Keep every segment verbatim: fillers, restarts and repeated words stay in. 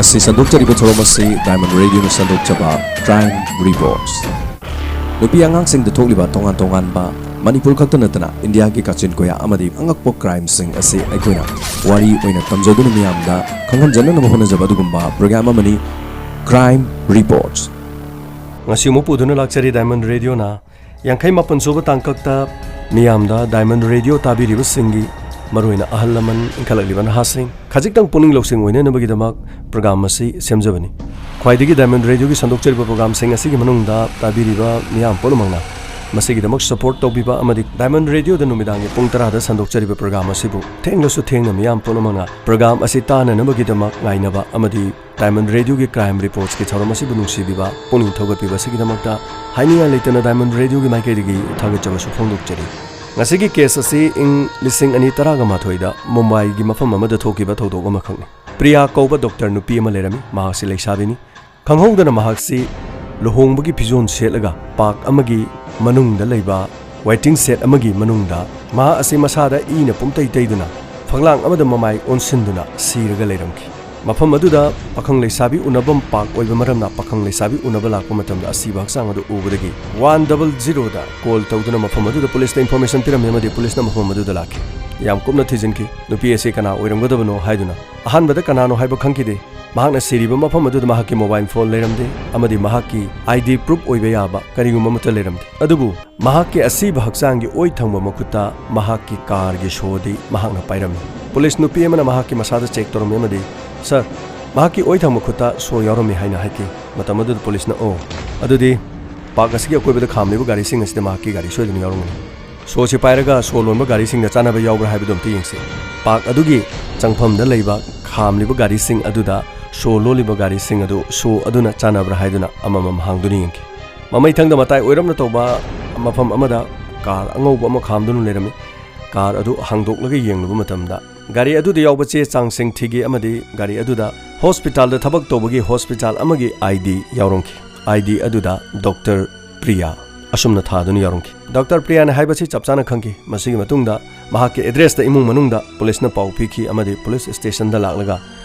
ꯑꯁꯤ ꯁꯟꯗꯣꯛꯆꯔꯤꯕ ꯊꯧꯔꯝ ꯑꯁꯤ Diamond Radio ꯅ ꯁꯟꯗꯣꯛꯆꯕ Crime Reports꯫ ꯅꯨꯄꯤ ꯑꯉꯥꯡꯁꯤꯡꯗ ꯊꯣꯛꯂꯤꯕ ꯇꯣꯉꯥꯟ ꯇꯣꯉꯥꯟꯕ, ꯃꯅꯤꯄꯨꯔ ꯈꯛꯇ ꯅꯠꯇꯅ ꯏꯟꯗꯤꯌꯥꯒꯤ ꯀꯥꯆꯤꯟ ꯀꯣꯌꯥ ꯑꯃꯗꯤ ꯑꯉꯛꯄ crime ꯁꯤꯡ ꯑꯁꯤ ꯑꯩꯈꯣꯏꯅ ꯋꯥꯔꯤ ꯑꯣꯏꯅ ꯇꯝꯖꯗꯨꯅ ꯃꯤꯌꯥꯝꯗ ꯈꯪꯍꯟꯖꯅꯅꯕ ꯍꯣꯠꯅꯖꯕ ꯑꯗꯨꯒꯨꯝꯕ program ꯑꯃꯅꯤ Crime Reports꯫ ꯉꯁꯤ ꯑꯃꯨꯛ ꯄꯨꯗꯨꯅ ꯂꯥꯛꯆꯔꯤ Diamond Radio ꯅ ꯌꯥꯡꯈꯩ ꯃꯥꯄꯟ ꯁꯨꯕ ꯇꯥꯡꯀꯛꯇ ꯃꯤꯌꯥꯝꯗ Diamond Radio ꯇꯥꯕꯤꯔꯤꯕꯁꯤꯡꯒꯤ, ꯃꯔꯨꯑꯣꯏꯅ ꯑꯍꯜ ꯂꯃꯟ, ꯏꯟꯈꯠꯂꯛꯂꯤꯕ ꯅꯍꯥꯁꯤꯡ, ꯈꯖꯤꯛꯇꯪ ꯄꯨꯛꯅꯤꯡ ꯂꯧꯁꯤꯡ ꯑꯣꯏꯅꯅꯕꯒꯤꯗꯃꯛ program ꯑꯁꯤ ꯁꯦꯝꯖꯕꯅꯤ꯫ ꯈ꯭ꯋꯥꯏꯗꯒꯤ Diamond Radio ꯒꯤ ꯁꯟꯗꯣꯛꯆꯔꯤꯕ program ꯁꯤꯡ ꯑꯁꯤꯒꯤ ꯃꯅꯨꯡꯗ ꯇꯥꯕꯤꯔꯤꯕ ꯃꯤꯌꯥꯝ ꯄꯨꯝꯅꯃꯛꯅ ꯃꯁꯤꯒꯤꯗꯃꯛ support ꯇꯧꯕꯤꯕ ꯑꯃꯗꯤ Diamond Radio ꯗ ꯅꯨꯃꯤꯗꯥꯡꯒꯤ ꯄꯨꯡ ꯇꯔꯥꯗ ꯁꯟꯗꯣꯛꯆꯔꯤꯕ program ꯑꯁꯤꯕꯨ ꯊꯦꯡꯂꯁꯨ ꯊꯦꯡꯅ ꯃꯤꯌꯥꯝ ꯄꯨꯝꯅꯃꯛꯅ program ꯑꯁꯤ ꯇꯥꯅꯅꯕꯒꯤꯗꯃꯛ ꯉꯥꯏꯅꯕ ꯑꯃꯗꯤ Diamond Radio ꯒꯤ Crime Reports ꯀꯤ ꯊꯧꯔꯝ ꯑꯁꯤꯕꯨ ꯅꯨꯡꯁꯤꯕꯤꯕ, ꯄꯨꯛꯅꯤꯡ ꯊꯧꯒꯠꯄꯤꯕ ꯑꯁꯤꯒꯤꯗꯃꯛꯇ ꯍꯥꯏꯅꯤꯡꯉꯥꯏ ꯂꯩꯇꯅ Diamond Radio ꯒꯤ ꯃꯥꯏꯀꯩꯗꯒꯤ ꯊꯥꯒꯠꯆꯕꯁꯨ ꯐꯣꯡꯗꯣꯛꯆꯔꯤ꯫ ꯉꯁꯤꯒꯤ case ꯑꯁꯤ ꯏꯪ ꯂꯤꯁꯤꯡ ꯑꯅꯤ ꯇꯔꯥꯒ ꯃꯥꯊꯣꯏꯗ ꯃꯨꯝꯕꯥꯏꯒꯤ ꯃꯐꯝ ꯑꯃꯗ ꯊꯣꯛꯈꯤꯕ ꯊꯧꯗꯣꯛ ꯑꯃꯈꯛꯅꯤ꯫ ꯄ꯭ꯔꯤꯌꯥ ꯀꯧꯕ doctor ꯅꯨꯄꯤ ꯑꯃ ꯂꯩꯔꯝꯃꯤ꯫ ꯃꯍꯥꯛꯁꯤ ꯂꯩꯁꯥꯕꯤꯅꯤ꯫ ꯈꯪꯍꯧꯗꯅ ꯃꯍꯥꯛꯁꯤ ꯂꯨꯍꯣꯡꯕꯒꯤ ꯐꯤꯖꯣꯜ ꯁꯦꯠꯂꯒ park ꯑꯃꯒꯤ ꯃꯅꯨꯡꯗ ꯂꯩꯕ waiting shed ꯑꯃꯒꯤ ꯃꯅꯨꯡꯗ ꯃꯍꯥꯛ ꯑꯁꯤ ꯃꯁꯥꯗ ꯏꯅ ꯄꯨꯝꯇꯩ ꯇꯩꯗꯨꯅ ꯐꯛꯂꯥꯡ ꯑꯃꯗ ꯃꯃꯥꯏ ꯑꯣꯟꯁꯤꯟꯗꯨꯅ ꯁꯤꯔꯒ ꯂꯩꯔꯝꯈꯤ꯫ ꯃꯐꯝ ꯑꯗꯨꯗ ꯄꯥꯈꯪ ꯂꯩꯁꯥꯕꯤ ꯎꯅꯐꯝ park ꯑꯣꯏꯕ ꯃꯔꯝꯅ ꯄꯥꯈꯪ ꯂꯩꯁꯥꯕꯤ ꯎꯅꯕ ꯂꯥꯛꯄ ꯃꯇꯝꯗ ꯑꯁꯤꯕ ꯍꯛꯆꯥꯡ ꯑꯗꯨ ꯎꯕꯗꯒꯤ one double zero ꯗ call ꯇꯧꯗꯨꯅ ꯃꯐꯝ ꯑꯗꯨꯗ police ꯇ information ꯄꯤꯔꯝꯃꯤ ꯑꯃꯗꯤ police ꯅ ꯃꯐꯝ ꯑꯗꯨꯗ ꯂꯥꯛꯈꯤ꯫ ꯌꯥꯝ ꯀꯨꯞꯅ ꯊꯤꯖꯤꯟꯈꯤ꯫ ꯅꯨꯄꯤ ꯑꯁꯤ ꯀꯅꯥ ꯑꯣꯏꯔꯝꯒꯗꯕꯅꯣ ꯍꯥꯏꯗꯨꯅ꯫ ꯑꯍꯥꯟꯕꯗ ꯀꯅꯥꯅꯣ ꯍꯥꯏꯕ ꯈꯪꯈꯤꯗꯦ꯫ ꯃꯍꯥꯛꯅ ꯁꯤꯔꯤꯕ ꯃꯐꯝ ꯑꯗꯨꯗ ꯃꯍꯥꯛꯀꯤ mobile phone ꯂꯩꯔꯝꯗꯦ ꯑꯃꯗꯤ ꯃꯍꯥꯛꯀꯤ ID proof ꯑꯣꯏꯕ ꯌꯥꯕ ꯀꯔꯤꯒꯨꯝꯕ ꯑꯃꯠꯇ ꯂꯩꯔꯝꯗꯦ꯫ ꯑꯗꯨꯕꯨ ꯃꯍꯥꯛꯀꯤ ꯑꯁꯤꯕ ꯍꯛꯆꯥꯡꯒꯤ ꯑꯣꯏ ꯊꯪꯕ ꯃꯈꯨꯠꯇ ꯃꯍꯥꯛꯀꯤ car ꯒꯤ ꯁꯣꯗꯤ ꯃꯍꯥꯛꯅ ꯄꯥꯏꯔꯝꯃꯤ꯫ Police ꯅꯨꯄꯤ ꯑꯃꯅ ꯃꯍꯥꯛꯀꯤ ꯃꯁꯥꯗ check ꯇꯧꯔꯝꯃꯤ ꯑꯃꯗꯤ, "Sir, ꯃꯍꯥꯛꯀꯤ ꯑꯣꯏ ꯊꯪꯕ ꯈꯨꯠꯇ ꯁꯣ ꯌꯥꯎꯔꯝꯃꯤ" ꯍꯥꯏꯅ ꯍꯥꯏꯈꯤ꯫ ꯃꯇꯝ ꯑꯗꯨꯗ police ꯅ, "ꯑꯣ, ꯑꯗꯨꯗꯤ park ꯑꯁꯤꯒꯤ ꯑꯀꯣꯏꯕꯗ ꯈꯥꯝꯂꯤꯕ ꯒꯥꯔꯤꯁꯤꯡ ꯑꯁꯤꯗ ꯃꯍꯥꯛꯀꯤ ꯒꯥꯔꯤ ꯁꯣꯏꯗꯅ ꯌꯥꯎꯔꯝꯒꯅꯤ꯫ ꯁꯣꯁꯤ ꯄꯥꯏꯔꯒ ꯁꯣ ꯂꯣꯟꯕ ꯒꯥꯔꯤꯁꯤꯡꯗ ꯆꯥꯟꯅꯕ ꯌꯥꯎꯕ꯭ꯔꯥ ꯍꯥꯏꯕꯗꯨ ꯑꯝꯇ ꯌꯦꯡꯁꯤ꯫ Park ꯑꯗꯨꯒꯤ ꯆꯪꯐꯝꯗ ꯂꯩꯕ ꯈꯥꯝꯂꯤꯕ ꯒꯥꯔꯤꯁꯤꯡ ꯑꯗꯨꯗ ꯁꯣ ꯂꯣꯜꯂꯤꯕ ꯒꯥꯔꯤꯁꯤꯡ ꯑꯗꯨ ꯁꯣ ꯑꯗꯨꯅ ꯆꯥꯟꯅꯕ꯭ꯔꯥ ꯍꯥꯏꯗꯨꯅ ꯑꯃꯃꯝ ꯍꯥꯡꯗꯨꯅ ꯌꯦꯡꯈꯤ꯫ ꯃꯃꯩꯊꯪꯗ ꯃꯇꯥꯏ ꯑꯣꯏꯔꯞꯅ ꯇꯧꯕ ꯃꯐꯝ ꯑꯃꯗ car ꯑꯉꯧꯕ ꯑꯃ ꯈꯥꯝꯗꯨꯅ ꯂꯩꯔꯝꯃꯤ꯫ Car ꯑꯗꯨ ꯍꯥꯡꯗꯣꯛꯂꯒ ꯌꯦꯡꯂꯨꯕ ꯃꯇꯝꯗ ꯒꯥꯔꯤ ꯑꯗꯨꯗ ꯌꯥꯎꯕ ꯆꯦ ꯆꯥꯡꯁꯤꯡ ꯊꯤꯒꯦ ꯑꯃꯗꯤ ꯒꯥꯔꯤ ꯑꯗꯨꯗ hospital ꯗ ꯊꯕꯛ ꯇꯧꯕꯒꯤ hospital ꯑꯃꯒꯤ ID ꯌꯥꯎꯔꯝꯈꯤ꯫ ID ꯑꯗꯨꯗ Doctor ꯄ꯭ꯔꯤꯌꯥ ꯑꯁꯨꯝꯅ ꯊꯥꯗꯨꯅ ꯌꯥꯎꯔꯝꯈꯤ꯫ Doctor ꯄ꯭ꯔꯤꯌꯥꯅ ꯍꯥꯏꯕꯁꯤ ꯆꯞ ꯆꯥꯅ ꯈꯪꯈꯤ꯫ ꯃꯁꯤꯒꯤ ꯃꯇꯨꯡꯗ ꯃꯍꯥꯛꯀꯤ address ꯇ ꯏꯃꯨꯡ ꯃꯅꯨꯡꯗ police ꯅ ꯄꯥꯎ ꯄꯤꯈꯤ ꯑꯃꯗꯤ police station ꯗ ꯂꯥꯛꯂꯒ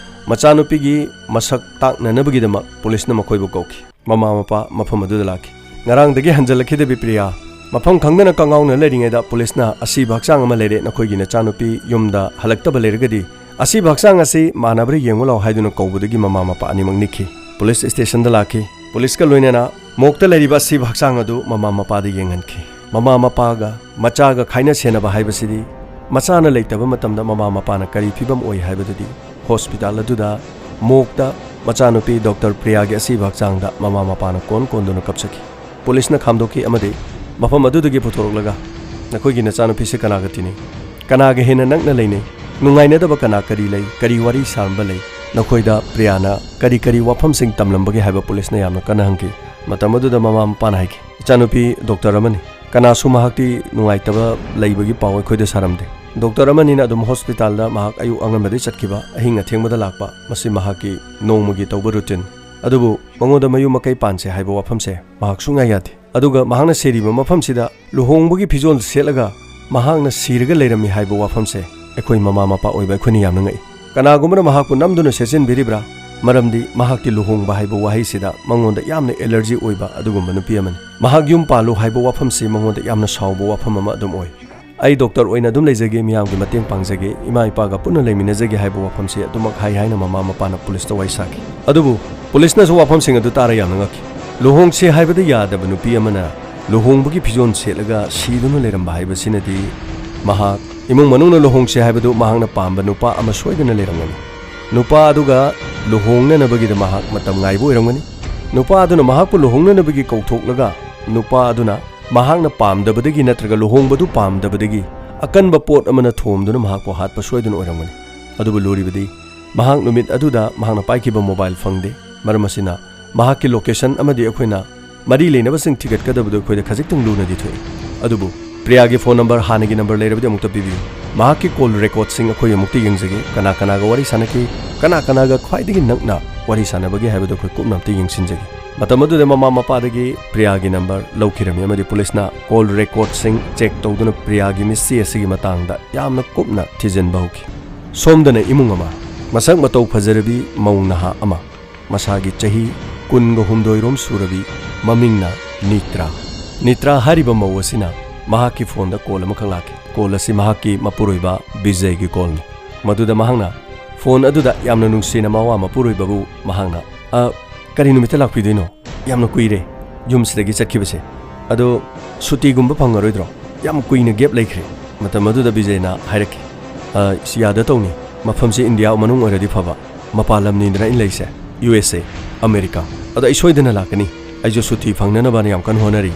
ꯃꯆꯥꯅꯨꯄꯤꯒꯤ ꯃꯁꯛ ꯇꯥꯛꯅꯅꯕꯒꯤꯗꯃꯛ ꯄꯨꯂꯤꯁꯅ ꯃꯈꯣꯏꯕꯨ ꯀꯧꯈꯤ꯫ ꯃꯃꯥ ꯃꯄꯥ ꯃꯐꯝ ꯑꯗꯨꯗ ꯂꯥꯛꯈꯤ꯫ ꯉꯔꯥꯡꯗꯒꯤ ꯍꯟꯖꯤꯜꯂꯛꯈꯤꯗꯕꯤ ꯄ꯭ꯔꯤꯌꯥ ꯃꯐꯝ ꯈꯪꯗꯅ ꯀꯉꯥꯎꯅ ꯂꯩꯔꯤꯉꯩꯗ ꯄꯨꯂꯤꯁꯅ "ꯑꯁꯤꯕ ꯍꯛꯆꯥꯡ ꯑꯃ ꯂꯩꯔꯦ, ꯅꯈꯣꯏꯒꯤ ꯅꯆꯥꯅꯨꯄꯤ ꯌꯨꯝꯗ ꯍꯜꯂꯛꯇꯕ ꯂꯩꯔꯒꯗꯤ ꯑꯁꯤꯕ ꯍꯛꯆꯥꯡ ꯑꯁꯤ ꯃꯥꯟꯅꯕ꯭ꯔꯥ ꯌꯦꯡꯉꯨ ꯂꯥꯎ" ꯍꯥꯏꯗꯨꯅ ꯀꯧꯕꯗꯒꯤ ꯃꯃꯥ ꯃꯄꯥ ꯑꯅꯤꯃꯛ ꯅꯤꯛꯈꯤ꯫ ꯄꯨꯂꯤꯁ ꯁ꯭ꯇꯦꯁꯟꯗ ꯂꯥꯛꯈꯤ꯫ ꯄꯨꯂꯤꯁꯀ ꯂꯣꯏꯅꯅ ꯃꯣꯛꯇ ꯂꯩꯔꯤꯕ ꯑꯁꯤꯕ ꯍꯛꯆꯥꯡ ꯑꯗꯨ ꯃꯃꯥ ꯃꯄꯥꯗ ꯌꯦꯡꯍꯟꯈꯤ꯫ ꯃꯃꯥ ꯃꯄꯥꯒ ꯃꯆꯥꯒ ꯈꯥꯏꯅ ꯁꯦꯟꯅꯕ ꯍꯥꯏꯕꯁꯤꯗꯤ ꯃꯆꯥꯅ ꯂꯩꯇꯕ ꯃꯇꯝꯗ ꯃꯃꯥ ꯃꯄꯥꯅ ꯀꯔꯤ ꯐꯤꯕꯝ ꯑꯣꯏ ꯍꯥꯏꯕꯗꯨꯗꯤ ꯍꯣꯁꯄꯤꯇꯥꯜ ꯑꯗꯨꯗ ꯃꯣꯛꯇ ꯃꯆꯥꯅꯨꯄꯤ ꯗꯣꯛꯇꯔ ꯄ꯭ꯔꯤꯌꯥꯒꯤ ꯑꯁꯤꯕ ꯍꯛꯆꯥꯡꯗ ꯃꯃꯥ ꯃꯄꯥꯅ ꯀꯣꯟ ꯀꯣꯟꯗꯨꯅ ꯀꯞꯆꯈꯤ꯫ ꯄꯨꯂꯤꯁꯅ ꯈꯥꯝꯗꯣꯛꯈꯤ ꯑꯃꯗꯤ ꯃꯐꯝ ꯑꯗꯨꯗꯒꯤ ꯄꯨꯊꯣꯔꯛꯂꯒ, "ꯅꯈꯣꯏꯒꯤ ꯅꯆꯥꯅꯨꯄꯤꯁꯦ ꯀꯅꯥꯒ ꯇꯤꯟꯅꯩ? ꯀꯅꯥꯒ ꯍꯦꯟꯅ ꯅꯛꯅ ꯂꯩꯅꯩ? ꯅꯨꯡꯉꯥꯏꯅꯗꯕ ꯀꯅꯥ ꯀꯔꯤ ꯂꯩ? ꯀꯔꯤ ꯋꯥꯔꯤ ꯁꯥꯔꯝꯕ ꯂꯩ? ꯅꯈꯣꯏꯗ ꯄ꯭ꯔꯤꯌꯥꯅ ꯀꯔꯤ ꯀꯔꯤ ꯋꯥꯐꯝꯁꯤꯡ ꯇꯝꯂꯝꯕꯒꯦ?" ꯍꯥꯏꯕ ꯄꯨꯂꯤꯁꯅ ꯌꯥꯝꯅ ꯀꯟꯅ ꯍꯪꯈꯤ꯫ ꯃꯇꯝ ꯑꯗꯨꯗ ꯃꯃꯥ ꯃꯄꯥꯅ ꯍꯥꯏꯈꯤ, "ꯏꯆꯥꯅꯨꯄꯤ ꯗꯣꯛꯇꯔ ꯑꯃꯅꯤ꯫ ꯀꯅꯥꯁꯨ ꯃꯍꯥꯛꯇꯤ ꯅꯨꯡꯉꯥꯏꯇꯕ ꯂꯩꯕꯒꯤ ꯄꯥꯎ ꯑꯩꯈꯣꯏꯗ ꯁꯥꯔꯝꯗꯦ꯫ ꯗꯣꯛꯇꯔ ꯑꯃꯅꯤꯅ ꯑꯗꯨꯝ ꯍꯣꯁꯄꯤꯇꯥꯜꯗ ꯃꯍꯥꯛ ꯑꯌꯨꯛ ꯑꯉꯟꯕꯗꯩ ꯆꯠꯈꯤꯕ, ꯑꯍꯤꯡ ꯑꯊꯦꯡꯕꯗ ꯂꯥꯛꯄ, ꯃꯁꯤ ꯃꯍꯥꯛꯀꯤ ꯅꯣꯡꯃꯒꯤ ꯇꯧꯕ ꯔꯨꯇꯤꯟ꯫ ꯑꯗꯨꯕꯨ ꯃꯉꯣꯟꯗ ꯃꯌꯨꯝ ꯃꯀꯩ ꯄꯥꯟꯁꯦ ꯍꯥꯏꯕ ꯋꯥꯐꯝꯁꯦ ꯃꯍꯥꯛ ꯁꯨꯡꯌꯥ ꯌꯥꯗꯦ꯫ ꯑꯗꯨꯒ ꯃꯍꯥꯛꯅ ꯁꯤꯔꯤꯕ ꯃꯐꯝꯁꯤꯗ ꯂꯨꯍꯣꯡꯕꯒꯤ ꯐꯤꯖꯣꯜ ꯁꯦꯠꯂꯒ ꯃꯍꯥꯛꯅ ꯁꯤꯔꯒ ꯂꯩꯔꯝꯃꯤ ꯍꯥꯏꯕ ꯋꯥꯐꯝꯁꯦ ꯑꯩꯈꯣꯏ ꯃꯃꯥ ꯃꯄꯥ ꯑꯣꯏꯕ ꯑꯩꯈꯣꯏꯅ ꯌꯥꯝꯅ ꯉꯛꯏ꯫ ꯀꯅꯥꯒꯨꯝꯕꯅ ꯃꯍꯥꯛꯄꯨ ꯅꯝꯗꯨꯅ ꯁꯦꯠꯆꯤꯟꯕꯤꯔꯤꯕ꯭ꯔꯥ? ꯃꯔꯝꯗꯤ ꯃꯍꯥꯛꯀꯤ ꯂꯨꯍꯣꯡꯕ ꯍꯥꯏꯕ ꯋꯥꯍꯩꯁꯤꯗ ꯃꯉꯣꯟꯗ ꯌꯥꯝꯅ ꯑꯦꯂꯔꯖꯤ ꯑꯣꯏꯕ ꯑꯗꯨꯒꯨꯝꯕ ꯅꯨꯄꯤ ꯑꯃꯅꯤ꯫ ꯃꯍꯥꯛ ꯌꯨꯝ ꯄꯥꯜꯂꯨ ꯍꯥꯏꯕ ꯋꯥꯐꯝꯁꯤ ꯃꯉꯣꯟꯗ ꯌꯥꯝꯅ ꯁꯥꯎꯕ ꯋꯥꯐꯝ ꯑꯃ ꯑꯗꯨꯝ ꯑꯣꯏ꯫ "ꯑꯩ ꯗꯣꯛꯇꯔ ꯑꯣꯏꯅ ꯑꯗꯨꯝ ꯂꯩꯖꯒꯦ, ꯃꯤꯌꯥꯝꯒꯤ ꯃꯇꯦꯡ ꯄꯥꯡꯖꯒꯦ, ꯏꯃꯥ ꯏꯄꯥꯒ ꯄꯨꯟꯅ ꯂꯩꯃꯤꯟꯅꯖꯒꯦ" ꯍꯥꯏꯕ ꯋꯥꯐꯝꯁꯤ ꯑꯗꯨꯃꯛ ꯍꯥꯏ ꯍꯥꯏꯅ ꯃꯃꯥ ꯃꯄꯥꯅ ꯄꯨꯂꯤꯁꯇ ꯋꯥꯔꯤ ꯁꯥꯈꯤ꯫ ꯑꯗꯨꯕꯨ ꯄꯨꯂꯤꯁꯅꯁꯨ ꯋꯥꯐꯝꯁꯤꯡ ꯑꯗꯨ ꯇꯥꯔ ꯌꯥꯝꯅ ꯉꯛꯈꯤ꯫ ꯂꯨꯍꯣꯡꯁꯤ ꯍꯥꯏꯕꯗ ꯌꯥꯗꯕ ꯅꯨꯄꯤ ꯑꯃꯅ ꯂꯨꯍꯣꯡꯕꯒꯤ ꯐꯤꯖꯣꯜ ꯁꯦꯠꯂꯒ ꯁꯤꯗꯨꯅ ꯂꯩꯔꯝꯕ ꯍꯥꯏꯕꯁꯤꯅꯗꯤ ꯃꯍꯥꯛ ꯏꯃꯨꯡ ꯃꯅꯨꯡꯅ ꯂꯨꯍꯣꯡꯁꯤ ꯍꯥꯏꯕꯗꯨ ꯃꯍꯥꯛꯅ ꯄꯥꯝꯕ ꯅꯨꯄꯥ ꯑꯃ ꯁꯣꯏꯗꯅ ꯂꯩꯔꯝꯒꯅꯤ꯫ ꯅꯨꯄꯥ ꯑꯗꯨꯒ ꯂꯨꯍꯣꯡꯅꯅꯕꯒꯤꯗꯃꯛ ꯃꯇꯝ ꯉꯥꯏꯕ ꯑꯣꯏꯔꯝꯒꯅꯤ꯫ ꯅꯨꯄꯥ ꯑꯗꯨꯅ ꯃꯍꯥꯛꯄꯨ ꯂꯨꯍꯣꯡꯅꯅꯕꯒꯤ ꯀꯧꯊꯣꯛꯂꯒ ꯅꯨꯄꯥ ꯑꯗꯨꯅ ꯃꯍꯥꯛꯅ ꯄꯥꯝꯗꯕꯗꯒꯤ ꯅꯠꯇ꯭ꯔꯒ ꯂꯨꯍꯣꯡꯕꯗꯨ ꯄꯥꯝꯗꯕꯗꯒꯤ ꯑꯀꯟꯕ ꯄꯣꯠ ꯑꯃꯅ ꯊꯣꯝꯗꯨꯅ ꯃꯍꯥꯛꯄꯨ ꯍꯥꯠꯄ ꯁꯣꯏꯗꯅ ꯑꯣꯏꯔꯝꯒꯅꯤ꯫ ꯑꯗꯨꯕꯨ ꯂꯨꯔꯤꯕꯗꯤ ꯃꯍꯥꯛ ꯅꯨꯃꯤꯠ ꯑꯗꯨꯗ ꯃꯍꯥꯛꯅ ꯄꯥꯏꯈꯤꯕ ꯃꯣꯕꯥꯏꯜ ꯐꯪꯗꯦ꯫ ꯃꯔꯝ ꯑꯁꯤꯅ ꯃꯍꯥꯛꯀꯤ ꯂꯣꯀꯦꯁꯟ ꯑꯃꯗꯤ ꯑꯩꯈꯣꯏꯅ ꯃꯔꯤ ꯂꯩꯅꯕꯁꯤꯡ ꯊꯤꯒꯠꯀꯗꯕꯗꯨ ꯑꯩꯈꯣꯏꯗ ꯈꯖꯤꯛꯇꯪ ꯂꯨꯅꯗꯤ ꯊꯣꯛꯏ꯫ ꯑꯗꯨꯕꯨ ꯄ꯭ꯔꯤꯌꯥꯒꯤ ꯐꯣꯟ ꯅꯝꯕꯔ, ꯍꯥꯟꯅꯒꯤ ꯅꯝꯕꯔ ꯂꯩꯔꯕꯗꯤ ꯑꯃꯨꯛꯇ ꯄꯤꯕꯤꯌꯨ꯫ ꯃꯍꯥꯛꯀꯤ ꯀꯣꯜ ꯔꯦꯀꯣꯔꯗꯁꯤꯡ ꯑꯩꯈꯣꯏ ꯑꯃꯨꯛꯇ ꯌꯦꯡꯖꯒꯦ꯫ ꯀꯅꯥ ꯀꯅꯥꯒ ꯋꯥꯔꯤ ꯁꯥꯟꯅꯈꯤ, ꯀꯅꯥ ꯀꯅꯥꯒ ꯈ꯭ꯋꯥꯏꯗꯒꯤ ꯅꯛꯅ ꯋꯥꯔꯤ ꯁꯥꯟꯅꯕꯒꯦ ꯍꯥꯏꯕꯗꯨ ꯑꯩꯈꯣꯏ ꯀꯨꯞꯅ ꯑꯃꯨꯛꯇ ꯌꯦꯡꯁꯤꯟꯖꯒꯦ꯫ ꯃꯇꯝ ꯑꯗꯨꯗ ꯃꯃꯥ ꯃꯄꯥꯗꯒꯤ ꯄ꯭ꯔꯤꯌꯥꯒꯤ ꯅꯝꯕꯔ ꯂꯧꯈꯤꯔꯝꯃꯤ ꯑꯃꯗꯤ ꯄꯨꯂꯤꯁꯅ ꯀꯣꯜ ꯔꯦꯀꯣꯔꯗꯁꯤꯡ ꯆꯦꯛ ꯇꯧꯗꯨꯅ ꯄ꯭ꯔꯤꯌꯥꯒꯤ ꯃꯤꯠꯁꯤ ꯑꯁꯤꯒꯤ ꯃꯇꯥꯡꯗ ꯌꯥꯝꯅ ꯀꯨꯞꯅ ꯊꯤꯖꯤꯟꯕ ꯍꯧꯈꯤ꯫ ꯁꯣꯝꯗꯅ ꯏꯃꯨꯡ ꯑꯃ, ꯃꯁꯛ ꯃꯇꯧ ꯐꯖꯔꯕꯤ ꯃꯧ ꯅꯍꯥ ꯑꯃ, ꯃꯁꯥꯒꯤ ꯆꯍꯤ ꯀꯨꯟꯒ ꯍꯨꯝꯗꯣꯏ ꯔꯣꯝ ꯁꯨꯔꯕꯤ, ꯃꯃꯤꯡꯅ ꯅꯤꯇ꯭ꯔꯥ꯫ ꯅꯤꯇ꯭ꯔꯥ ꯍꯥꯏꯔꯤꯕ ꯃꯧ ꯑꯁꯤꯅ ꯃꯍꯥꯛꯀꯤ ꯐꯣꯟꯗ ꯀꯣꯜ ꯑꯃꯈꯛ ꯂꯥꯛꯈꯤ꯫ ꯀꯣꯜ ꯑꯁꯤ ꯃꯍꯥꯛꯀꯤ ꯃꯄꯨꯔꯣꯏꯕ ꯕꯤꯖꯩꯒꯤ ꯀꯣꯜꯅꯤ꯫ ꯃꯗꯨꯗ ꯃꯍꯥꯛꯅ ꯐꯣꯟ ꯑꯗꯨꯗ ꯌꯥꯝꯅ ꯅꯨꯡꯁꯤꯅ ꯃꯋꯥ ꯃꯄꯨꯔꯣꯏꯕꯕꯨ ꯃꯍꯥꯛꯅ, "ꯑ, ꯀꯔꯤ ꯅꯨꯃꯤꯠꯇ ꯂꯥꯛꯄꯤꯗꯣꯏꯅꯣ? ꯌꯥꯝꯅ ꯀꯨꯏꯔꯦ ꯌꯨꯝꯁꯤꯗꯒꯤ ꯆꯠꯈꯤꯕꯁꯦ꯫ ꯑꯗꯣ ꯁꯨꯇꯤꯒꯨꯝꯕ ꯐꯪꯉꯔꯣꯏꯗ꯭ꯔꯣ? ꯌꯥꯝ ꯀꯨꯏꯅ ꯒꯦꯞ ꯂꯩꯈ꯭ꯔꯦ꯫" ꯃꯇꯝ ꯑꯗꯨꯗ ꯕꯤꯖꯩꯅ ꯍꯥꯏꯔꯛꯈꯤ, "ꯑ, ꯁꯤ ꯌꯥꯗ ꯇꯧꯅꯤ꯫ ꯃꯐꯝꯁꯤ ꯏꯟꯗꯤꯌꯥ ꯃꯅꯨꯡ ꯑꯣꯏꯔꯗꯤ ꯐꯕ꯫ ꯃꯄꯥꯟ ꯂꯝꯅꯤꯗꯅ ꯑꯩꯅ ꯂꯩꯁꯦ, ꯌꯨ ꯑꯦꯁ ꯑꯦ, ꯑꯃꯦꯔꯤꯀꯥ꯫ ꯑꯗꯣ ꯑꯩ ꯁꯣꯏꯗꯅ ꯂꯥꯛꯀꯅꯤ꯫ ꯑꯩꯁꯨ ꯁꯨꯇꯤ ꯐꯪꯅꯅꯕꯅ ꯌꯥꯝ ꯀꯟꯅ ꯍꯣꯠꯅꯔꯤ꯫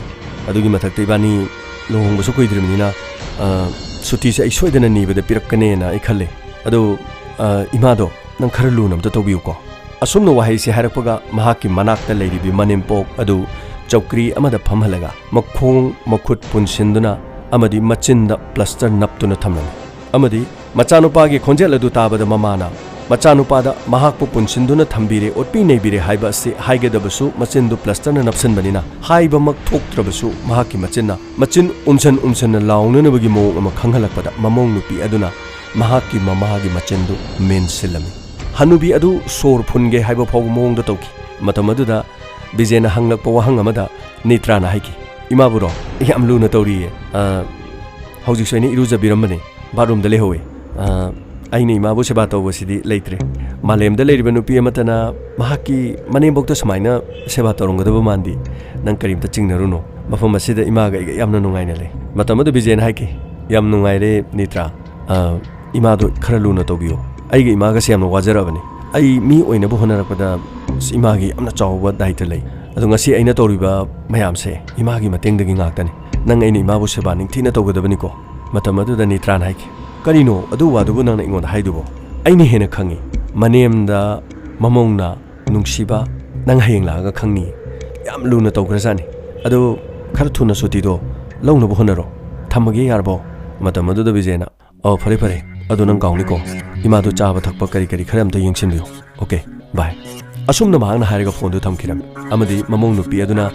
ꯑꯗꯨꯒꯤ ꯃꯊꯛꯇ ꯏꯕꯥꯅꯤ ꯂꯨꯍꯣꯡꯕꯁꯨ ꯀꯨꯏꯗ꯭ꯔꯤꯕꯅꯤꯅ, ꯑ, ꯁꯨꯇꯤꯁꯦ ꯑꯩ ꯁꯣꯏꯗꯅ ꯅꯤꯕꯗ ꯄꯤꯔꯛꯀꯅꯦꯅ ꯑꯩ ꯈꯜꯂꯦ꯫ ꯑꯗꯣ, ꯑ, ꯏꯃꯥꯗꯣ ꯅꯪ ꯈꯔ ꯂꯨꯅ ꯑꯝꯇ ꯇꯧꯕꯤꯌꯨꯀꯣ꯫" ꯑꯁꯨꯝꯅ ꯋꯥꯍꯩꯁꯤ ꯍꯥꯏꯔꯛꯄꯒ ꯃꯍꯥꯛꯀꯤ ꯃꯅꯥꯛꯇ ꯂꯩꯔꯤꯕꯤ ꯃꯅꯦꯝꯄꯣꯛ ꯑꯗꯨ ꯆꯧꯀ꯭ꯔꯤ ꯑꯃꯗ ꯐꯝꯍꯜꯂꯒ ꯃꯈꯣꯡ ꯃꯈꯨꯠ ꯄꯨꯟꯁꯤꯟꯗꯨꯅ ꯑꯃꯗꯤ ꯃꯆꯤꯟꯗ ꯄ꯭ꯂꯁꯇꯔ ꯅꯞꯇꯨꯅ ꯊꯝꯂꯝꯃꯤ꯫ ꯑꯃꯗꯤ ꯃꯆꯥꯅꯨꯄꯥꯒꯤ ꯈꯣꯟꯖꯦꯜ ꯑꯗꯨ ꯇꯥꯕꯗ ꯃꯃꯥꯅ ꯃꯆꯥꯅꯨꯄꯥꯗ ꯃꯍꯥꯛꯄꯨ ꯄꯨꯟꯁꯤꯟꯗꯨꯅ ꯊꯝꯕꯤꯔꯦ, ꯑꯣꯠꯄꯤ ꯅꯩꯕꯤꯔꯦ ꯍꯥꯏꯕ ꯑꯁꯤ ꯍꯥꯏꯒꯗꯕꯁꯨ ꯃꯆꯤꯟꯗꯨ ꯄ꯭ꯂꯁꯇꯔꯅ ꯅꯞꯁꯤꯟꯕꯅꯤꯅ ꯍꯥꯏꯕꯃꯛ ꯊꯣꯛꯇ꯭ꯔꯕꯁꯨ ꯃꯍꯥꯛꯀꯤ ꯃꯆꯤꯟꯅ ꯃꯆꯤꯟ ꯎꯝꯁꯟ ꯎꯝꯁꯟꯅ ꯂꯥꯎꯅꯅꯕꯒꯤ ꯃꯑꯣꯡ ꯑꯃ ꯈꯪꯍꯜꯂꯛꯄꯗ ꯃꯃꯧ ꯅꯨꯄꯤ ꯑꯗꯨꯅ ꯃꯍꯥꯛꯀꯤ ꯃꯃꯥꯒꯤ ꯃꯆꯤꯟꯗꯨ ꯃꯦꯟꯁꯤꯜꯂꯝꯃꯤ꯫ ꯍꯅꯨꯕꯤ ꯑꯗꯨ ꯁꯣꯔ ꯐꯨꯟꯒꯦ ꯍꯥꯏꯕ ꯐꯥꯎꯕ ꯃꯑꯣꯡꯗ ꯇꯧꯈꯤ꯫ ꯃꯇꯝ ꯑꯗꯨꯗ ꯕꯤꯖꯦꯅ ꯍꯪꯂꯛꯄ ꯋꯥꯍꯪ ꯑꯃꯗ ꯅꯤꯇ꯭ꯔꯥꯅ ꯍꯥꯏꯈꯤ, "ꯏꯃꯥꯕꯨꯔꯣ? ꯌꯥꯝ ꯂꯨꯅ ꯇꯧꯔꯤꯌꯦ꯫ ꯑ, ꯍꯧꯖꯤꯛꯁꯨ ꯑꯩꯅ ꯏꯔꯨꯖꯕꯤꯔꯝꯕꯅꯤ, ꯕꯥꯠꯔꯨꯝꯗ ꯂꯩꯍꯧꯋꯦ꯫ ꯑ, ꯑꯩꯅ ꯏꯃꯥꯕꯨ ꯁꯦꯕꯥ ꯇꯧꯕꯁꯤꯗꯤ ꯂꯩꯇ꯭ꯔꯦ꯫ ꯃꯥꯂꯦꯝꯗ ꯂꯩꯔꯤꯕ ꯅꯨꯄꯤ ꯑꯃꯠꯇꯅ ꯃꯍꯥꯛꯀꯤ ꯃꯅꯦꯝꯕꯣꯛꯇ ꯁꯨꯃꯥꯏꯅ ꯁꯦꯕꯥ ꯇꯧꯔꯝꯒꯗꯕ ꯃꯥꯟꯗꯦ꯫ ꯅꯪ ꯀꯔꯤꯝꯇ ꯆꯤꯡꯅꯔꯨꯅꯨ꯫ ꯃꯐꯝ ꯑꯁꯤꯗ ꯏꯃꯥꯒ ꯑꯩꯒ ꯌꯥꯝꯅ ꯅꯨꯡꯉꯥꯏꯅ ꯂꯩ꯫" ꯃꯇꯝ ꯑꯗꯨ ꯕꯤꯖꯦꯅ ꯍꯥꯏꯈꯤ, "ꯌꯥꯝ ꯅꯨꯡꯉꯥꯏꯔꯦ ꯅꯤꯇ꯭ꯔꯥ꯫ ꯑ, ꯏꯃꯥꯗꯣ ꯈꯔ ꯂꯨꯅ ꯇꯧꯕꯤꯌꯨ꯫ ꯑꯩꯒ ꯏꯃꯥꯒꯁꯦ ꯌꯥꯝꯅ ꯋꯥꯖꯔꯕꯅꯤ꯫ ꯑꯩ ꯃꯤ ꯑꯣꯏꯅꯕ ꯍꯣꯠꯅꯔꯛꯄꯗ ꯏꯃꯥꯒꯤ ꯌꯥꯝꯅ ꯆꯥꯎꯕ ꯗꯥꯏꯇ ꯂꯩ꯫ ꯑꯗꯣ ꯉꯁꯤ ꯑꯩꯅ ꯇꯧꯔꯤꯕ ꯃꯌꯥꯝꯁꯦ ꯏꯃꯥꯒꯤ ꯃꯇꯦꯡꯗꯒꯤ ꯉꯥꯛꯇꯅꯤ꯫ ꯅꯪ ꯑꯩꯅ ꯏꯃꯥꯕꯨ ꯁꯦꯕꯥ ꯅꯤꯡꯊꯤꯅ ꯇꯧꯒꯗꯕꯅꯤꯀꯣ꯫" ꯃꯇꯝ ꯑꯗꯨꯗ ꯅꯤꯇ꯭ꯔꯥꯅ ꯍꯥꯏꯈꯤ, "ꯀꯔꯤꯅꯣ ꯑꯗꯨ ꯋꯥꯗꯨꯕꯨ ꯅꯪꯅ ꯑꯩꯉꯣꯟꯗ ꯍꯥꯏꯗꯨꯕꯣ? ꯑꯩꯅ ꯍꯦꯟꯅ ꯈꯪꯉꯤ꯫ ꯃꯅꯦꯝꯗ ꯃꯃꯧꯅ ꯅꯨꯡꯁꯤꯕ ꯅꯪ ꯍꯌꯦꯡ ꯂꯥꯛꯑꯒ ꯈꯪꯅꯤ꯫ ꯌꯥꯝ ꯂꯨꯅ ꯇꯧꯈ꯭ꯔꯖꯥꯠꯅꯤ꯫ ꯑꯗꯨ ꯈꯔ ꯊꯨꯅ ꯁꯨꯇꯤꯗꯣ ꯂꯧꯅꯕ ꯍꯣꯠꯅꯔꯣ꯫ ꯊꯝꯃꯒꯦ, ꯌꯥꯔꯕꯣ?" ꯃꯇꯝ ꯑꯗꯨꯗ ꯕꯤꯖꯦꯅ, "ꯑꯣ, ꯐꯔꯦ, ꯐꯔꯦ꯫ ꯑꯗꯨ ꯅꯪ ꯀꯥꯎꯅꯤꯀꯣ꯫ ꯏꯃꯥꯗꯨ ꯆꯥꯕ ꯊꯛꯄ ꯀꯔꯤ ꯀꯔꯤ ꯈꯔ ꯑꯝꯇ ꯌꯦꯡꯁꯤꯟꯕꯤꯌꯨ꯫ ꯑꯣꯀꯦ, ꯕꯥꯏ꯫" ꯑꯁꯨꯝꯅ ꯃꯍꯥꯛꯅ ꯍꯥꯏꯔꯒ ꯐꯣꯟꯗꯨ ꯊꯝꯈꯤꯔꯝꯃꯤ꯫ ꯑꯃꯗꯤ ꯃꯃꯧ ꯅꯨꯄꯤ ꯑꯗꯨꯅ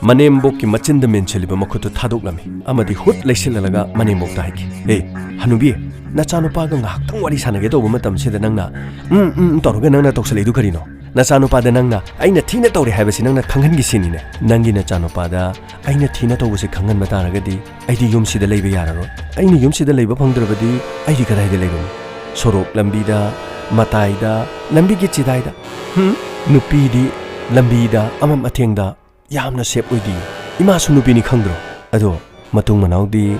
ꯃꯅꯦꯝꯕꯣꯛꯀꯤ ꯃꯆꯤꯟꯗ ꯃꯦꯟꯁꯤꯜꯂꯤꯕ ꯃꯈꯨꯠꯇꯨ ꯊꯥꯗꯣꯛꯂꯝꯃꯤ꯫ ꯑꯃꯗꯤ ꯍꯨꯠ ꯂꯩꯁꯤꯜꯍꯜꯂꯒ ꯃꯅꯦꯝꯕꯣꯛꯇ ꯍꯥꯏꯈꯤ, "ꯍꯦ, ꯍꯅꯨꯕꯤ, ꯅꯆꯥꯅꯨꯄꯥꯒ ꯉꯥꯏꯍꯥꯛꯇꯪ ꯋꯥꯔꯤ ꯁꯥꯟꯅꯒꯦ ꯇꯧꯕ ꯃꯇꯝꯁꯤꯗ ꯅꯪꯅ ꯎꯝ ꯎꯝ ꯎꯝ ꯇꯧꯔꯒ ꯅꯪꯅ ꯇꯧꯁꯜꯂꯛꯏꯗꯨ ꯀꯔꯤꯅꯣ? ꯅꯆꯥꯅꯨꯄꯥꯗ ꯅꯪꯅ ꯑꯩꯅ ꯊꯤꯅ ꯇꯧꯔꯦ ꯍꯥꯏꯕꯁꯤ ꯅꯪꯅ ꯈꯪꯍꯟꯒꯦ ꯁꯤꯅꯤꯅꯦ꯫ ꯅꯪꯒꯤ ꯅꯆꯥꯅꯨꯄꯥꯗ ꯑꯩꯅ ꯊꯤꯅ ꯇꯧꯕꯁꯤ ꯈꯪꯍꯟꯕ ꯇꯥꯔꯒꯗꯤ ꯑꯩꯗꯤ ꯌꯨꯝꯁꯤꯗ ꯂꯩꯕ ꯌꯥꯔꯔꯣꯏ꯫ ꯑꯩꯅ ꯌꯨꯝꯁꯤꯗ ꯂꯩꯕ ꯐꯪꯗ꯭ꯔꯕꯗꯤ ꯑꯩꯗꯤ ꯀꯗꯥꯏꯗ ꯂꯩꯔꯨꯅꯤ? ꯁꯣꯔꯣꯛ ꯂꯝꯕꯤꯗ, ꯃꯇꯥꯏꯗ, ꯂꯝꯕꯤꯒꯤ ꯆꯤꯗꯥꯏꯗ꯫ ꯍꯨꯝ? ꯅꯨꯄꯤꯗꯤ ꯂꯝꯕꯤꯗ, ꯑꯃꯝ ꯑꯊꯦꯡꯗ ꯌꯥꯝꯅ ꯁꯦꯞ ꯑꯣꯏꯗꯦ꯫ ꯏꯃꯥꯁꯨ ꯅꯨꯄꯤꯅꯤ ꯈꯪꯗ꯭ꯔꯣ? ꯑꯗꯣ ꯃꯇꯨꯡ ꯃꯅꯥꯎꯗꯤ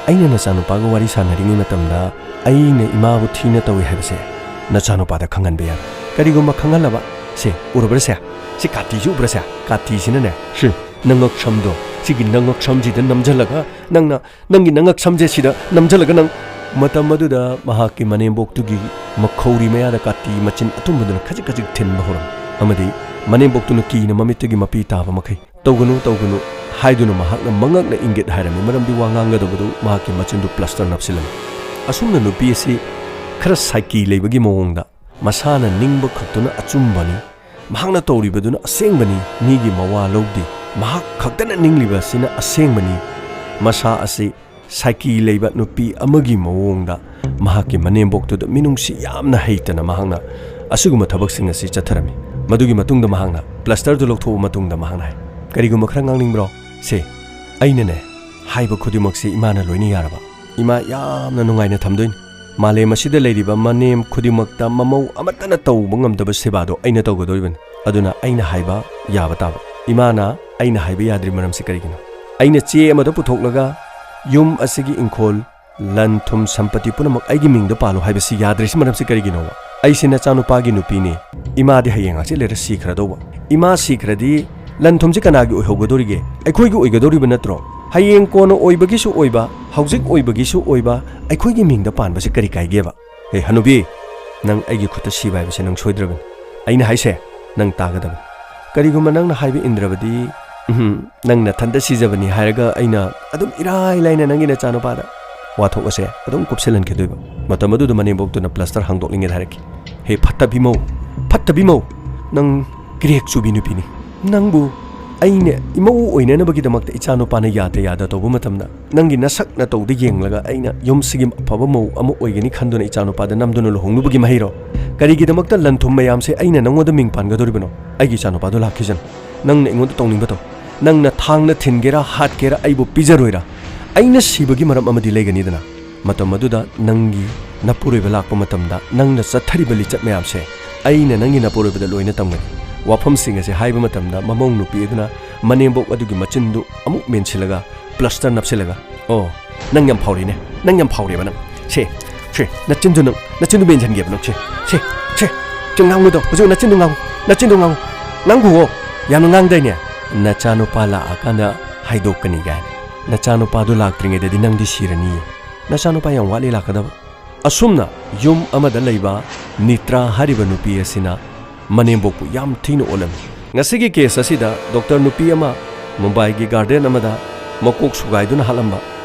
ꯑꯩꯅ ꯅꯆꯥꯅꯨꯄꯥꯒ ꯋꯥꯔꯤ ꯁꯥꯟꯅꯔꯤꯉꯩ ꯃꯇꯝꯗ ꯑꯩꯅ ꯏꯃꯥꯕꯨ ꯊꯤꯅ ꯇꯧꯏ ꯍꯥꯏꯕꯁꯦ ꯅꯆꯥꯅꯨꯄꯥꯗ ꯈꯪꯍꯟꯕ ꯌꯥꯔꯣꯏ꯫ ꯀꯔꯤꯒꯨꯝꯕ ꯈꯪꯍꯜꯂꯕ, ꯁꯦ, ꯎꯔꯕ꯭ꯔꯥ ꯁꯦ? ꯁꯤ ꯀꯥꯇꯤꯁꯤ ꯎꯕ꯭ꯔꯥ ꯁꯦ? ꯀꯥꯇꯤꯁꯤꯅꯅꯦ, ꯁꯤ ꯅꯉꯛ ꯁꯝꯗꯣ, ꯁꯤꯒꯤ ꯅꯉꯛ ꯁꯝꯁꯤꯗ ꯅꯝꯁꯤꯜꯂꯒ ꯅꯪꯅ, ꯅꯪꯒꯤ ꯅꯉꯛ ꯁꯝꯁꯦ ꯁꯤꯗ ꯅꯝꯁꯤꯜꯂꯒ ꯅꯪ꯫ ꯃꯇꯝ ꯑꯗꯨꯗ ꯃꯍꯥꯛꯀꯤ ꯃꯅꯦꯝꯕꯣꯛꯇꯨꯒꯤ ꯃꯈꯧꯔꯤ ꯃꯌꯥꯗ ꯀꯥꯇꯤ ꯃꯆꯤꯟ ꯑꯊꯨꯝꯕꯗꯨꯅ ꯈꯖꯤꯛ ꯈꯖꯤꯛ ꯊꯤꯟꯕ ꯍꯧꯔꯝꯃꯤ꯫ ꯑꯃꯗꯤ ꯃꯅꯦꯝꯕꯣꯛꯇꯨꯅ ꯀꯤꯅ ꯃꯃꯤꯠꯇꯒꯤ ꯃꯄꯤ ꯇꯥꯕ ꯃꯈꯩ "ꯇꯧꯒꯅꯨ, ꯇꯧꯒꯅꯨ" ꯍꯥꯏꯗꯨꯅ ꯃꯍꯥꯛꯅ ꯃꯉꯛꯅ ꯏꯪꯒꯤꯠ ꯍꯥꯏꯔꯝꯃꯤ, ꯃꯔꯝꯗꯤ ꯋꯥ ꯉꯥꯡꯒꯗꯧꯕꯗꯨ ꯃꯍꯥꯛꯀꯤ ꯃꯆꯤꯟꯗꯨ ꯄ꯭ꯂꯥꯁꯇꯔ ꯅꯞꯁꯤꯜꯂꯝꯃꯤ꯫ ꯑꯁꯨꯝꯅ ꯅꯨꯄꯤ ꯑꯁꯤ ꯈꯔ ꯁꯥꯏꯀꯤ ꯂꯩꯕꯒꯤ ꯃꯑꯣꯡꯗ ꯃꯁꯥꯅ ꯅꯤꯡꯕ ꯈꯛꯇꯨꯅ ꯑꯆꯨꯝꯕꯅꯤ, ꯃꯍꯥꯛꯅ ꯇꯧꯔꯤꯕꯗꯨꯅ ꯑꯁꯦꯡꯕꯅꯤ, ꯃꯤꯒꯤ ꯃꯋꯥ ꯂꯧꯗꯦ, ꯃꯍꯥꯛ ꯈꯛꯇꯅ ꯅꯤꯡꯂꯤꯕ ꯑꯁꯤꯅ ꯑꯁꯦꯡꯕꯅꯤ, ꯃꯁꯥ ꯑꯁꯤ ꯁꯥꯏꯀꯤ ꯂꯩꯕ ꯅꯨꯄꯤ ꯑꯃꯒꯤ ꯃꯑꯣꯡꯗ ꯃꯍꯥꯛꯀꯤ ꯃꯅꯦꯝꯕꯣꯛꯇꯨꯗ ꯃꯤꯅꯨꯡꯁꯤ ꯌꯥꯝꯅ ꯍꯩꯇꯅ ꯃꯍꯥꯛꯅ ꯑꯁꯤꯒꯨꯝꯕ ꯊꯕꯛꯁꯤꯡ ꯑꯁꯤ ꯆꯠꯊꯔꯝꯃꯤ꯫ ꯃꯗꯨꯒꯤ ꯃꯇꯨꯡꯗ ꯃꯍꯥꯛꯅ ꯄ꯭ꯂꯥꯁꯇꯔꯗꯨ ꯂꯧꯊꯣꯛꯑꯕ ꯃꯇꯨꯡꯗ ꯃꯍꯥꯛꯅ ꯍꯥꯏ, "ꯀꯔꯤꯒꯨꯝꯕ ꯈꯔ ꯉꯥꯡꯅꯤꯡꯕ꯭ꯔꯣ? ꯁꯦ, ꯑꯩꯅꯅꯦ ꯍꯥꯏꯕ ꯈꯨꯗꯤꯡꯃꯛꯁꯤ ꯏꯃꯥꯅ ꯂꯣꯏꯅ ꯌꯥꯔꯕ꯫ ꯏꯃꯥ ꯌꯥꯝꯅ ꯅꯨꯡꯉꯥꯏꯅ ꯊꯝꯗꯣꯏꯅꯤ꯫ ꯃꯥꯂꯦꯝ ꯑꯁꯤꯗ ꯂꯩꯔꯤꯕ ꯃꯅꯦꯝ ꯈꯨꯗꯤꯡꯃꯛꯇ ꯃꯃꯧ ꯑꯃꯠꯇꯅ ꯇꯧꯕ ꯉꯝꯗꯕ ꯁꯦꯕꯥꯗꯣ ꯑꯩꯅ ꯇꯧꯒꯗꯧꯔꯤꯕꯅꯤ꯫ ꯑꯗꯨꯅ ꯑꯩꯅ ꯍꯥꯏꯕ ꯌꯥꯕ ꯇꯥꯕ꯫ ꯏꯃꯥꯅ ꯑꯩꯅ ꯍꯥꯏꯕ ꯌꯥꯗ꯭ꯔꯤ ꯃꯔꯝꯁꯤ ꯀꯔꯤꯒꯤꯅꯣ? ꯑꯩꯅ ꯆꯦ ꯑꯃꯗ ꯄꯨꯊꯣꯛꯂꯒ ꯌꯨꯝ ꯑꯁꯤꯒꯤ ꯏꯪꯈꯣꯜ, ꯂꯟ ꯊꯨꯝ ꯁꯝꯄꯇꯤ ꯄꯨꯝꯅꯃꯛ ꯑꯩꯒꯤ ꯃꯤꯡꯗ ꯄꯥꯜꯂꯨ ꯍꯥꯏꯕꯁꯤ ꯌꯥꯗ꯭ꯔꯤꯁꯤ ꯃꯔꯝꯁꯤ ꯀꯔꯤꯒꯤꯅꯣꯕ? ꯑꯩꯁꯦ ꯅꯆꯥꯅꯨꯄꯥꯒꯤ ꯅꯨꯄꯤꯅꯤ꯫ ꯏꯃꯥꯗꯤ ꯍꯌꯦꯡ ꯍꯪꯆꯤꯠ ꯂꯩꯔ ꯁꯤꯈ꯭ꯔꯗꯧꯕ꯫ ꯏꯃꯥ ꯁꯤꯈ꯭ꯔꯗꯤ ꯂꯟ ꯊꯨꯝꯁꯤ ꯀꯅꯥꯒꯤ ꯑꯣꯏꯍꯧꯒꯗꯧꯔꯤꯒꯦ? ꯑꯩꯈꯣꯏꯒꯤ ꯑꯣꯏꯒꯗꯧꯔꯤꯕ ꯅꯠꯇ꯭ꯔꯣ? ꯍꯌꯦꯡ ꯀꯣꯟꯅ ꯑꯣꯏꯕꯒꯤꯁꯨ ꯑꯣꯏꯕ, ꯍꯧꯖꯤꯛ ꯑꯣꯏꯕꯒꯤꯁꯨ ꯑꯣꯏꯕ, ꯑꯩꯈꯣꯏꯒꯤ ꯃꯤꯡꯗ ꯄꯥꯟꯕꯁꯦ ꯀꯔꯤ ꯀꯥꯏꯒꯦꯕ?" "ꯍꯦ ꯍꯅꯨꯕꯤ, ꯅꯪ ꯑꯩꯒꯤ ꯈꯨꯠꯇ ꯁꯤꯕ ꯍꯥꯏꯕꯁꯦ ꯅꯪ ꯁꯣꯏꯗ꯭ꯔꯕꯅꯤ꯫ ꯑꯩꯅ ꯍꯥꯏꯁꯦ ꯅꯪ ꯇꯥꯒꯗꯕꯅꯤ꯫ ꯀꯔꯤꯒꯨꯝꯕ ꯅꯪꯅ ꯍꯥꯏꯕ ꯏꯟꯗ꯭ꯔꯕꯗꯤ, ꯎꯝ, ꯅꯪ ꯅꯊꯟꯇ ꯁꯤꯖꯕꯅꯤ ꯍꯥꯏꯔꯒ ꯑꯩꯅ ꯑꯗꯨꯝ ꯏꯔꯥꯏ ꯂꯥꯏꯅ ꯅꯪꯒꯤ ꯅꯆꯥꯅꯨꯄꯥꯗ ꯋꯥꯊꯣꯛ ꯑꯁꯦ ꯑꯗꯨꯝ ꯀꯨꯞꯁꯤꯜꯍꯟꯈꯤꯗꯣꯏꯕ꯫" ꯃꯇꯝ ꯑꯗꯨꯗ ꯃꯅꯦꯝꯕꯣꯛꯇꯨꯅ ꯄ꯭ꯂꯥꯁꯇꯔ ꯍꯥꯡꯗꯣꯛꯂꯤꯉꯩꯗ ꯍꯥꯏꯔꯛꯈꯤ, "ꯍꯦ ꯐꯠꯇꯕꯤ ꯃꯧ, ꯐꯠꯇꯕꯤ ꯃꯧ, ꯅꯪ ꯀ꯭ꯔꯦꯛ ꯆꯨꯕꯤ ꯅꯨꯄꯤꯅꯤ꯫ ꯅꯪꯕꯨ ꯑꯩꯅ ꯏꯃꯧ ꯑꯣꯏꯅꯅꯕꯒꯤꯗꯃꯛꯇ ꯏꯆꯥꯅꯨꯄꯥꯅ ꯌꯥꯗ ꯌꯥꯗ ꯇꯧꯕ ꯃꯇꯝꯗ, ꯅꯪꯒꯤ ꯅꯁꯛ ꯅꯇꯧꯗ ꯌꯦꯡꯂꯒ ꯑꯩꯅ ꯌꯨꯝꯁꯤꯒꯤ ꯑꯐꯕ ꯃꯧ ꯑꯃ ꯑꯣꯏꯒꯅꯤ ꯈꯟꯗꯨꯅ ꯏꯆꯥꯅꯨꯄꯥꯗ ꯅꯝꯗꯨꯅ ꯂꯨꯍꯣꯡꯂꯨꯕꯒꯤ ꯃꯍꯩꯔꯣ? ꯀꯔꯤꯒꯤꯗꯃꯛꯇ ꯂꯟ ꯊꯨꯝ ꯃꯌꯥꯝꯁꯦ ꯑꯩꯅ ꯅꯪꯉꯣꯟꯗ ꯃꯤꯡ ꯄꯥꯟꯒꯗꯧꯔꯤꯕꯅꯣ? ꯑꯩꯒꯤ ꯏꯆꯥꯅꯨꯄꯥꯗꯣ ꯂꯥꯛꯈꯤꯁꯅꯨ꯫ ꯅꯪꯅ ꯑꯩꯉꯣꯟꯗ ꯇꯧꯅꯤꯡꯕ ꯇꯧ꯫ ꯅꯪꯅ ꯊꯥꯡꯅ ꯊꯤꯟꯒꯦꯔꯥ, ꯍꯥꯠꯀꯦꯔꯥ, ꯑꯩꯕꯨ ꯄꯤꯖꯔꯣꯏꯔꯥ? ꯑꯩꯅ ꯁꯤꯕꯒꯤ ꯃꯔꯝ ꯑꯃꯗꯤ ꯂꯩꯒꯅꯤꯗꯅ꯫ ꯃꯇꯝ ꯑꯗꯨꯗ ꯅꯪꯒꯤ ꯅꯄꯨꯔꯣꯏꯕ ꯂꯥꯛꯄ ꯃꯇꯝꯗ ꯅꯪꯅ ꯆꯠꯊꯔꯤꯕ ꯂꯤꯆꯠ ꯃꯌꯥꯝꯁꯦ ꯑꯩꯅ ꯅꯪꯒꯤ ꯅꯄꯨꯔꯣꯏꯕꯗ ꯂꯣꯏꯅ ꯇꯝꯒꯅꯤ꯫ ꯋꯥꯐꯝꯁꯤꯡ ꯑꯁꯦ ꯍꯥꯏꯕ ꯃꯇꯝꯗ ꯃꯃꯧ ꯅꯨꯄꯤ ꯑꯗꯨꯅ ꯃꯅꯦꯝꯕꯣꯛ ꯑꯗꯨꯒꯤ ꯃꯆꯤꯟꯗꯨ ꯑꯃꯨꯛ ꯃꯦꯟꯁꯤꯜꯂꯒ, ꯄ꯭ꯂꯁꯇꯔ ꯅꯞꯁꯤꯜꯂꯒ, "ꯑꯣ, ꯅꯪ ꯌꯥꯝ ꯐꯥꯎꯔꯤꯅꯦ, ꯅꯪ ꯌꯥꯝ ꯐꯥꯎꯔꯦꯕ ꯅꯪ꯫ ꯁꯦ, ꯁꯦ, ꯅꯆꯤꯟꯗꯨ ꯅꯪ, ꯅꯆꯤꯟꯗꯨ ꯃꯦꯟꯁꯤꯟꯒꯦꯕ ꯅꯪ, ꯁꯦ, ꯁꯦ, ꯁꯦ, ꯆꯤꯡ ꯉꯥꯡꯉꯨꯗꯣ, ꯍꯧꯖꯤꯛ ꯅꯆꯤꯟꯗꯨ ꯉꯥꯡꯉꯨ, ꯅꯆꯤꯟꯗꯨ ꯉꯥꯡꯉꯨ, ꯉꯥꯡꯈꯨꯑꯣ, ꯌꯥꯝꯅ ꯉꯥꯡꯗꯥꯏꯅꯦ? ꯅꯆꯥꯅꯨꯄꯥ ꯂꯥꯛꯑꯀꯥꯟꯗ ꯍꯥꯏꯗꯣꯛꯀꯅꯤ ꯀꯥꯏꯅ꯫ ꯅꯆꯥꯅꯨꯄꯥꯗꯨ ꯂꯥꯛꯇ꯭ꯔꯤꯉꯩꯗꯗꯤ ꯅꯪꯗꯤ ꯁꯤꯔꯅꯤꯌꯦ꯫ ꯅꯆꯥꯅꯨꯄꯥ ꯌꯥꯝ ꯋꯥꯠꯂꯤ ꯂꯥꯛꯀꯗꯕ"꯫ ꯑꯁꯨꯝꯅ ꯌꯨꯝ ꯑꯃꯗ ꯂꯩꯕ ꯅꯤꯇ꯭ꯔꯥ ꯍꯥꯏꯔꯤꯕ ꯅꯨꯄꯤ ꯑꯁꯤꯅ ꯃꯅꯦꯝꯕꯣꯛꯄꯨ ꯌꯥꯝ ꯊꯤꯅ ꯑꯣꯠꯂꯝꯃꯤ꯫ ꯉꯁꯤꯒꯤ ꯀꯦꯁ ꯑꯁꯤꯗ ꯗꯣꯛꯇꯔ ꯅꯨꯄꯤ ꯑꯃ ꯃꯨꯝꯕꯥꯏꯒꯤ ꯒꯥꯔꯗꯦꯟ ꯑꯃꯗ ꯃꯀꯣꯛ ꯁꯨꯒꯥꯏꯗꯨꯅ ꯍꯥꯠꯂꯝꯕ,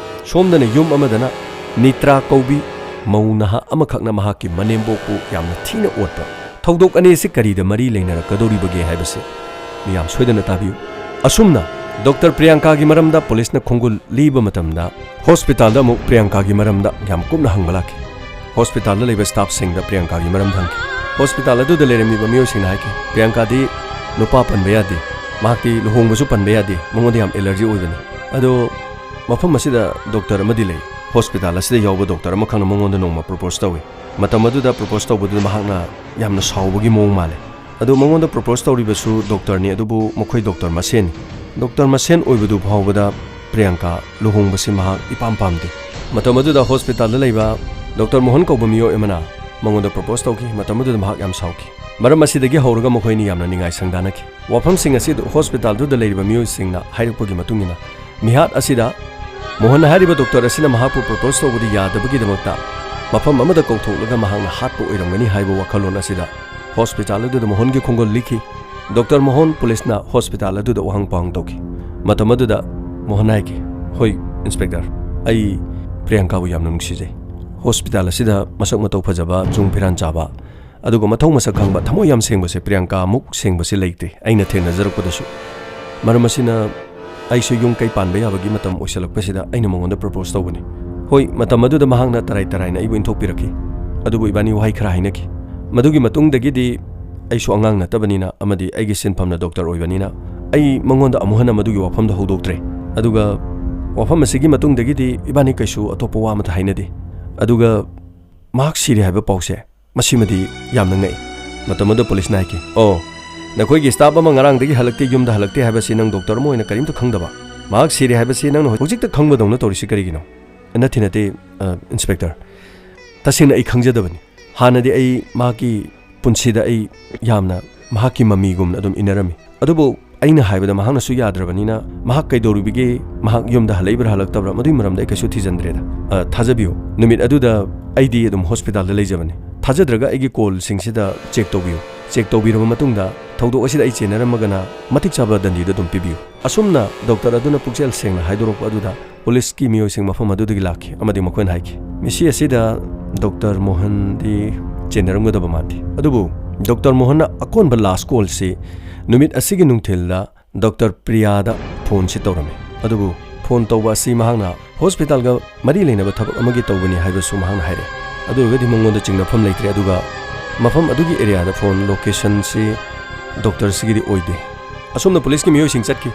ꯁꯣꯝꯗꯅ ꯌꯨꯝ ꯑꯃꯗꯅ ꯅꯤꯇ꯭ꯔꯥ ꯀꯧꯕꯤ ꯃꯧ ꯅꯍꯥ ꯑꯃꯈꯛꯅ ꯃꯍꯥꯛꯀꯤ ꯃꯅꯦꯝꯕꯣꯛꯄꯨ ꯌꯥꯝꯅ ꯊꯤꯅ ꯑꯣꯠꯄ꯫ ꯊꯧꯗꯣꯛ ꯑꯅꯤ ꯑꯁꯤ ꯀꯔꯤꯗ ꯃꯔꯤ ꯂꯩꯅꯔꯛꯀꯗꯧꯔꯤꯕꯒꯦ ꯍꯥꯏꯕꯁꯤ ꯃꯤꯌꯥꯝ ꯁꯣꯏꯗꯅ ꯇꯥꯕꯤꯌꯨ꯫ ꯑꯁꯨꯝꯅ ꯗꯣꯛꯇꯔ ꯄ꯭ꯔꯤꯌꯥꯡꯀꯥꯒꯤ ꯃꯔꯝꯗ ꯄꯨꯂꯤꯁꯅ ꯈꯣꯡꯒꯨꯜ ꯂꯤꯕ ꯃꯇꯝꯗ, ꯍꯣꯁꯄꯤꯇꯥꯜꯗ ꯑꯃꯨꯛ ꯄ꯭ꯔꯤꯌꯥꯡꯀꯥꯒꯤ ꯃꯔꯝꯗ ꯌꯥꯝ ꯀꯨꯞꯅ ꯍꯪꯕ ꯂꯥꯛꯈꯤ꯫ ꯍꯣꯁꯄꯤꯇꯥꯜꯗ ꯂꯩꯕ ꯁ꯭ꯇꯥꯐꯁꯤꯡꯗ ꯄ꯭ꯔꯤꯌꯥꯡꯀꯥꯒꯤ ꯃꯔꯝꯗ ꯍꯪꯈꯤ꯫ ꯍꯣꯁꯄꯤꯇꯥꯜ ꯑꯗꯨꯗ ꯂꯩꯔꯝꯃꯤꯕ ꯃꯤꯑꯣꯏꯁꯤꯡꯅ ꯍꯥꯏꯈꯤ, "ꯄ꯭ꯔꯤꯌꯥꯡꯀꯥꯗꯤ ꯅꯨꯄꯥ ꯄꯟꯕ ꯌꯥꯗꯦ, ꯃꯍꯥꯛꯇꯤ ꯂꯨꯍꯣꯡꯕꯁꯨ ꯄꯟꯕ ꯌꯥꯗꯦ, ꯃꯉꯣꯟꯗ ꯌꯥꯝ ꯑꯦꯂꯔꯖꯤ ꯑꯣꯏꯕꯅꯤ"꯫ ꯑꯗꯣ ꯃꯐꯝ ꯑꯁꯤꯗ ꯗꯣꯛꯇꯔ ꯑꯃꯗꯤ ꯂꯩ꯫ ꯍꯣꯁꯄꯤꯇꯥꯜ ꯑꯁꯤꯗ ꯌꯥꯎꯕ ꯗꯣꯛꯇꯔ ꯑꯃꯈꯛꯅ ꯃꯉꯣꯟꯗ ꯅꯣꯡꯃ ꯄ꯭ꯔꯣꯄꯣꯁ ꯇꯧꯏ꯫ ꯃꯇꯝ ꯑꯗꯨꯗ ꯄ꯭ꯔꯣꯄꯣꯁ ꯇꯧꯕꯗꯨꯗ ꯃꯍꯥꯛꯅ ꯌꯥꯝꯅ ꯁꯥꯎꯕꯒꯤ ꯃꯑꯣꯡ ꯃꯥꯜꯂꯦ꯫ ꯑꯗꯨ ꯃꯉꯣꯟꯗ ꯄ꯭ꯔꯣꯄꯣꯁ ꯇꯧꯔꯤꯕꯁꯨ ꯗꯣꯛꯇꯔꯅꯤ, ꯑꯗꯨꯕꯨ ꯃꯈꯣꯏ ꯗꯣꯛꯇꯔ ꯃꯁꯦꯟꯅꯤ꯫ ꯗꯣꯛꯇꯔ ꯃꯁꯦꯟ ꯑꯣꯏꯕꯗꯨ ꯐꯥꯎꯕꯗ ꯄ꯭ꯔꯤꯌꯥꯡꯀꯥ ꯂꯨꯍꯣꯡꯕꯁꯤ ꯃꯍꯥꯛ ꯏꯄꯥꯝ ꯄꯥꯝꯗꯦ꯫ ꯃꯇꯝ ꯑꯗꯨꯗ ꯍꯣꯁꯄꯤꯇꯥꯜꯗ ꯂꯩꯕ ꯗꯣꯛꯇꯔ ꯃꯣꯍꯟ ꯀꯧꯕ ꯃꯤꯑꯣꯏ ꯑꯃꯅ ꯃꯉꯣꯟꯗ ꯄ꯭ꯔꯣꯄꯣꯁ ꯇꯧꯈꯤ꯫ ꯃꯇꯝ ꯑꯗꯨꯗ ꯃꯍꯥꯛ ꯌꯥꯝ ꯁꯥꯎꯈꯤ꯫ ꯃꯔꯝ ꯑꯁꯤꯗꯒꯤ ꯍꯧꯔꯒ ꯃꯈꯣꯏ ꯑꯅꯤ ꯌꯥꯝꯅ ꯅꯤꯡꯉꯥꯏ ꯁꯪꯗꯥꯅꯈꯤ꯫ ꯋꯥꯐꯝꯁꯤꯡ ꯑꯁꯤ ꯍꯣꯁꯄꯤꯇꯥꯜꯗꯨꯗ ꯂꯩꯔꯤꯕ ꯃꯤꯑꯣꯏꯁꯤꯡꯅ ꯍꯥꯏꯔꯛꯄꯒꯤ ꯃꯇꯨꯡ ꯏꯟꯅ, ꯃꯤꯍꯥꯠ ꯑꯁꯤꯗ ꯃꯣꯍꯟ ꯍꯥꯏꯔꯤꯕ ꯗꯣꯛꯇꯔ ꯑꯁꯤꯅ ꯃꯍꯥꯛꯄꯨ ꯄ꯭ꯔꯣꯄꯣꯁ ꯇꯧꯕꯗꯤ ꯌꯥꯗꯕꯒꯤꯗꯃꯛꯇ ꯃꯐꯝ ꯑꯃꯗ ꯀꯧꯊꯣꯛꯂꯒ ꯃꯍꯥꯛꯅ ꯍꯥꯠꯄ ꯑꯣꯏꯔꯝꯒꯅꯤ ꯍꯥꯏꯕ ꯋꯥꯈꯜꯂꯣꯟ ꯑꯁꯤꯗ ꯍꯣꯁꯄꯤꯇꯥꯜ ꯑꯗꯨꯗ ꯃꯣꯍꯟꯒꯤ ꯈꯣꯡꯒꯨꯜ ꯂꯤꯈꯤ꯫ ꯗꯣꯛꯇꯔ ꯃꯣꯍꯟ ꯄꯨꯂꯤꯁꯅ ꯍꯣꯁꯄꯤꯇꯥꯜ ꯑꯗꯨꯗ ꯋꯥꯍꯪ ꯄꯥꯎꯍꯪ ꯇꯧꯈꯤ꯫ ꯃꯇꯝ ꯑꯗꯨꯗ ꯃꯣꯍꯟ ꯍꯥꯏꯈꯤ, "ꯍꯣꯏ, ꯏꯟꯁꯄꯦꯛꯇꯔ, ꯑꯩ ꯄ꯭ꯔꯤꯌꯥꯡꯀꯥꯕꯨ ꯌꯥꯝꯅ ꯅꯨꯡꯁꯤꯖꯩ꯫ ꯍꯣꯁꯄꯤꯇꯥꯜ ꯑꯁꯤꯗ ꯃꯁꯛ ꯃꯇꯧ ꯐꯖꯕ, ꯆꯨꯡ ꯐꯤꯔꯥꯟ ꯆꯥꯕ, ꯑꯗꯨꯒ ꯃꯊꯧ ꯃꯁꯛ ꯈꯪꯕ, ꯊꯃꯣꯏ ꯌꯥꯝ ꯁꯦꯡꯕꯁꯦ ꯄ꯭ꯔꯤꯌꯥꯡꯀꯥ ꯃꯨꯛ ꯁꯦꯡꯕꯁꯦ ꯂꯩꯇꯦ ꯑꯩꯅ ꯊꯦꯡꯅꯖꯔꯛꯄꯗꯁꯨ"꯫ ꯃꯔꯝ ꯑꯁꯤꯅ ꯑꯩꯁꯨ ꯌꯨꯝ ꯀꯩ ꯄꯥꯟꯕ ꯌꯥꯕꯒꯤ ꯃꯇꯝ ꯑꯣꯏꯁꯜꯂꯛꯄꯁꯤꯗ ꯑꯩꯅ ꯃꯉꯣꯟꯗ ꯄ꯭ꯔꯣꯄꯣꯁ ꯇꯧꯕꯅꯤ꯫ ꯍꯣꯏ, ꯃꯇꯝ ꯑꯗꯨꯗ ꯃꯍꯥꯛꯅ ꯇꯔꯥꯏ ꯇꯔꯥꯏꯅ ꯑꯩꯕꯨ ꯏꯟꯊꯣꯛꯄꯤꯔꯛꯈꯤ꯫ ꯑꯗꯨꯕꯨ ꯏꯕꯥꯅꯤ ꯋꯥꯍꯩ ꯈꯔ ꯍꯥꯏꯅꯈꯤ꯫ ꯃꯗꯨꯒꯤ ꯃꯇꯨꯡꯗꯒꯤꯗꯤ ꯑꯩꯁꯨ ꯑꯉꯥꯡ ꯅꯠꯇꯕꯅꯤꯅ ꯑꯃꯗꯤ ꯑꯩꯒꯤ ꯁꯤꯟꯐꯝꯅ ꯗꯣꯛꯇꯔ ꯑꯣꯏꯕꯅꯤꯅ ꯑꯩ ꯃꯉꯣꯟꯗ ꯑꯃꯨꯛ ꯍꯟꯅ ꯃꯗꯨꯒꯤ ꯋꯥꯐꯝꯗꯣ ꯍꯧꯗꯣꯛꯇ꯭ꯔꯦ꯫ ꯑꯗꯨꯒ ꯋꯥꯐꯝ ꯑꯁꯤꯒꯤ ꯃꯇꯨꯡꯗꯒꯤꯗꯤ ꯏꯕꯥꯅꯤ ꯀꯩꯁꯨ ꯑꯇꯣꯞꯄ ꯋꯥ ꯑꯃꯠꯇ ꯍꯥꯏꯅꯗꯦ꯫ ꯑꯗꯨꯒ ꯃꯍꯥꯛ ꯁꯤꯔꯦ ꯍꯥꯏꯕ ꯄꯥꯎꯁꯦ, ꯃꯁꯤꯃꯗꯤ ꯌꯥꯝꯅ ꯉꯛꯏ꯫ ꯃꯇꯝ ꯑꯗꯨꯗ ꯄꯨꯂꯤꯁꯅ ꯍꯥꯏꯈꯤ, "ꯑꯣ, ꯅꯈꯣꯏꯒꯤ ꯁ꯭ꯇꯥꯐ ꯑꯃ ꯉꯔꯥꯡꯗꯒꯤ ꯍꯜꯂꯛꯇꯦ, ꯌꯨꯝꯗ ꯍꯜꯂꯛꯇꯦ ꯍꯥꯏꯕꯁꯤ ꯅꯪ ꯗꯣꯛꯇꯔ ꯑꯃ ꯑꯣꯏꯅ ꯀꯔꯤꯝꯇ ꯈꯪꯗꯕ? ꯃꯍꯥꯛ ꯁꯤꯔꯦ ꯍꯥꯏꯕꯁꯤ ꯅꯪꯅ ꯍꯧꯖꯤꯛꯇ ꯈꯪꯕꯗꯧꯅ ꯇꯧꯔꯤꯁꯤ ꯀꯔꯤꯒꯤꯅꯣ?" "ꯅꯠꯇꯦ, ꯅꯠꯇꯦ, ꯑ, ꯏꯟꯁꯄꯦꯛꯇꯔ꯫ ꯇꯁꯦꯡꯅ ꯑꯩ ꯈꯪꯖꯗꯕꯅꯤ꯫ ꯍꯥꯟꯅꯗꯤ ꯑꯩ ꯃꯍꯥꯛꯀꯤ ꯄꯨꯟꯁꯤꯗ ꯑꯩ ꯌꯥꯝꯅ ꯃꯍꯥꯛꯀꯤ ꯃꯃꯤꯒꯨꯝꯅ ꯑꯗꯨꯝ ꯏꯟꯅꯔꯝꯃꯤ꯫ ꯑꯗꯨꯕꯨ ꯑꯩꯅ ꯍꯥꯏꯕꯗ ꯃꯍꯥꯛꯅꯁꯨ ꯌꯥꯗ꯭ꯔꯕꯅꯤꯅ, ꯃꯍꯥꯛ ꯀꯩꯗꯧꯔꯤꯕꯒꯦ, ꯃꯍꯥꯛ ꯌꯨꯝꯗ ꯍꯜꯂꯛꯏꯕ꯭ꯔꯥ ꯍꯜꯂꯛꯇꯕ꯭ꯔꯥ, ꯃꯗꯨꯒꯤ ꯃꯔꯝꯗ ꯑꯩ ꯀꯩꯁꯨ ꯊꯤꯖꯤꯟꯗ꯭ꯔꯦꯗ꯫ ꯑ, ꯊꯥꯖꯕꯤꯌꯨ, ꯅꯨꯃꯤꯠ ꯑꯗꯨꯗ ꯑꯩꯗꯤ ꯑꯗꯨꯝ ꯍꯣꯁꯄꯤꯇꯥꯜꯗ ꯂꯩꯖꯕꯅꯤ꯫ ꯊꯥꯖꯗ꯭ꯔꯒ ꯑꯩꯒꯤ ꯀꯣꯜꯁꯤꯡꯁꯤꯗ ꯆꯦꯛ ꯇꯧꯕꯤꯌꯨ꯫ ꯆꯦꯛ ꯇꯧꯕꯤꯔꯕ ꯃꯇꯨꯡꯗ ꯊꯧꯗꯣꯛ ꯑꯁꯤꯗ ꯑꯩ ꯆꯦꯟꯅꯔꯝꯃꯒꯅ ꯃꯇꯤꯛ ꯆꯥꯕ ꯗꯟꯗꯤꯗ ꯑꯗꯨꯝ ꯄꯤꯕꯤꯌꯨ꯫" ꯑꯁꯨꯝꯅ ꯗꯣꯛꯇꯔ ꯑꯗꯨꯅ ꯄꯨꯛꯆꯦꯜ ꯁꯦꯡꯅ ꯍꯥꯏꯗꯣꯔꯛꯄ ꯑꯗꯨꯗ ꯄꯨꯂꯤꯁꯀꯤ ꯃꯤꯑꯣꯏꯁꯤꯡ ꯃꯐꯝ ꯑꯗꯨꯗꯒꯤ ꯂꯥꯛꯈꯤ ꯑꯃꯗꯤ ꯃꯈꯣꯏꯅ ꯍꯥꯏꯈꯤ, "ꯃꯤꯁꯤ ꯑꯁꯤꯗ ꯗꯣꯛꯇꯔ ꯃꯣꯍꯟꯗꯤ ꯆꯦꯟꯅꯔꯝꯒꯗꯕ ꯃꯥꯟꯗꯦ꯫" ꯑꯗꯨꯕꯨ ꯗꯣꯛꯇꯔ ꯃꯣꯍꯟꯅ ꯑꯀꯣꯟꯕ ꯂꯥꯁ ꯀꯣꯜꯁꯤ ꯅꯨꯃꯤꯠ ꯑꯁꯤꯒꯤ ꯅꯨꯡꯊꯤꯜꯗ ꯗꯣꯛꯇꯔ ꯄ꯭ꯔꯤꯌꯥꯗ ꯐꯣꯟꯁꯤ ꯇꯧꯔꯝꯃꯤ꯫ ꯑꯗꯨꯕꯨ ꯐꯣꯟ ꯇꯧꯕ ꯑꯁꯤ ꯃꯍꯥꯛꯅ ꯍꯣꯁꯄꯤꯇꯥꯜꯒ ꯃꯔꯤ ꯂꯩꯅꯕ ꯊꯕꯛ ꯑꯃꯒꯤ ꯇꯧꯕꯅꯤ ꯍꯥꯏꯕꯁꯨ ꯃꯍꯥꯛꯅ ꯍꯥꯏꯔꯛꯑꯦ꯫ ꯑꯗꯨ ꯑꯣꯏꯔꯒꯗꯤ ꯃꯉꯣꯟꯗ ꯆꯤꯡꯅꯐꯝ ꯂꯩꯇ꯭ꯔꯦ꯫ ꯑꯗꯨꯒ ꯃꯐꯝ ꯑꯗꯨꯒꯤ ꯑꯦꯔꯤꯌꯥꯗ ꯐꯣꯟ ꯂꯣꯀꯦꯁꯟꯁꯤ ꯗꯣꯛꯇꯔꯁꯤꯒꯤꯗꯤ ꯑꯣꯏꯗꯦ꯫ ꯑꯁꯨꯝꯅ ꯄꯨꯂꯤꯁꯀꯤ ꯃꯤꯑꯣꯏꯁꯤꯡ ꯆꯠꯈꯤ꯫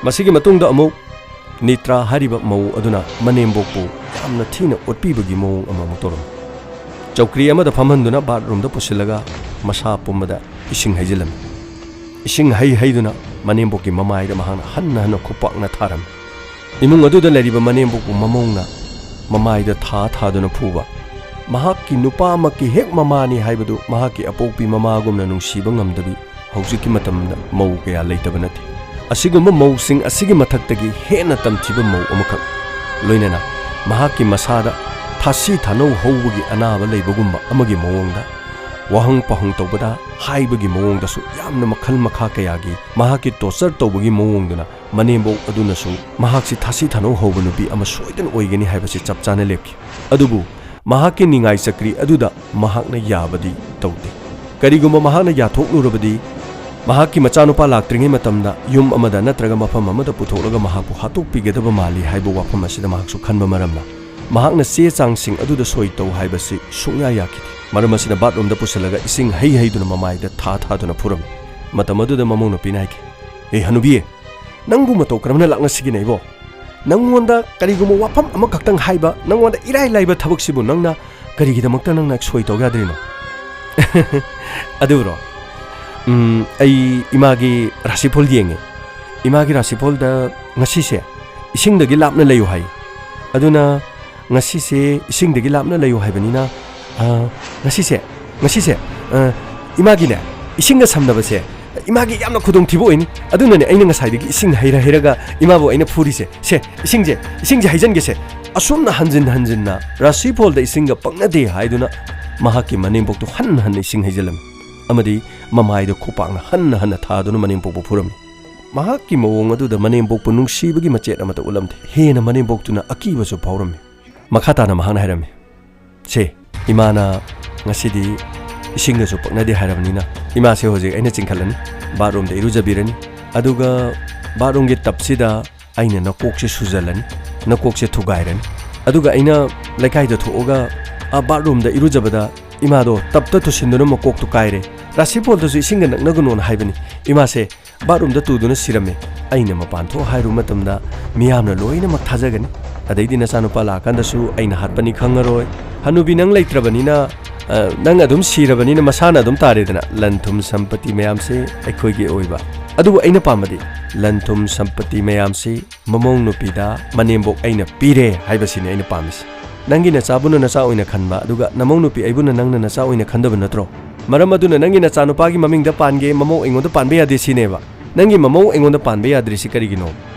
ꯃꯁꯤꯒꯤ ꯃꯇꯨꯡꯗ ꯑꯃꯨꯛ ꯅꯤꯇ꯭ꯔꯥ ꯍꯥꯏꯔꯤꯕ ꯃꯧ ꯑꯗꯨꯅ ꯃꯅꯦꯝꯕꯣꯛꯄꯨ ꯌꯥꯝꯅ ꯊꯤꯅ ꯑꯣꯠꯄꯤꯕꯒꯤ ꯃꯑꯣꯡ ꯑꯃꯃꯨꯛ ꯇꯧꯔꯝꯃꯤ꯫ ꯆꯧꯀ꯭ꯔꯤ ꯑꯃꯗ ꯐꯝꯍꯟꯗꯨꯅ ꯕꯥꯠꯔꯨꯝꯗ ꯄꯨꯁꯤꯜꯂꯒ ꯃꯁꯥ ꯄꯨꯝꯕꯗ ꯏꯁꯤꯡ ꯍꯩꯖꯤꯜꯂꯝꯃꯤ꯫ ꯏꯁꯤꯡ ꯍꯩ ꯍꯩꯗꯨꯅ ꯃꯅꯦꯝꯕꯣꯛꯀꯤ ꯃꯃꯥꯏꯗ ꯃꯍꯥꯛꯅ ꯍꯟꯅ ꯍꯟꯅ ꯈꯨꯄꯥꯛꯅ ꯊꯥꯔꯝꯃꯤ꯫ ꯏꯃꯨꯡ ꯑꯗꯨꯗ ꯂꯩꯔꯤꯕ ꯃꯅꯦꯝꯕꯣꯛꯄꯨ ꯃꯃꯧꯅ ꯃꯃꯥꯏꯗ ꯊꯥ ꯊꯥꯗꯨꯅ ꯐꯨꯕ꯫ ꯃꯍꯥꯛꯀꯤ ꯅꯨꯄꯥꯃꯛꯀꯤ ꯍꯦꯛ ꯃꯃꯥꯅꯤ ꯍꯥꯏꯕꯗꯨ ꯃꯍꯥꯛꯀꯤ ꯑꯄꯣꯛꯄꯤ ꯃꯃꯥꯒꯨꯝꯅ ꯅꯨꯡꯁꯤꯕ ꯉꯝꯗꯕꯤ ꯍꯧꯖꯤꯛꯀꯤ ꯃꯇꯝꯗ ꯃꯧ ꯀꯌꯥ ꯂꯩꯇꯕ ꯅꯠꯇꯦ꯫ ꯑꯁꯤꯒꯨꯝꯕ ꯃꯧꯁꯤꯡ ꯑꯁꯤꯒꯤ ꯃꯊꯛꯇꯒꯤ ꯍꯦꯟꯅ ꯇꯝꯊꯤꯕ ꯃꯧ ꯑꯃꯈꯛ, ꯂꯣꯏꯅꯅ ꯃꯍꯥꯛꯀꯤ ꯃꯁꯥꯗ ꯊꯥꯁꯤ ꯊꯥꯅꯧ ꯍꯧꯕꯒꯤ ꯑꯅꯥꯕ ꯂꯩꯕꯒꯨꯝꯕ ꯑꯃꯒꯤ ꯃꯑꯣꯡꯗ, ꯋꯥꯍꯪ ꯄꯥꯎꯍꯪ ꯇꯧꯕꯗ ꯍꯥꯏꯕꯒꯤ ꯃꯑꯣꯡꯗꯁꯨ ꯌꯥꯝꯅ ꯃꯈꯜ ꯃꯈꯥ ꯀꯌꯥꯒꯤ ꯃꯍꯥꯛꯀꯤ ꯇꯣꯔꯆꯔ ꯇꯧꯕꯒꯤ ꯃꯑꯣꯡꯗꯨꯅ ꯃꯅꯦꯝꯕꯣꯛ ꯑꯗꯨꯅꯁꯨ ꯃꯍꯥꯛꯁꯤ ꯊꯥꯁꯤ ꯊꯥꯅꯧ ꯍꯧꯕ ꯅꯨꯄꯤ ꯑꯃ ꯁꯣꯏꯗꯅ ꯑꯣꯏꯒꯅꯤ ꯍꯥꯏꯕꯁꯤ ꯆꯞ ꯆꯥꯅ ꯂꯦꯞꯈꯤ꯫ ꯑꯗꯨꯕꯨ ꯃꯍꯥꯛꯀꯤ ꯅꯤꯡꯉꯥꯏ ꯆꯀ꯭ꯔꯤ ꯑꯗꯨꯗ ꯃꯍꯥꯛꯅ ꯌꯥꯕꯗꯤ ꯇꯧꯗꯦ꯫ ꯀꯔꯤꯒꯨꯝꯕ ꯃꯍꯥꯛꯅ ꯌꯥꯊꯣꯛꯂꯨꯔꯕꯗꯤ ꯃꯍꯥꯛꯀꯤ ꯃꯆꯥꯅꯨꯄꯥ ꯂꯥꯛꯇ꯭ꯔꯤꯉꯩ ꯃꯇꯝꯗ ꯌꯨꯝ ꯑꯃꯗ ꯅꯠꯇ꯭ꯔꯒ ꯃꯐꯝ ꯑꯃꯗ ꯄꯨꯊꯣꯛꯂꯒ ꯃꯍꯥꯛꯄꯨ ꯍꯥꯠꯇꯣꯛꯄꯤꯒꯗꯕ ꯃꯥꯜꯂꯤ ꯍꯥꯏꯕ ꯋꯥꯐꯝ ꯑꯁꯤꯗ ꯃꯍꯥꯛꯁꯨ ꯈꯟꯕ ꯃꯔꯝꯅ, ꯃꯍꯥꯛꯅ ꯆꯦ ꯆꯥꯡꯁꯤꯡ ꯑꯗꯨꯗ ꯁꯣꯏ ꯇꯧ ꯍꯥꯏꯕꯁꯤ ꯁꯨꯡꯌꯥ ꯌꯥꯈꯤꯗꯦ꯫ ꯃꯔꯝ ꯑꯁꯤꯅ ꯕꯥꯠꯔꯨꯝꯗ ꯄꯨꯁꯤꯜꯂꯒ ꯏꯁꯤꯡ ꯍꯩ ꯍꯩꯗꯨꯅ ꯃꯃꯥꯏꯗ ꯊꯥ ꯊꯥꯗꯨꯅ ꯐꯨꯔꯝꯃꯤ꯫ ꯃꯇꯝ ꯑꯗꯨꯗ ꯃꯃꯧ ꯅꯨꯄꯤꯅ ꯍꯥꯏꯈꯤ, "ꯑꯦ ꯍꯅꯨꯕꯤ, ꯅꯪꯕꯨ ꯃꯇꯧ ꯀꯔꯝꯅ ꯂꯥꯛꯅꯁꯤꯒꯦꯅꯦ ꯏꯕꯣ? ꯅꯪꯉꯣꯟꯗ ꯀꯔꯤꯒꯨꯝꯕ ꯋꯥꯐꯝ ꯑꯃꯈꯛꯇꯪ ꯍꯥꯏꯕ, ꯅꯪꯉꯣꯟꯗ ꯏꯔꯥꯏ ꯂꯥꯏꯕ ꯊꯕꯛꯁꯤꯕꯨ ꯅꯪꯅ ꯀꯔꯤꯒꯤꯗꯃꯛꯇ ꯅꯪꯅ ꯁꯣꯏ ꯇꯧ ꯌꯥꯗ꯭ꯔꯤꯅꯣ?" ꯑꯗꯨꯔꯣ? ꯎꯝ, ꯑꯩ ꯏꯃꯥꯒꯤ ꯔꯥꯁꯤꯐꯣꯜ ꯌꯦꯡꯉꯦ꯫ ꯏꯃꯥꯒꯤ ꯔꯥꯁꯤꯐꯣꯜꯗ ꯉꯁꯤꯁꯦ ꯏꯁꯤꯡꯗꯒꯤ ꯂꯥꯞꯅ ꯂꯩꯌꯨ ꯍꯥꯏ꯫ ꯑꯗꯨꯅ ꯉꯁꯤꯁꯦ ꯏꯁꯤꯡꯗꯒꯤ ꯂꯥꯞꯅ ꯂꯩꯌꯨ ꯍꯥꯏꯕꯅꯤꯅ, ꯑ, ꯉꯁꯤꯁꯦ, ꯉꯁꯤꯁꯦ, ꯑ, ꯏꯃꯥꯒꯤꯅꯦ, ꯏꯁꯤꯡꯒ ꯁꯝꯅꯕꯁꯦ ꯏꯃꯥꯒꯤ ꯌꯥꯝꯅ ꯈꯨꯗꯣꯡꯊꯤꯕ ꯑꯣꯏꯅꯤ꯫ ꯑꯗꯨꯅꯅꯦ ꯑꯩꯅ ꯉꯁꯥꯏꯗꯒꯤ ꯏꯁꯤꯡ ꯍꯩꯔ ꯍꯩꯔꯒ ꯏꯃꯥꯕꯨ ꯑꯩꯅ ꯐꯨꯔꯤꯁꯦ꯫ "ꯁꯦ, ꯏꯁꯤꯡꯁꯦ, ꯏꯁꯤꯡꯁꯦ ꯍꯩꯖꯟꯒꯦꯁꯦ"꯫ ꯑꯁꯨꯝꯅ ꯍꯟꯖꯤꯟ ꯍꯟꯖꯤꯟꯅ ꯔꯥꯁꯤꯐꯣꯜꯗ ꯏꯁꯤꯡꯒ ꯄꯛꯅꯗꯦ ꯍꯥꯏꯗꯨꯅ ꯃꯍꯥꯛꯀꯤ ꯃꯅꯦꯝꯕꯣꯛꯇꯨ ꯍꯟꯅ ꯍꯟꯅ ꯏꯁꯤꯡ ꯍꯩꯖꯤꯜꯂꯝꯃꯤ꯫ ꯑꯃꯗꯤ ꯃꯃꯥꯏꯗ ꯈꯨꯄꯥꯛꯅ ꯍꯟꯅ ꯍꯟꯅ ꯊꯥꯗꯨꯅ ꯃꯅꯦꯝꯄꯣꯛꯄꯨ ꯐꯨꯔꯝꯃꯤ꯫ ꯃꯍꯥꯛꯀꯤ ꯃꯑꯣꯡ ꯑꯗꯨꯗ ꯃꯅꯦꯝꯄꯣꯛꯄꯨ ꯅꯨꯡꯁꯤꯕꯒꯤ ꯃꯆꯦꯠ ꯑꯃꯠꯇ ꯎꯠꯂꯝꯗꯦ꯫ ꯍꯦꯟꯅ ꯃꯅꯦꯝꯄꯣꯛꯇꯨꯅ ꯑꯀꯤꯕꯁꯨ ꯐꯥꯎꯔꯝꯃꯤ꯫ ꯃꯈꯥ ꯇꯥꯅ ꯃꯍꯥꯛꯅ ꯍꯥꯏꯔꯝꯃꯤ, "ꯁꯦ, ꯏꯃꯥꯅ ꯉꯁꯤꯗꯤ ꯏꯁꯤꯡꯒꯁꯨ ꯄꯛꯅꯗꯦ ꯍꯥꯏꯔꯕꯅꯤꯅ, ꯏꯃꯥꯁꯦ ꯍꯧꯖꯤꯛ ꯑꯩꯅ ꯆꯤꯡꯈꯠꯂꯅꯤ, ꯕꯥꯠꯔꯨꯝꯗ ꯏꯔꯨꯖꯕꯤꯔꯅꯤ, ꯑꯗꯨꯒ ꯕꯥꯠꯔꯨꯝꯒꯤ ꯇꯞꯁꯤꯗ ꯑꯩꯅ ꯅꯀꯣꯛꯁꯦ ꯁꯨꯖꯜꯂꯅꯤ, ꯅꯀꯣꯛꯁꯦ ꯊꯨꯒꯥꯏꯔꯅꯤ꯫ ꯑꯗꯨꯒ ꯑꯩꯅ ꯂꯩꯀꯥꯏꯗ ꯊꯣꯛꯑꯒ ꯑꯥ ꯕꯥꯠꯔꯨꯝꯗ ꯏꯔꯨꯖꯕꯗ ꯏꯃꯥꯗꯣ ꯇꯞꯇ ꯇꯨꯁꯤꯟꯗꯨꯅ ꯃꯀꯣꯛꯇꯨ ꯀꯥꯏꯔꯦ꯫ ꯔꯥꯁꯤꯐꯣꯜꯗꯁꯨ ꯏꯁꯤꯡꯒ ꯅꯛꯅꯒꯅꯣꯅ ꯍꯥꯏꯕꯅꯤ꯫ ꯏꯃꯥꯁꯦ ꯕꯥꯠꯔꯨꯝꯗ ꯇꯨꯗꯨꯅ ꯁꯤꯔꯝꯃꯦ꯫ ꯑꯩꯅ ꯃꯄꯥꯟ ꯊꯣꯛ ꯍꯥꯏꯔꯨꯕ ꯃꯇꯝꯗ ꯃꯤꯌꯥꯝꯅ ꯂꯣꯏꯅꯃꯛ ꯊꯥꯖꯒꯅꯤ꯫ ꯑꯗꯩꯗꯤ ꯅꯆꯥꯅꯨꯄꯥ ꯂꯥꯛꯑꯀꯥꯟꯗꯁꯨ ꯑꯩꯅ ꯍꯥꯠꯄꯅꯤ ꯈꯪꯉꯔꯣꯏ꯫ ꯍꯅꯨꯕꯤ, ꯅꯪ ꯂꯩꯇ꯭ꯔꯕꯅꯤꯅ, ꯑ, ꯅꯪ ꯑꯗꯨꯝ ꯁꯤꯔꯕꯅꯤꯅ ꯃꯁꯥꯅ ꯑꯗꯨꯝ ꯇꯥꯔꯦꯗꯅ꯫ ꯂꯟ ꯊꯨꯝ ꯁꯝꯄꯇꯤ ꯃꯌꯥꯝꯁꯦ ꯑꯩꯈꯣꯏꯒꯤ ꯑꯣꯏꯕ꯫ ꯑꯗꯨꯕꯨ ꯑꯩꯅ ꯄꯥꯝꯕꯗꯤ ꯂꯟ ꯊꯨꯝ ꯁꯝꯄꯇꯤ ꯃꯌꯥꯝꯁꯤ ꯃꯃꯧ ꯅꯨꯄꯤꯗ ꯃꯅꯦꯝꯕꯣꯛ ꯑꯩꯅ ꯄꯤꯔꯦ ꯍꯥꯏꯕꯁꯤꯅꯤ ꯑꯩꯅ ꯄꯥꯝꯃꯤꯁꯤ꯫ ꯅꯪꯒꯤ ꯅꯆꯥꯕꯨꯅ ꯅꯆꯥ ꯑꯣꯏꯅ ꯈꯟꯕ, ꯑꯗꯨꯒ ꯅꯃꯧ ꯅꯨꯄꯤ ꯑꯩꯕꯨꯅ ꯅꯪꯅ ꯅꯆꯥ ꯑꯣꯏꯅ ꯈꯟꯗꯕ ꯅꯠꯇ꯭ꯔꯣ? ꯃꯔꯝ ꯑꯗꯨꯅ ꯅꯪꯒꯤ ꯅꯆꯥꯅꯨꯄꯥꯒꯤ ꯃꯃꯤꯡꯗ ꯄꯥꯟꯒꯦ, ꯃꯃꯧ ꯑꯩꯉꯣꯟꯗ ꯄꯥꯟꯕ ꯌꯥꯗꯦ ꯁꯤꯅꯦꯕ꯫ ꯅꯪꯒꯤ ꯃꯃꯧ ꯑꯩꯉꯣꯟꯗ ꯄꯥꯟꯕ ꯌꯥꯗ꯭ꯔꯤꯁꯤ ꯀꯔꯤꯒꯤꯅꯣ?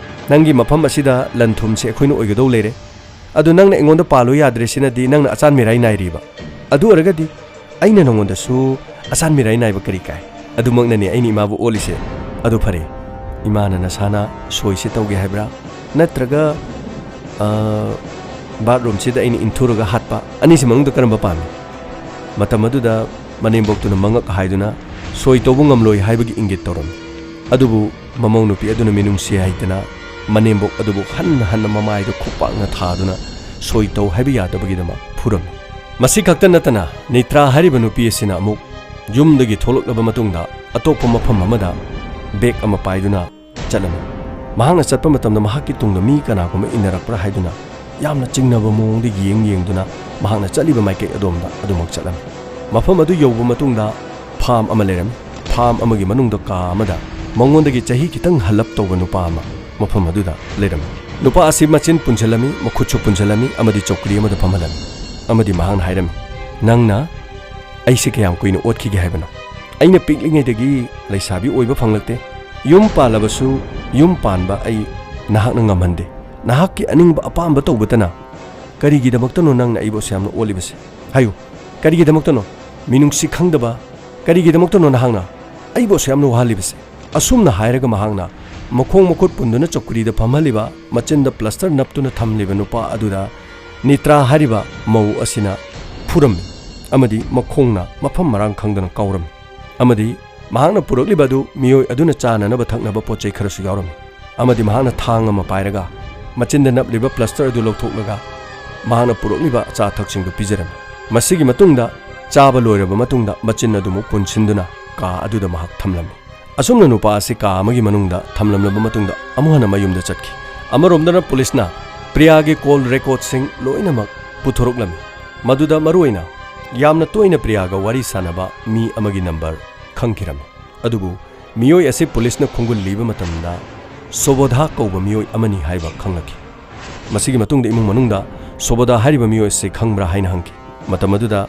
ꯅꯪꯒꯤ ꯃꯐꯝ ꯑꯁꯤꯗ ꯂꯟ ꯊꯨꯝꯁꯦ ꯑꯩꯈꯣꯏꯅ ꯑꯣꯏꯒꯗꯧ ꯂꯩꯔꯦ꯫ ꯑꯗꯨ ꯅꯪꯅ ꯑꯩꯉꯣꯟꯗ ꯄꯥꯜꯂꯨ ꯌꯥꯗ꯭ꯔꯤꯁꯤꯅꯗꯤ ꯅꯪꯅ ꯑꯆꯥꯟ ꯃꯤꯔꯥꯏ ꯅꯥꯏꯔꯤꯕ꯫ ꯑꯗꯨ ꯑꯣꯏꯔꯒꯗꯤ ꯑꯩꯅ ꯅꯉꯣꯟꯗꯁꯨ ꯑꯆꯥꯟ ꯃꯤꯔꯥꯏ ꯅꯥꯏꯕ ꯀꯔꯤ ꯀꯥꯏ? ꯑꯗꯨꯃꯛꯅꯅꯦ ꯑꯩꯅ ꯏꯃꯥꯕꯨ ꯑꯣꯠꯂꯤꯁꯦ꯫ ꯑꯗꯨ ꯐꯔꯦ, ꯏꯃꯥꯅ ꯅꯁꯥꯅ ꯁꯣꯏꯁꯦ ꯇꯧꯒꯦ ꯍꯥꯏꯕ꯭ꯔꯥ? ꯅꯠꯇ꯭ꯔꯒ, ꯑ, ꯕꯥꯠꯔꯨꯝꯁꯤꯗ ꯑꯩꯅ ꯏꯟꯊꯨꯔꯒ ꯍꯥꯠꯄ? ꯑꯅꯤꯁꯤ ꯃꯅꯨꯡꯗ ꯀꯔꯝꯕ ꯄꯥꯝꯃꯤ? ꯃꯇꯝ ꯑꯗꯨꯗ ꯃꯅꯦꯝꯕꯣꯛꯇꯨꯅ ꯃꯉꯛ ꯍꯥꯏꯗꯨꯅ ꯁꯣꯏ ꯇꯧꯕ ꯉꯝꯂꯣꯏ ꯍꯥꯏꯕꯒꯤ ꯏꯪꯒꯤꯠ ꯇꯧꯔꯝꯃꯤ꯫ ꯑꯗꯨꯕꯨ ꯃꯃꯧ ꯅꯨꯄꯤ ꯑꯗꯨꯅ ꯃꯤꯅꯨꯡꯁꯤ ꯍꯩꯇꯅ ꯃꯅꯦꯝꯕꯣꯛ ꯑꯗꯨꯕꯨ ꯍꯟꯅ ꯍꯟꯅ ꯃꯃꯥꯏꯗ ꯈꯨꯄꯥꯛꯅ ꯊꯥꯗꯨꯅ ꯁꯣꯏ ꯇꯧ ꯍꯥꯏꯕ ꯌꯥꯗꯕꯒꯤꯗꯃꯛ ꯐꯨꯔꯝꯃꯤ꯫ ꯃꯁꯤ ꯈꯛꯇ ꯅꯠꯇꯅ ꯅꯤꯇ꯭ꯔꯥ ꯍꯥꯏꯔꯤꯕ ꯅꯨꯄꯤ ꯑꯁꯤꯅ ꯑꯃꯨꯛ ꯌꯨꯝꯗꯒꯤ ꯊꯣꯛꯂꯛꯂꯕ ꯃꯇꯨꯡꯗ ꯑꯇꯣꯞꯄ ꯃꯐꯝ ꯑꯃꯗ ꯕꯦꯒ ꯑꯃ ꯄꯥꯏꯗꯨꯅ ꯆꯠꯂꯝꯃꯤ꯫ ꯃꯍꯥꯛꯅ ꯆꯠꯄ ꯃꯇꯝꯗ ꯃꯍꯥꯛꯀꯤ ꯇꯨꯡꯗ ꯃꯤ ꯀꯅꯥꯒꯨꯝꯕ ꯏꯟꯅꯔꯛꯄ꯭ꯔꯥ ꯍꯥꯏꯗꯨꯅ ꯌꯥꯝꯅ ꯆꯤꯡꯅꯕ ꯃꯑꯣꯡꯗ ꯌꯦꯡ ꯌꯦꯡꯗꯨꯅ ꯃꯍꯥꯛꯅ ꯆꯠꯂꯤꯕ ꯃꯥꯏꯀꯩ ꯑꯗꯣꯝꯗ ꯑꯗꯨꯃꯛ ꯆꯠꯂꯝꯃꯤ꯫ ꯃꯐꯝ ꯑꯗꯨ ꯌꯧꯕ ꯃꯇꯨꯡꯗ ꯐꯥꯝ ꯑꯃ ꯂꯩꯔꯝꯃꯤ꯫ ꯐꯥꯝ ꯑꯃꯒꯤ ꯃꯅꯨꯡꯗ ꯀꯥ ꯑꯃꯗ ꯃꯉꯣꯟꯗꯒꯤ ꯆꯍꯤ ꯈꯤꯇꯪ ꯍꯜꯂꯞ ꯇꯧꯕ ꯅꯨꯄꯥ ꯑꯃ ꯃꯐꯝ ꯑꯗꯨꯗ ꯂꯩꯔꯝꯃꯤ꯫ ꯅꯨꯄꯥ ꯑꯁꯤ ꯃꯆꯤꯟ ꯄꯨꯟꯁꯤꯜꯂꯝꯃꯤ, ꯃꯈꯨꯠꯁꯨ ꯄꯨꯟꯁꯤꯜꯂꯝꯃꯤ ꯑꯃꯗꯤ ꯆꯧꯀ꯭ꯔꯤ ꯑꯃꯗ ꯐꯝꯍꯜꯂꯝꯃꯤ ꯑꯃꯗꯤ ꯃꯍꯥꯛꯅ ꯍꯥꯏꯔꯝꯃꯤ, "ꯅꯪꯅ ꯑꯩꯁꯦ ꯀꯌꯥꯝ ꯀꯨꯏꯅ ꯑꯣꯠꯈꯤꯒꯦ ꯍꯥꯏꯕꯅꯣ? ꯑꯩꯅ ꯄꯤꯛꯂꯤꯉꯩꯗꯒꯤ ꯂꯩꯁꯥꯕꯤ ꯑꯣꯏꯕ ꯐꯪꯂꯛꯇꯦ꯫ ꯌꯨꯝ ꯄꯥꯜꯂꯕꯁꯨ ꯌꯨꯝ ꯄꯥꯟꯕ ꯑꯩ ꯅꯍꯥꯛꯅ ꯉꯝꯍꯟꯗꯦ꯫ ꯅꯍꯥꯛꯀꯤ ꯑꯅꯤꯡꯕ ꯑꯄꯥꯝꯕ ꯇꯧꯕꯇꯅ꯫ ꯀꯔꯤꯒꯤꯗꯃꯛꯇꯅꯣ ꯅꯪꯅ ꯑꯩꯕꯨ ꯑꯁꯨꯌꯥꯝꯅ ꯑꯣꯠꯂꯤꯕꯁꯦ? ꯍꯥꯏꯌꯨ, ꯀꯔꯤꯒꯤꯗꯃꯛꯇꯅꯣ? ꯃꯤꯅꯨꯡꯁꯤ ꯈꯪꯗꯕ ꯀꯔꯤꯒꯤꯗꯃꯛꯇꯅꯣ ꯅꯍꯥꯛꯅ ꯑꯩꯕꯨ ꯑꯁꯨꯌꯥꯝꯅ ꯋꯥꯍꯜꯂꯤꯕꯁꯦ?" ꯑꯁꯨꯝꯅ ꯍꯥꯏꯔꯒ ꯃꯍꯥꯛꯅ ꯃꯈꯣꯡ ꯃꯈꯨꯠ ꯄꯨꯟꯗꯨꯅ ꯆꯧꯀ꯭ꯔꯤꯗ ꯐꯝꯍꯜꯂꯤꯕ, ꯃꯆꯤꯟꯗ ꯄ꯭ꯂꯥꯁꯇꯔ ꯅꯞꯇꯨꯅ ꯊꯝꯂꯤꯕ ꯅꯨꯄꯥ ꯑꯗꯨꯗ ꯅꯤꯇ꯭ꯔꯥ ꯍꯥꯏꯔꯤꯕ ꯃꯧ ꯑꯁꯤꯅ ꯐꯨꯔꯝꯃꯤ ꯑꯃꯗꯤ ꯃꯈꯣꯡꯅ ꯃꯐꯝ ꯃꯔꯥꯡ ꯈꯪꯗꯅ ꯀꯥꯎꯔꯝꯃꯤ꯫ ꯑꯃꯗꯤ ꯃꯍꯥꯛꯅ ꯄꯨꯔꯛꯂꯤꯕ ꯑꯗꯨ ꯃꯤꯑꯣꯏ ꯑꯗꯨꯅ ꯆꯥꯅꯅꯕ ꯊꯛꯅꯕ ꯄꯣꯠ ꯆꯩ ꯈꯔꯁꯨ ꯌꯥꯎꯔꯝꯃꯤ꯫ ꯑꯃꯗꯤ ꯃꯍꯥꯛꯅ ꯊꯥꯡ ꯑꯃ ꯄꯥꯏꯔꯒ ꯃꯆꯤꯟꯗ ꯅꯞꯂꯤꯕ ꯄ꯭ꯂꯥꯁꯇꯔ ꯑꯗꯨ ꯂꯧꯊꯣꯛꯂꯒ ꯃꯍꯥꯛꯅ ꯄꯨꯔꯛꯂꯤꯕ ꯑꯆꯥ ꯑꯊꯛꯁꯤꯡꯗꯨ ꯄꯤꯖꯔꯝꯃꯤ꯫ ꯃꯁꯤꯒꯤ ꯃꯇꯨꯡꯗ ꯆꯥꯕ ꯂꯣꯏꯔꯕ ꯃꯇꯨꯡꯗ ꯃꯆꯤꯟ ꯑꯗꯨꯃꯨꯛ ꯄꯨꯟꯁꯤꯟꯗꯨꯅ ꯀꯥ ꯑꯗꯨꯗ ꯃꯍꯥꯛ ꯊꯝꯂꯝꯃꯤ꯫ ꯑꯁꯨꯝꯅ ꯅꯨꯄꯥ ꯑꯁꯤ ꯀꯥ ꯑꯃꯒꯤ ꯃꯅꯨꯡꯗ ꯊꯝꯂꯝꯂꯕ ꯃꯇꯨꯡꯗ ꯑꯃꯨꯛ ꯍꯟꯅ ꯃꯌꯨꯝꯗ ꯆꯠꯈꯤ꯫ ꯑꯃꯔꯣꯝꯗꯅ ꯄꯨꯂꯤꯁꯅ ꯄ꯭ꯔꯤꯌꯥꯒꯤ ꯀꯣꯜ ꯔꯦꯀꯣꯔꯗꯁꯤꯡ ꯂꯣꯏꯅꯃꯛ ꯄꯨꯊꯣꯔꯛꯂꯝꯃꯤ꯫ ꯃꯗꯨꯗ ꯃꯔꯨꯑꯣꯏꯅ ꯌꯥꯝꯅ ꯇꯣꯏꯅ ꯄ꯭ꯔꯤꯌꯥꯒ ꯋꯥꯔꯤ ꯁꯥꯟꯅꯕ ꯃꯤ ꯑꯃꯒꯤ ꯅꯝꯕꯔ ꯈꯪꯈꯤꯔꯝꯃꯤ꯫ ꯑꯗꯨꯕꯨ ꯃꯤꯑꯣꯏ ꯑꯁꯤ ꯄꯨꯂꯤꯁꯅ ꯈꯣꯡꯒꯨꯜ ꯂꯤꯕ ꯃꯇꯝꯗ ꯁꯣꯕꯣꯙꯥ ꯀꯧꯕ ꯃꯤꯑꯣꯏ ꯑꯃꯅꯤ ꯍꯥꯏꯕ ꯈꯪꯂꯛꯈꯤ꯫ ꯃꯁꯤꯒꯤ ꯃꯇꯨꯡꯗ ꯏꯃꯨꯡ ꯃꯅꯨꯡꯗ ꯁꯣꯕꯣꯙꯥ ꯍꯥꯏꯔꯤꯕ ꯃꯤꯑꯣꯏ ꯑꯁꯤ ꯈꯪꯕ꯭ꯔꯥ ꯍꯥꯏꯅ ꯍꯪꯈꯤ꯫ ꯃꯇꯝ ꯑꯗꯨꯗ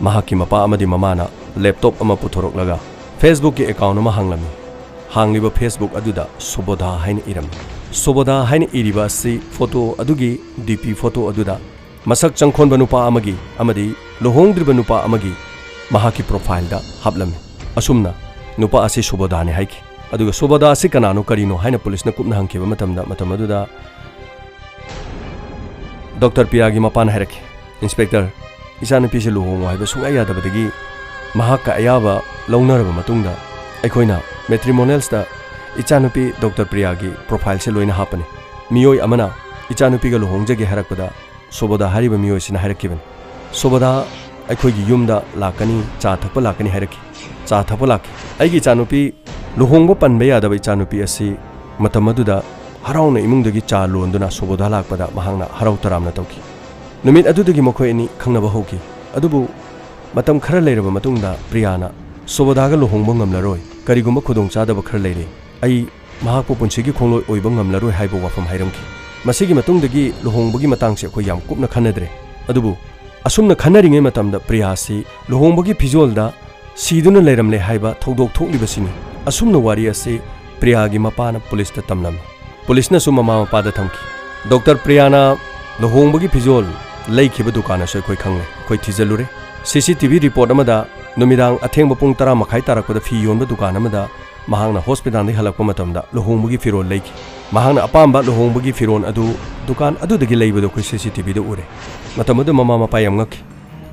ꯃꯍꯥꯛꯀꯤ ꯃꯄꯥ ꯑꯃꯗꯤ ꯃꯃꯥꯅ ꯂꯦꯞꯇꯣꯞ ꯑꯃ ꯄꯨꯊꯣꯔꯛꯂꯒ ꯐꯦꯁꯕꯨꯛꯀꯤ ꯑꯦꯀꯥꯎꯟ ꯑꯃ ꯍꯥꯡꯂꯝꯃꯤ꯫ ꯍꯥꯡꯂꯤꯕ ꯐꯦꯁꯕꯨꯛ ꯑꯗꯨꯗ ꯁꯣꯕꯣꯙꯥ ꯍꯥꯏꯅ ꯏꯔꯝꯃꯤ꯫ ꯁꯣꯕꯣꯙꯥ ꯍꯥꯏꯅ ꯏꯔꯤꯕ ꯑꯁꯤ ꯐꯣꯇꯣ ꯑꯗꯨꯒꯤ ꯗꯤ ꯄꯤ ꯐꯣꯇꯣ ꯑꯗꯨꯗ ꯃꯁꯛ ꯆꯪꯈꯣꯟꯕ ꯅꯨꯄꯥ ꯑꯃꯒꯤ ꯑꯃꯗꯤ ꯂꯨꯍꯣꯡꯗ꯭ꯔꯤꯕ ꯅꯨꯄꯥ ꯑꯃꯒꯤ ꯃꯍꯥꯛꯀꯤ ꯄ꯭ꯔꯣꯐꯥꯏꯜꯗ ꯍꯥꯞꯂꯝꯃꯤ꯫ ꯑꯁꯨꯝꯅ ꯅꯨꯄꯥ ꯑꯁꯤ ꯁꯨꯕꯣꯙꯥꯅꯤ ꯍꯥꯏꯈꯤ꯫ ꯑꯗꯨꯒ ꯁꯨꯕꯣꯙꯥ ꯑꯁꯤ ꯀꯅꯥꯅꯣ ꯀꯔꯤꯅꯣ ꯍꯥꯏꯅ ꯄꯨꯂꯤꯁꯅ ꯀꯨꯞꯅ ꯍꯪꯈꯤꯕ ꯃꯇꯝꯗ, ꯃꯇꯝ ꯑꯗꯨꯗ ꯗꯣꯛꯇꯔ ꯄꯤꯌꯥꯒꯤ ꯃꯄꯥꯅ ꯍꯥꯏꯔꯛꯈꯤ, "ꯏꯟꯁꯄꯦꯛꯇꯔ, ꯏꯆꯥꯅꯨꯄꯤꯁꯦ ꯂꯨꯍꯣꯡꯉꯣ ꯍꯥꯏꯕ ꯁꯨꯡꯌꯥ ꯌꯥꯗꯕꯗꯒꯤ ꯃꯍꯥꯛꯀ ꯑꯌꯥꯕ ꯂꯧꯅꯔꯕ ꯃꯇꯨꯡꯗ ꯑꯩꯈꯣꯏꯅ ꯃꯦꯇ꯭ꯔꯤꯃꯣꯅꯤꯌꯦꯜꯁꯇ ꯏꯆꯥꯅꯨꯄꯤ ꯗꯣꯛꯇꯔ ꯄ꯭ꯔꯤꯌꯥꯒꯤ ꯄ꯭ꯔꯣꯐꯥꯏꯜꯁꯦ ꯂꯣꯏꯅ ꯍꯥꯞꯄꯅꯤ꯫ ꯃꯤꯑꯣꯏ ꯑꯃꯅ ꯏꯆꯥꯅꯨꯄꯤꯒ ꯂꯨꯍꯣꯡꯖꯒꯦ ꯍꯥꯏꯔꯛꯄꯗ ꯁꯣꯕꯣꯗꯥ ꯍꯥꯏꯔꯤꯕ ꯃꯤꯑꯣꯏꯁꯤꯅ ꯍꯥꯏꯔꯛꯈꯤꯕꯅꯤ, "ꯁꯣꯕꯣꯗꯥ ꯑꯩꯈꯣꯏꯒꯤ ꯌꯨꯝꯗ ꯂꯥꯛꯀꯅꯤ, ꯆꯥ ꯊꯛꯄ ꯂꯥꯛꯀꯅꯤ" ꯍꯥꯏꯔꯛꯈꯤ꯫ ꯆꯥ ꯊꯛꯄ ꯂꯥꯛꯈꯤ꯫ ꯑꯩꯒꯤ ꯏꯆꯥꯅꯨꯄꯤ, ꯂꯨꯍꯣꯡꯕ ꯄꯟꯕ ꯌꯥꯗꯕ ꯏꯆꯥꯅꯨꯄꯤ ꯑꯁꯤ ꯃꯇꯝ ꯑꯗꯨꯗ ꯍꯔꯥꯎꯅ ꯏꯃꯨꯡꯗꯒꯤ ꯆꯥ ꯂꯣꯟꯗꯨꯅ ꯁꯣꯕꯣꯗꯥ ꯂꯥꯛꯄꯗ ꯃꯍꯥꯛꯅ ꯍꯔꯥꯎ ꯇꯔꯥꯝꯅ ꯇꯧꯈꯤ꯫ ꯅꯨꯃꯤꯠ ꯑꯗꯨꯗꯒꯤ ꯃꯈꯣꯏ ꯑꯅꯤ ꯈꯪꯅꯕ ꯍꯧꯈꯤ꯫ ꯑꯗꯨꯕꯨ ꯃꯇꯝ ꯈꯔ ꯂꯩꯔꯕ ꯃꯇꯨꯡꯗ ꯄ꯭ꯔꯤꯌꯥꯅ ꯁꯣꯕꯣꯗꯥꯒ ꯂꯨꯍꯣꯡꯕ ꯉꯝꯂꯔꯣꯏ, ꯀꯔꯤꯒꯨꯝꯕ ꯈꯨꯗꯣꯡꯆꯥꯗꯕ ꯈꯔ ꯂꯩꯔꯦ, ꯑꯩ ꯃꯍꯥꯛꯄꯨ ꯄꯨꯟꯁꯤꯒꯤ ꯈꯣꯡꯂꯣꯏ ꯑꯣꯏꯕ ꯉꯝꯂꯔꯣꯏ ꯍꯥꯏꯕ ꯋꯥꯐꯝ ꯍꯥꯏꯔꯝꯈꯤ꯫ ꯃꯁꯤꯒꯤ ꯃꯇꯨꯡꯗꯒꯤ ꯂꯨꯍꯣꯡꯕꯒꯤ ꯃꯇꯥꯡꯁꯦ ꯑꯩꯈꯣꯏ ꯌꯥꯝ ꯀꯨꯞꯅ ꯈꯟꯅꯗ꯭ꯔꯦ꯫ ꯑꯗꯨꯕꯨ ꯑꯁꯨꯝꯅ ꯈꯟꯅꯔꯤꯉꯩ ꯃꯇꯝꯗ ꯄ꯭ꯔꯤꯌꯥꯁꯤ ꯂꯨꯍꯣꯡꯕꯒꯤ ꯐꯤꯖꯣꯜꯗ ꯁꯤꯗꯨꯅ ꯂꯩꯔꯝꯂꯦ ꯍꯥꯏꯕ ꯊꯧꯗꯣꯛ ꯊꯣꯛꯂꯤꯕꯁꯤꯅꯤ꯫ ꯑꯁꯨꯝꯅ ꯋꯥꯔꯤ ꯑꯁꯤ ꯄ꯭ꯔꯤꯌꯥꯒꯤ ꯃꯄꯥꯅ ꯄꯨꯂꯤꯁꯇ ꯇꯝꯂꯝꯃꯤ꯫ ꯄꯨꯂꯤꯁꯅꯁꯨ ꯃꯃꯥ ꯃꯄꯥꯗ ꯊꯝꯈꯤ꯫ ꯗꯣꯛꯇꯔ ꯄ꯭ꯔꯤꯌꯥꯅ ꯂꯨꯍꯣꯡꯕꯒꯤ ꯐꯤꯖꯣꯜ ꯂꯩꯈꯤꯕ ꯗꯨꯀꯥꯟ ꯑꯁꯨ ꯑꯩꯈꯣꯏ ꯈꯪꯂꯦ꯫ ꯑꯩꯈꯣꯏ ꯊꯤꯖꯤꯜꯂꯨꯔꯦ꯫ ꯁꯤ ꯁꯤ ꯇꯤ ꯚꯤ ꯔꯤꯄꯣꯔꯠ ꯑꯃꯗ ꯅꯨꯃꯤꯗꯥꯡ ꯑꯊꯦꯡꯕ ꯄꯨꯡ ꯇꯔꯥ ꯃꯈꯥꯏ ꯇꯥꯔꯛꯄꯗ ꯐꯤ ꯌꯣꯟꯕ ꯗꯨꯀꯥꯟ ꯑꯃꯗ ꯃꯍꯥꯛꯅ ꯍꯣꯁꯄꯤꯇꯥꯜꯗꯒꯤ ꯍꯜꯂꯛꯄ ꯃꯇꯝꯗ ꯂꯨꯍꯣꯡꯕꯒꯤ ꯐꯤꯔꯣꯜ ꯂꯩꯈꯤ꯫ ꯃꯍꯥꯛꯅ ꯑꯄꯥꯝꯕ ꯂꯨꯍꯣꯡꯕꯒꯤ ꯐꯤꯔꯣꯜ ꯑꯗꯨ ꯗꯨꯀꯥꯟ ꯑꯗꯨꯗꯒꯤ ꯂꯩꯕꯗꯨ ꯑꯩꯈꯣꯏ ꯁꯤ ꯁꯤ ꯇꯤ ꯚꯤꯗ ꯎꯔꯦ꯫ ꯃꯇꯝ ꯑꯗꯨ ꯃꯃꯥ ꯃꯄꯥ ꯌꯥꯝ ꯉꯛꯈꯤ꯫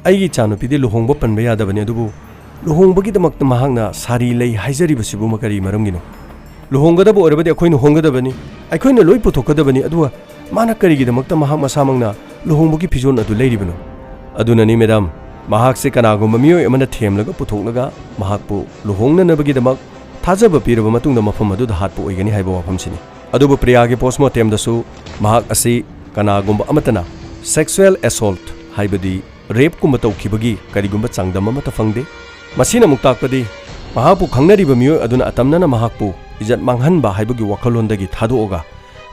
"ꯑꯩꯒꯤ ꯏꯆꯥꯅꯨꯄꯤꯗꯤ ꯂꯨꯍꯣꯡꯕ ꯄꯟꯕ ꯌꯥꯗꯕꯅꯤ, ꯑꯗꯨꯕꯨ ꯂꯨꯍꯣꯡꯕꯒꯤꯗꯃꯛꯇ ꯃꯍꯥꯛꯅ ꯁꯥꯔꯤ ꯂꯩ ꯍꯥꯏꯖꯔꯤꯕꯁꯤꯕꯨ ꯀꯔꯤ ꯃꯔꯝꯒꯤꯅꯣ? ꯂꯨꯍꯣꯡꯒꯗꯕ ꯑꯣꯏꯔꯕꯗꯤ ꯑꯩꯈꯣꯏꯅ ꯍꯣꯡꯒꯗꯕꯅꯤ, ꯑꯩꯈꯣꯏꯅ ꯂꯣꯏ ꯄꯨꯊꯣꯛꯀꯗꯕꯅꯤ, ꯑꯗꯨꯒ ꯃꯥꯅ ꯀꯔꯤꯒꯤꯗꯃꯛꯇ ꯃꯍꯥꯛ ꯃꯁꯥꯃꯛꯅ ꯂꯨꯍꯣꯡꯕꯒꯤ ꯐꯤꯖꯣꯜ ꯑꯗꯨ ꯂꯩꯔꯤꯕꯅꯣ?" ꯑꯗꯨꯅꯅꯤ ꯃꯦꯗꯥꯝ, ꯃꯍꯥꯛꯁꯦ ꯀꯅꯥꯒꯨꯝꯕ ꯃꯤꯑꯣꯏ ꯑꯃꯅ ꯊꯦꯝꯂꯒ ꯄꯨꯊꯣꯛꯂꯒ ꯃꯍꯥꯛꯄꯨ ꯂꯨꯍꯣꯡꯅꯅꯕꯒꯤꯗꯃꯛ ꯊꯥꯖꯕ ꯄꯤꯔꯕ ꯃꯇꯨꯡꯗ ꯃꯐꯝ ꯑꯗꯨꯗ ꯍꯥꯠꯄ ꯑꯣꯏꯒꯅꯤ ꯍꯥꯏꯕ ꯋꯥꯐꯝꯁꯤꯅꯤ꯫ ꯑꯗꯨꯕꯨ ꯄ꯭ꯔꯤꯌꯥꯒꯤ ꯄꯣꯁꯃꯣꯔꯇꯦꯝꯗꯁꯨ ꯃꯍꯥꯛ ꯑꯁꯤ ꯀꯅꯥꯒꯨꯝꯕ ꯑꯃꯠꯇꯅ ꯁꯦꯛꯁꯨꯑꯦꯜ ꯑꯦꯁꯣꯜꯠ, ꯍꯥꯏꯕꯗꯤ ꯔꯦꯞꯀꯨꯝꯕ ꯇꯧꯈꯤꯕꯒꯤ ꯀꯔꯤꯒꯨꯝꯕ ꯆꯥꯡꯗꯝ ꯑꯃꯠꯇ ꯐꯪꯗꯦ꯫ ꯃꯁꯤꯅ ꯑꯃꯨꯛ ꯇꯥꯛꯄꯗꯤ ꯃꯍꯥꯛꯄꯨ ꯈꯪꯅꯔꯤꯕ ꯃꯤꯑꯣꯏ ꯑꯗꯨꯅ ꯑꯇꯝꯅꯅ ꯃꯍꯥꯛꯄꯨ ꯏꯖꯠ ꯃꯥꯡꯍꯟꯕ ꯍꯥꯏꯕꯒꯤ ꯋꯥꯈꯜꯂꯣꯟꯗꯒꯤ ꯊꯥꯗꯣꯛꯑꯒ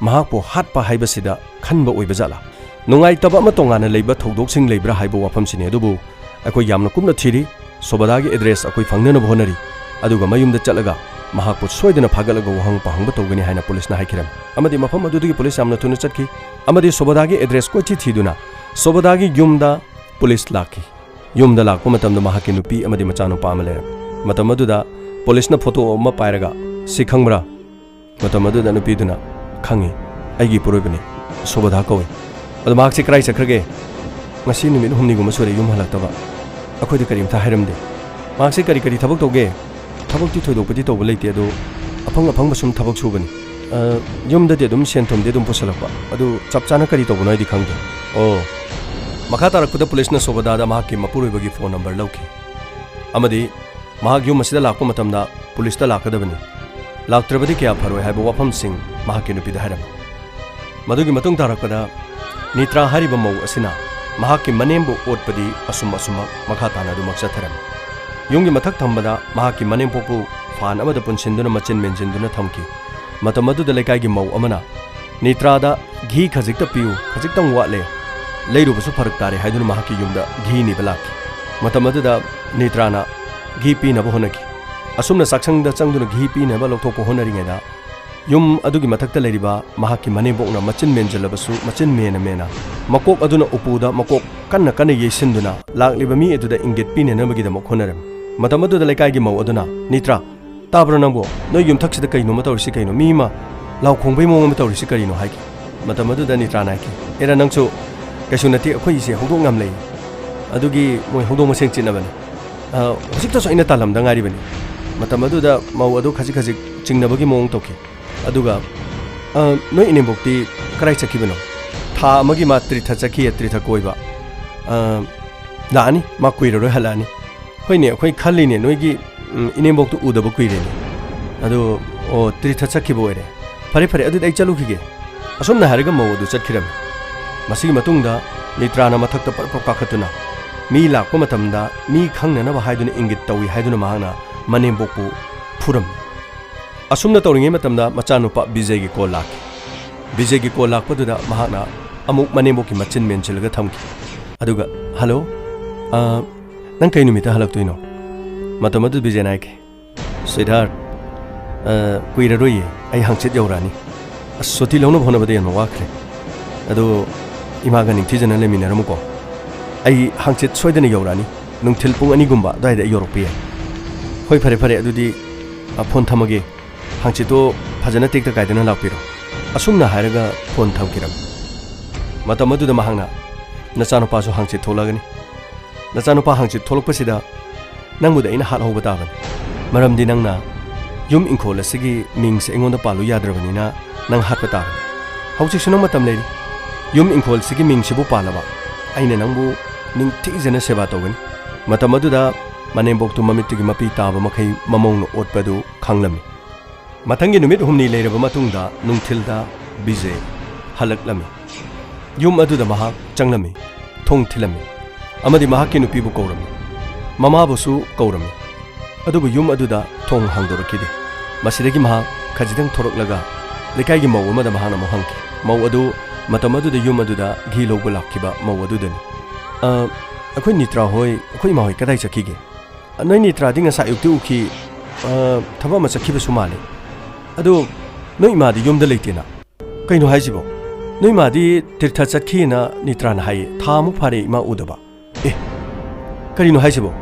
ꯃꯍꯥꯛꯄꯨ ꯍꯥꯠꯄ ꯍꯥꯏꯕꯁꯤꯗ ꯈꯟꯕ ꯑꯣꯏꯕ ꯖꯥꯠꯂꯥ? ꯅꯨꯡꯉꯥꯏꯇꯕ ꯑꯃ ꯇꯣꯉꯥꯟꯅ ꯂꯩꯕ ꯊꯧꯗꯣꯛꯁꯤꯡ ꯂꯩꯕ꯭ꯔꯥ ꯍꯥꯏꯕ ꯋꯥꯐꯝꯁꯤꯅꯤ꯫ ꯑꯗꯨꯕꯨ ꯑꯩꯈꯣꯏ ꯌꯥꯝꯅ ꯀꯨꯞꯅ ꯊꯤꯔꯤ꯫ ꯁꯣꯕꯗꯥꯒꯤ ꯑꯦꯗ꯭ꯔꯦꯁ ꯑꯩꯈꯣꯏ ꯐꯪꯅꯅꯕ ꯍꯣꯠꯅꯔꯤ, ꯑꯗꯨꯒ ꯃꯌꯨꯝꯗ ꯆꯠꯂꯒ ꯃꯍꯥꯛꯄꯨ ꯁꯣꯏꯗꯅ ꯐꯥꯒꯠꯂꯒ ꯋꯥꯍꯪ ꯄꯥꯎꯍꯪꯕ ꯇꯧꯒꯅꯤ ꯍꯥꯏꯅ ꯄꯨꯂꯤꯁꯅ ꯍꯥꯏꯈꯤꯔꯝꯃꯤ꯫ ꯑꯃꯗꯤ ꯃꯐꯝ ꯑꯗꯨꯗꯒꯤ ꯄꯨꯂꯤꯁ ꯌꯥꯝꯅ ꯊꯨꯅ ꯆꯠꯈꯤ ꯑꯃꯗꯤ ꯁꯣꯕꯗꯥꯒꯤ ꯑꯦꯗ꯭ꯔꯦꯁ ꯀꯣꯏꯊꯤ ꯊꯤꯗꯨꯅ ꯁꯣꯕꯗꯥꯒꯤ ꯌꯨꯝꯗ ꯄꯨꯂꯤꯁ ꯂꯥꯛꯈꯤ꯫ ꯌꯨꯝꯗ ꯂꯥꯛꯄ ꯃꯇꯝꯗ ꯃꯍꯥꯛꯀꯤ ꯅꯨꯄꯤ ꯑꯃꯗꯤ ꯃꯆꯥꯅꯨꯄꯥ ꯑꯃ ꯂꯩꯔꯝꯃꯤ꯫ ꯃꯇꯝ ꯑꯗꯨꯗ ꯄꯨꯂꯤꯁꯅ ꯐꯣꯇꯣ ꯑꯃ ꯄꯥꯏꯔꯒ, "ꯁꯤ ꯈꯪꯕ꯭ꯔꯥ?" ꯃꯇꯝ ꯑꯗꯨꯗ ꯅꯨꯄꯤꯗꯨꯅ, "ꯈꯪꯉꯤ, ꯑꯩꯒꯤ ꯏꯄꯨꯔꯣꯏꯕꯅꯤ, ꯁꯣꯕꯗꯥ ꯀꯧꯏ꯫ ꯑꯗꯣ ꯃꯍꯥꯛꯁꯤ ꯀꯗꯥꯏ ꯆꯠꯈ꯭ꯔꯒꯦ? ꯉꯁꯤ ꯅꯨꯃꯤꯠ ꯍꯨꯝꯅꯤꯒꯨꯝꯕ ꯁꯨꯔꯦ ꯌꯨꯝ ꯍꯜꯂꯛꯇꯕ꯫ ꯑꯩꯈꯣꯏꯗ ꯀꯔꯤꯝꯇ ꯍꯥꯏꯔꯝꯗꯦ꯫ ꯃꯍꯥꯛꯁꯦ ꯀꯔꯤ ꯀꯔꯤ ꯊꯕꯛ ꯇꯧꯒꯦ? ꯊꯕꯛꯇꯤ ꯊꯣꯏꯗꯣꯛꯄꯗꯤ ꯇꯧꯕ ꯂꯩꯇꯦ, ꯑꯗꯣ ꯑꯐꯪ ꯑꯐꯪꯕ ꯁꯨꯝ ꯊꯕꯛ ꯁꯨꯕꯅꯤ꯫ ꯑ, ꯌꯨꯝꯗꯗꯤ ꯑꯗꯨꯝ ꯁꯦꯟ ꯊꯨꯝꯗꯤ ꯑꯗꯨꯝ ꯄꯨꯁꯜꯂꯛꯄ, ꯑꯗꯨ ꯆꯞ ꯆꯥꯅ ꯀꯔꯤ ꯇꯧꯕꯅꯣ ꯍꯥꯏꯗꯤ ꯈꯪꯗꯦ꯫ ꯑꯣ, ꯃꯈꯥ ꯇꯥꯔꯛꯄꯗ ꯄꯨꯂꯤꯁꯅ ꯁꯣꯕꯗꯥꯗ ꯃꯍꯥꯛꯀꯤ ꯃꯄꯨꯔꯣꯏꯕꯒꯤ ꯐꯣꯟ ꯅꯝꯕꯔ ꯂꯧꯈꯤ ꯑꯃꯗꯤ ꯃꯍꯥꯛ ꯌꯨꯝ ꯑꯁꯤꯗ ꯂꯥꯛꯄ ꯃꯇꯝꯗ ꯄꯨꯂꯤꯁꯇ ꯂꯥꯛꯀꯗꯕꯅꯤ, ꯂꯥꯛꯇ꯭ꯔꯕꯗꯤ ꯀꯌꯥ ꯐꯔꯣꯏ ꯍꯥꯏꯕ ꯋꯥꯐꯝꯁꯤꯡ ꯃꯍꯥꯛꯀꯤ ꯅꯨꯄꯤꯗ ꯍꯥꯏꯔꯝꯃꯤ꯫ ꯃꯗꯨꯒꯤ ꯃꯇꯨꯡ ꯇꯥꯔꯛꯄꯗ ꯅꯤꯇ꯭ꯔꯥ ꯍꯥꯏꯔꯤꯕ ꯃꯧ ꯑꯁꯤꯅ ꯃꯍꯥꯛꯀꯤ ꯃꯅꯦꯝꯕꯨ ꯑꯣꯠꯄꯗꯤ ꯑꯁꯨꯝ ꯑꯁꯨꯝꯃꯛ ꯃꯈꯥ ꯇꯥꯅ ꯑꯗꯨꯃꯛ ꯆꯠꯊꯔꯝꯃꯤ꯫ ꯌꯨꯝꯒꯤ ꯃꯊꯛ ꯊꯪꯕꯗ ꯃꯍꯥꯛꯀꯤ ꯃꯅꯦꯝꯄꯣꯛꯄꯨ ꯐꯥꯟ ꯑꯃꯗ ꯄꯨꯟꯁꯤꯟꯗꯨꯅ ꯃꯆꯤꯟ ꯃꯦꯟꯁꯤꯟꯗꯨꯅ ꯊꯝꯈꯤ꯫ ꯃꯇꯝ ꯑꯗꯨꯗ ꯂꯩꯀꯥꯏꯒꯤ ꯃꯧ ꯑꯃꯅ ꯅꯤꯇ꯭ꯔꯥꯗ "ꯘꯤ ꯈꯖꯤꯛꯇ ꯄꯤꯌꯨ, ꯈꯖꯤꯛꯇꯪ ꯋꯥꯠꯂꯦ, ꯂꯩꯔꯨꯕꯁꯨ ꯐꯔꯛ ꯇꯥꯔꯦ" ꯍꯥꯏꯗꯨꯅ ꯃꯍꯥꯛꯀꯤ ꯌꯨꯝꯗ ꯘꯤ ꯅꯤꯕ ꯂꯥꯛꯈꯤ꯫ ꯃꯇꯝ ꯑꯗꯨꯗ ꯅꯤꯇ꯭ꯔꯥꯅ ꯘꯤ ꯄꯤꯅꯕ ꯍꯣꯠꯅꯈꯤ꯫ ꯑꯁꯨꯝꯅ ꯆꯥꯛꯁꯪꯗ ꯆꯪꯗꯨꯅ ꯘꯤ ꯄꯤꯅꯕ ꯂꯧꯊꯣꯛꯄ ꯍꯣꯠꯅꯔꯤꯉꯩꯗ ꯌꯨꯝ ꯑꯗꯨꯒꯤ ꯃꯊꯛꯇ ꯂꯩꯔꯤꯕ ꯃꯍꯥꯛꯀꯤ ꯃꯅꯦꯝꯕꯣꯛꯅ ꯃꯆꯤꯟ ꯃꯦꯟꯖꯜꯂꯕꯁꯨ ꯃꯆꯤꯟ ꯃꯦꯅ ꯃꯦꯅ ꯃꯀꯣꯛ ꯑꯗꯨꯅ ꯎꯄꯨꯗ ꯃꯀꯣꯛ ꯀꯟꯅ ꯀꯟꯅ ꯌꯩꯁꯤꯟꯗꯨꯅ ꯂꯥꯛꯂꯤꯕ ꯃꯤ ꯑꯗꯨꯗ ꯏꯪꯒꯤꯠ ꯄꯤꯅꯅꯕꯒꯤꯗꯃꯛ ꯍꯣꯠꯅꯔꯝꯃꯤ꯫ ꯃꯇꯝ ꯑꯗꯨꯗ ꯂꯩꯀꯥꯏꯒꯤ ꯃꯧ ꯑꯗꯨꯅ, "ꯅꯤꯇ꯭ꯔꯥ, ꯇꯥꯕ꯭ꯔꯣ ꯅꯪꯕꯣ? ꯅꯣꯏ ꯌꯨꯝꯊꯛꯁꯤꯗ ꯀꯩꯅꯣꯝꯃ ꯇꯧꯔꯤꯁꯤ ꯀꯩꯅꯣ? ꯃꯤ ꯑꯃ ꯂꯥꯎ ꯈꯣꯡꯕꯩ ꯃꯑꯣꯡ ꯑꯃ ꯇꯧꯔꯤꯁꯤ ꯀꯔꯤꯅꯣ?" ꯍꯥꯏꯈꯤ꯫ ꯃꯇꯝ ꯑꯗꯨꯗ ꯅꯤꯇ꯭ꯔꯥꯅ ꯍꯥꯏꯈꯤ, "ꯑꯦꯔꯥ, ꯅꯪꯁꯨ ꯀꯩꯁꯨ ꯅꯠꯇꯦ, ꯑꯩꯈꯣꯏ ꯏꯆꯦ ꯍꯧꯗꯣꯡ ꯌꯥꯝ ꯂꯩ, ꯑꯗꯨꯒꯤ ꯃꯣꯏ ꯍꯧꯗꯣꯡ ꯃꯁꯦꯟ ꯆꯤꯠꯅꯕꯅꯤ꯫ ꯑ, ꯍꯧꯖꯤꯛꯇꯁꯨ ꯑꯩꯅ ꯇꯥꯜꯂꯝꯗ ꯉꯥꯏꯔꯤꯕꯅꯤ"꯫ ꯃꯇꯝ ꯑꯗꯨꯗ ꯃꯧ ꯑꯗꯨ ꯈꯖꯤꯛ ꯈꯖꯤꯛ ꯆꯤꯡꯅꯕꯒꯤ ꯃꯑꯣꯡ ꯇꯧꯈꯤ꯫ ꯑꯗꯨꯒ, "ꯑ, ꯅꯣꯏ ꯏꯅꯦꯝꯕꯣꯛꯇꯤ ꯀꯔꯥꯏ ꯆꯠꯈꯤꯕꯅꯣ? ꯊꯥ ꯑꯃꯒꯤ ꯃꯥ ꯇ꯭ꯔꯤꯊ ꯆꯠꯈꯤꯌꯦ, ꯇ꯭ꯔꯤꯊ ꯀꯣꯏꯕ꯫ ꯑ, ꯂꯥꯛꯑꯅꯤ, ꯃꯥ ꯀꯨꯏꯔꯔꯣꯏ ꯍꯜꯂꯛꯑꯅꯤ"꯫ "ꯍꯣꯏꯅꯦ, ꯑꯩꯈꯣꯏ ꯈꯜꯂꯤꯅꯦ, ꯅꯣꯏꯒꯤ, ꯎꯝ, ꯏꯅꯦꯝꯕꯣꯛꯇꯨ ꯎꯗꯕ ꯀꯨꯏꯔꯦꯅꯦ꯫ ꯑꯗꯣ, ꯑꯣ, ꯇ꯭ꯔꯤꯊ ꯆꯠꯈꯤꯕ ꯑꯣꯏꯔꯦ꯫ ꯐꯔꯦ, ꯐꯔꯦ, ꯑꯗꯨꯗꯤ ꯑꯩ ꯆꯠꯂꯨꯈꯤꯒꯦ"꯫ ꯑꯁꯨꯝꯅ ꯍꯥꯏꯔꯒ ꯃꯧ ꯑꯗꯨ ꯆꯠꯈꯤꯔꯝꯃꯤ꯫ ꯃꯁꯤꯒꯤ ꯃꯇꯨꯡꯗ ꯅꯤꯇ꯭ꯔꯥꯅ ꯃꯊꯛꯇ ꯄꯔꯞ ꯄꯔꯞ ꯀꯥꯈꯠꯇꯨꯅ ꯃꯤ ꯂꯥꯛꯄ ꯃꯇꯝꯗ ꯃꯤ ꯈꯪꯅꯅꯕ ꯍꯥꯏꯗꯨꯅ ꯏꯪꯒꯤꯠ ꯇꯧꯏ ꯍꯥꯏꯗꯨꯅ ꯃꯍꯥꯛꯅ ꯃꯅꯦꯝꯕꯣꯛꯄꯨ ꯐꯨꯔꯝꯃꯤ꯫ ꯑꯁꯨꯝꯅ ꯇꯧꯔꯤꯉꯩ ꯃꯇꯝꯗ ꯃꯆꯥꯅꯨꯄꯥ ꯕꯤꯖꯩꯒꯤ ꯀꯣꯜ ꯂꯥꯛꯈꯤ꯫ ꯕꯤꯖꯩꯒꯤ ꯀꯣꯜ ꯂꯥꯛꯄꯗꯨꯗ ꯃꯍꯥꯛꯅ ꯑꯃꯨꯛ ꯃꯅꯦꯝꯕꯣꯛꯀꯤ ꯃꯆꯤꯟ ꯃꯦꯟꯁꯤꯜꯂꯒ ꯊꯝꯈꯤ꯫ ꯑꯗꯨꯒ, "ꯍꯜꯂꯣ, ꯑ, ꯅꯪ ꯀꯩ ꯅꯨꯃꯤꯠꯇ ꯍꯜꯂꯛꯇꯣꯏꯅꯣ? ꯃꯇꯝ ꯑꯗꯨ ꯕꯤꯖꯦꯅ ꯍꯥꯏꯈꯤ, "ꯁ꯭ꯋꯤꯠꯍꯥꯔꯠ, ꯑ, ꯀꯨꯏꯔꯔꯣꯏꯌꯦ, ꯑꯩ ꯍꯪꯆꯤꯠ ꯌꯧꯔꯛꯑꯅꯤ꯫ ꯑꯁ, ꯁꯨꯇꯤ ꯂꯧꯅꯕ ꯍꯣꯠꯅꯕꯗ ꯌꯥꯝꯅ ꯋꯥꯈ꯭ꯔꯦ꯫ ꯑꯗꯣ ꯏꯃꯥꯒ ꯅꯤꯡꯊꯤꯖꯅ ꯂꯩꯃꯤꯟꯅꯔꯝꯃꯨꯀꯣ꯫ ꯑꯩ ꯍꯪꯆꯤꯠ ꯁꯣꯏꯗꯅ ꯌꯧꯔꯛꯑꯅꯤ꯫ ꯅꯨꯡꯊꯤꯜ ꯄꯨꯡ ꯑꯅꯤꯒꯨꯝꯕ ꯑꯗꯨꯋꯥꯏꯗ ꯑꯩ ꯌꯧꯔꯛꯄ ꯌꯥꯏ꯫ ꯍꯣꯏ, ꯐꯔꯦ, ꯐꯔꯦ, ꯑꯗꯨꯗꯤ, ꯑ, ꯐꯣꯟ ꯊꯝꯃꯒꯦ꯫ ꯍꯪꯆꯤꯠꯇꯣ ꯐꯖꯅ ꯇꯦꯛꯇ ꯀꯥꯏꯗꯅ ꯂꯥꯛꯄꯤꯔꯣ"꯫ ꯑꯁꯨꯝꯅ ꯍꯥꯏꯔꯒ ꯐꯣꯟ ꯊꯝꯈꯤꯔꯝꯃꯤ꯫ ꯃꯇꯝ ꯑꯗꯨꯗ ꯃꯍꯥꯛꯅ, "ꯅꯆꯥꯅꯨꯄꯥꯁꯨ ꯍꯪꯆꯤꯠ ꯊꯣꯛꯂꯛꯑꯒꯅꯤ꯫ ꯅꯆꯥꯅꯨꯄꯥ ꯍꯪꯆꯤꯠ ꯊꯣꯛꯂꯛꯄꯁꯤꯗ ꯅꯪꯕꯨꯗꯤ ꯑꯩꯅ ꯍꯥꯠꯍꯧꯕ ꯇꯥꯕꯅꯤ꯫ ꯃꯔꯝꯗꯤ ꯅꯪꯅ ꯌꯨꯝ ꯏꯪꯈꯣꯜ ꯑꯁꯤꯒꯤ ꯃꯤꯡꯁꯦ ꯑꯩꯉꯣꯟꯗ ꯄꯥꯜꯂꯨ ꯌꯥꯗ꯭ꯔꯕꯅꯤꯅ ꯅꯪ ꯍꯥꯠꯄ ꯇꯥꯕꯅꯤ꯫ ꯍꯧꯖꯤꯛꯁꯨ ꯅꯪ ꯃꯇꯝ ꯂꯩꯔꯤ꯫ ꯌꯨꯝ ꯏꯪꯈꯣꯜꯁꯤꯒꯤ ꯃꯤꯡꯁꯤꯕꯨ ꯄꯥꯜꯂꯕ ꯑꯩꯅ ꯅꯪꯕꯨ ꯅꯤꯡꯊꯤꯖꯅ ꯁꯦꯕꯥ ꯇꯧꯒꯅꯤ꯫ ꯃꯇꯝ ꯑꯗꯨꯗ ꯃꯅꯦꯝꯕꯣꯛꯇꯨ ꯃꯃꯤꯠꯇꯨꯒꯤ ꯃꯄꯤ ꯇꯥꯕ ꯃꯈꯩ ꯃꯃꯧꯅ ꯑꯣꯠꯄꯗꯨ ꯈꯪꯂꯝꯃꯤ꯫ ꯃꯊꯪꯒꯤ ꯅꯨꯃꯤꯠ ꯍꯨꯝꯅꯤ ꯂꯩꯔꯕ ꯃꯇꯨꯡꯗ ꯅꯨꯡꯊꯤꯜꯗ ꯕꯤꯖꯦ ꯍꯜꯂꯛꯂꯝꯃꯤ꯫ ꯌꯨꯝ ꯑꯗꯨꯗ ꯃꯍꯥꯛ ꯆꯪꯂꯝꯃꯤ, ꯊꯣꯡ ꯊꯤꯜꯂꯝꯃꯤ ꯑꯃꯗꯤ ꯃꯍꯥꯛꯀꯤ ꯅꯨꯄꯤꯕꯨ ꯀꯧꯔꯝꯃꯤ꯫ ꯃꯃꯥꯕꯨꯁꯨ ꯀꯧꯔꯝꯃꯤ꯫ ꯑꯗꯨꯕꯨ ꯌꯨꯝ ꯑꯗꯨꯗ ꯊꯣꯡ ꯍꯥꯡꯗꯣꯔꯛꯈꯤꯗꯦ꯫ ꯃꯁꯤꯗꯒꯤ ꯃꯍꯥꯛ ꯈꯖꯤꯛꯇꯪ ꯊꯣꯔꯛꯂꯒ ꯂꯩꯀꯥꯏꯒꯤ ꯃꯧ ꯑꯃꯗ ꯃꯍꯥꯛꯅ ꯑꯃꯨꯛ ꯍꯪꯈꯤ꯫ ꯃꯧ ꯑꯗꯨ ꯃꯇꯝ ꯑꯗꯨꯗ ꯌꯨꯝ ꯑꯗꯨꯗ ꯘꯤ ꯂꯧꯕ ꯂꯥꯛꯈꯤꯕ ꯃꯧ ꯑꯗꯨꯗꯅꯤ꯫ "ꯑ, ꯑꯩꯈꯣꯏ ꯅꯤꯇ꯭ꯔꯥ ꯍꯣꯏ, ꯑꯩꯈꯣꯏ ꯏꯃꯥ ꯍꯣꯏ ꯀꯗꯥꯏ ꯆꯠꯈꯤꯒꯦ? ꯅꯣꯏ ꯅꯤꯇ꯭ꯔꯥꯗꯤ ꯉꯁꯥꯏ ꯑꯌꯨꯛꯇꯤ ꯎꯈꯤ, ꯑ, ꯊꯕꯛ ꯑꯃ ꯆꯠꯈꯤꯕꯁꯨ ꯃꯥꯜꯂꯤ꯫ ꯑꯗꯨ ꯅꯣꯏ ꯏꯃꯥꯗꯤ ꯌꯨꯝꯗ ꯂꯩꯇꯦꯅ?" "ꯀꯩꯅꯣ ꯍꯥꯏꯁꯤꯕꯣ? ꯅꯣꯏ ꯏꯃꯥꯗꯤ ꯇꯤꯔꯊ ꯆꯠꯈꯤꯅ ꯅꯤꯇ꯭ꯔꯥꯅ ꯍꯥꯏꯌꯦ꯫ ꯊꯥ ꯑꯃꯨꯛ ꯐꯥꯔꯦ ꯏꯃꯥ ꯎꯗꯕ꯫" "ꯑꯦ, ꯀꯔꯤꯅꯣ ꯍꯥꯏꯁꯤꯕꯣ?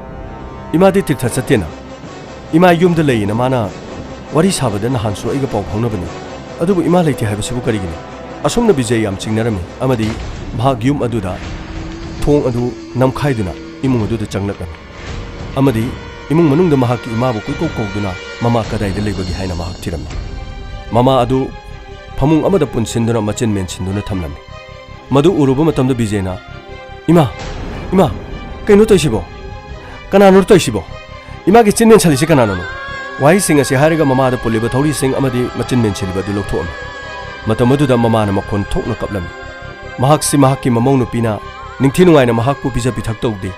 ꯏꯃꯥꯗꯤ ꯇꯤꯔꯊ ꯆꯠꯇꯦꯅ꯫ ꯏꯃꯥ ꯌꯨꯝꯗ ꯂꯩꯌꯦꯅ ꯃꯥꯅ ꯋꯥꯔꯤ ꯁꯥꯕꯗ ꯅꯍꯥꯟꯁꯨ ꯑꯩꯒ ꯄꯥꯎ ꯐꯥꯎꯅꯕꯅꯤ꯫ ꯑꯗꯨꯕꯨ ꯏꯃꯥ ꯂꯩꯇꯦ ꯍꯥꯏꯕꯁꯤꯕꯨ ꯀꯔꯤꯒꯤꯅꯣ?" ꯑꯁꯨꯝꯅ ꯕꯤꯖꯦ ꯌꯥꯝ ꯆꯤꯡꯅꯔꯝꯃꯤ ꯑꯃꯗꯤ ꯃꯍꯥꯛ ꯌꯨꯝ ꯑꯗꯨꯗ ꯊꯣꯡ ꯑꯗꯨ ꯅꯝꯈꯥꯏꯗꯨꯅ ꯏꯃꯨꯡ ꯑꯗꯨꯗ ꯆꯪꯂꯛꯂꯝꯃꯤ꯫ ꯑꯃꯗꯤ ꯏꯃꯨꯡ ꯃꯅꯨꯡꯗ ꯃꯍꯥꯛꯀꯤ ꯏꯃꯥꯕꯨ ꯀꯣꯏꯀꯧ ꯀꯧꯗꯨꯅ ꯃꯃꯥ ꯀꯗꯥꯏꯗ ꯂꯩꯕꯒꯦ ꯍꯥꯏꯅ ꯃꯍꯥꯛ ꯊꯤꯔꯝꯃꯤ꯫ ꯃꯃꯥ ꯑꯗꯨ ꯐꯃꯨꯡ ꯑꯃꯗ ꯄꯨꯟꯁꯤꯟꯗꯨꯅ ꯃꯆꯤꯟ ꯃꯦꯟꯁꯤꯟꯗꯨꯅ ꯊꯝꯂꯝꯃꯤ꯫ ꯃꯗꯨ ꯎꯔꯨꯕ ꯃꯇꯝꯗ ꯕꯤꯖꯦꯅ, "ꯏꯃꯥ, ꯏꯃꯥ, ꯀꯩꯅꯣ ꯇꯧꯔꯤꯁꯤꯕꯣ? ꯀꯅꯥꯅꯣ ꯇꯧꯔꯤꯁꯤꯕꯣ? ꯏꯃꯥꯒꯤ ꯆꯤꯟ ꯃꯦꯟꯁꯤꯜꯂꯤꯁꯤ ꯀꯅꯥꯅꯣ?" ꯋꯥꯍꯩꯁꯤꯡ ꯑꯁꯤ ꯍꯥꯏꯔꯒ ꯃꯃꯥꯗ ꯄꯨꯜꯂꯤꯕ ꯊꯧꯔꯤꯁꯤꯡ ꯑꯃꯗꯤ ꯃꯆꯤꯟ ꯃꯦꯟꯁꯤꯜꯂꯤꯕ ꯑꯗꯨ ꯂꯧꯊꯣꯛꯑꯝꯃꯤ꯫ ꯃꯇꯝ ꯑꯗꯨꯗ ꯃꯃꯥꯅ ꯃꯈꯣꯟ ꯊꯣꯛꯅ ꯀꯞꯂꯝꯃꯤ꯫ ꯃꯍꯥꯛꯁꯤ ꯃꯍꯥꯛꯀꯤ ꯃꯃꯧ ꯅꯨꯄꯤꯅ ꯅꯤꯡꯊꯤ ꯅꯨꯡꯉꯥꯏꯅ ꯃꯍꯥꯛꯄꯨ ꯄꯤꯖ ꯄꯤꯊꯛ ꯇꯧꯗꯦ꯫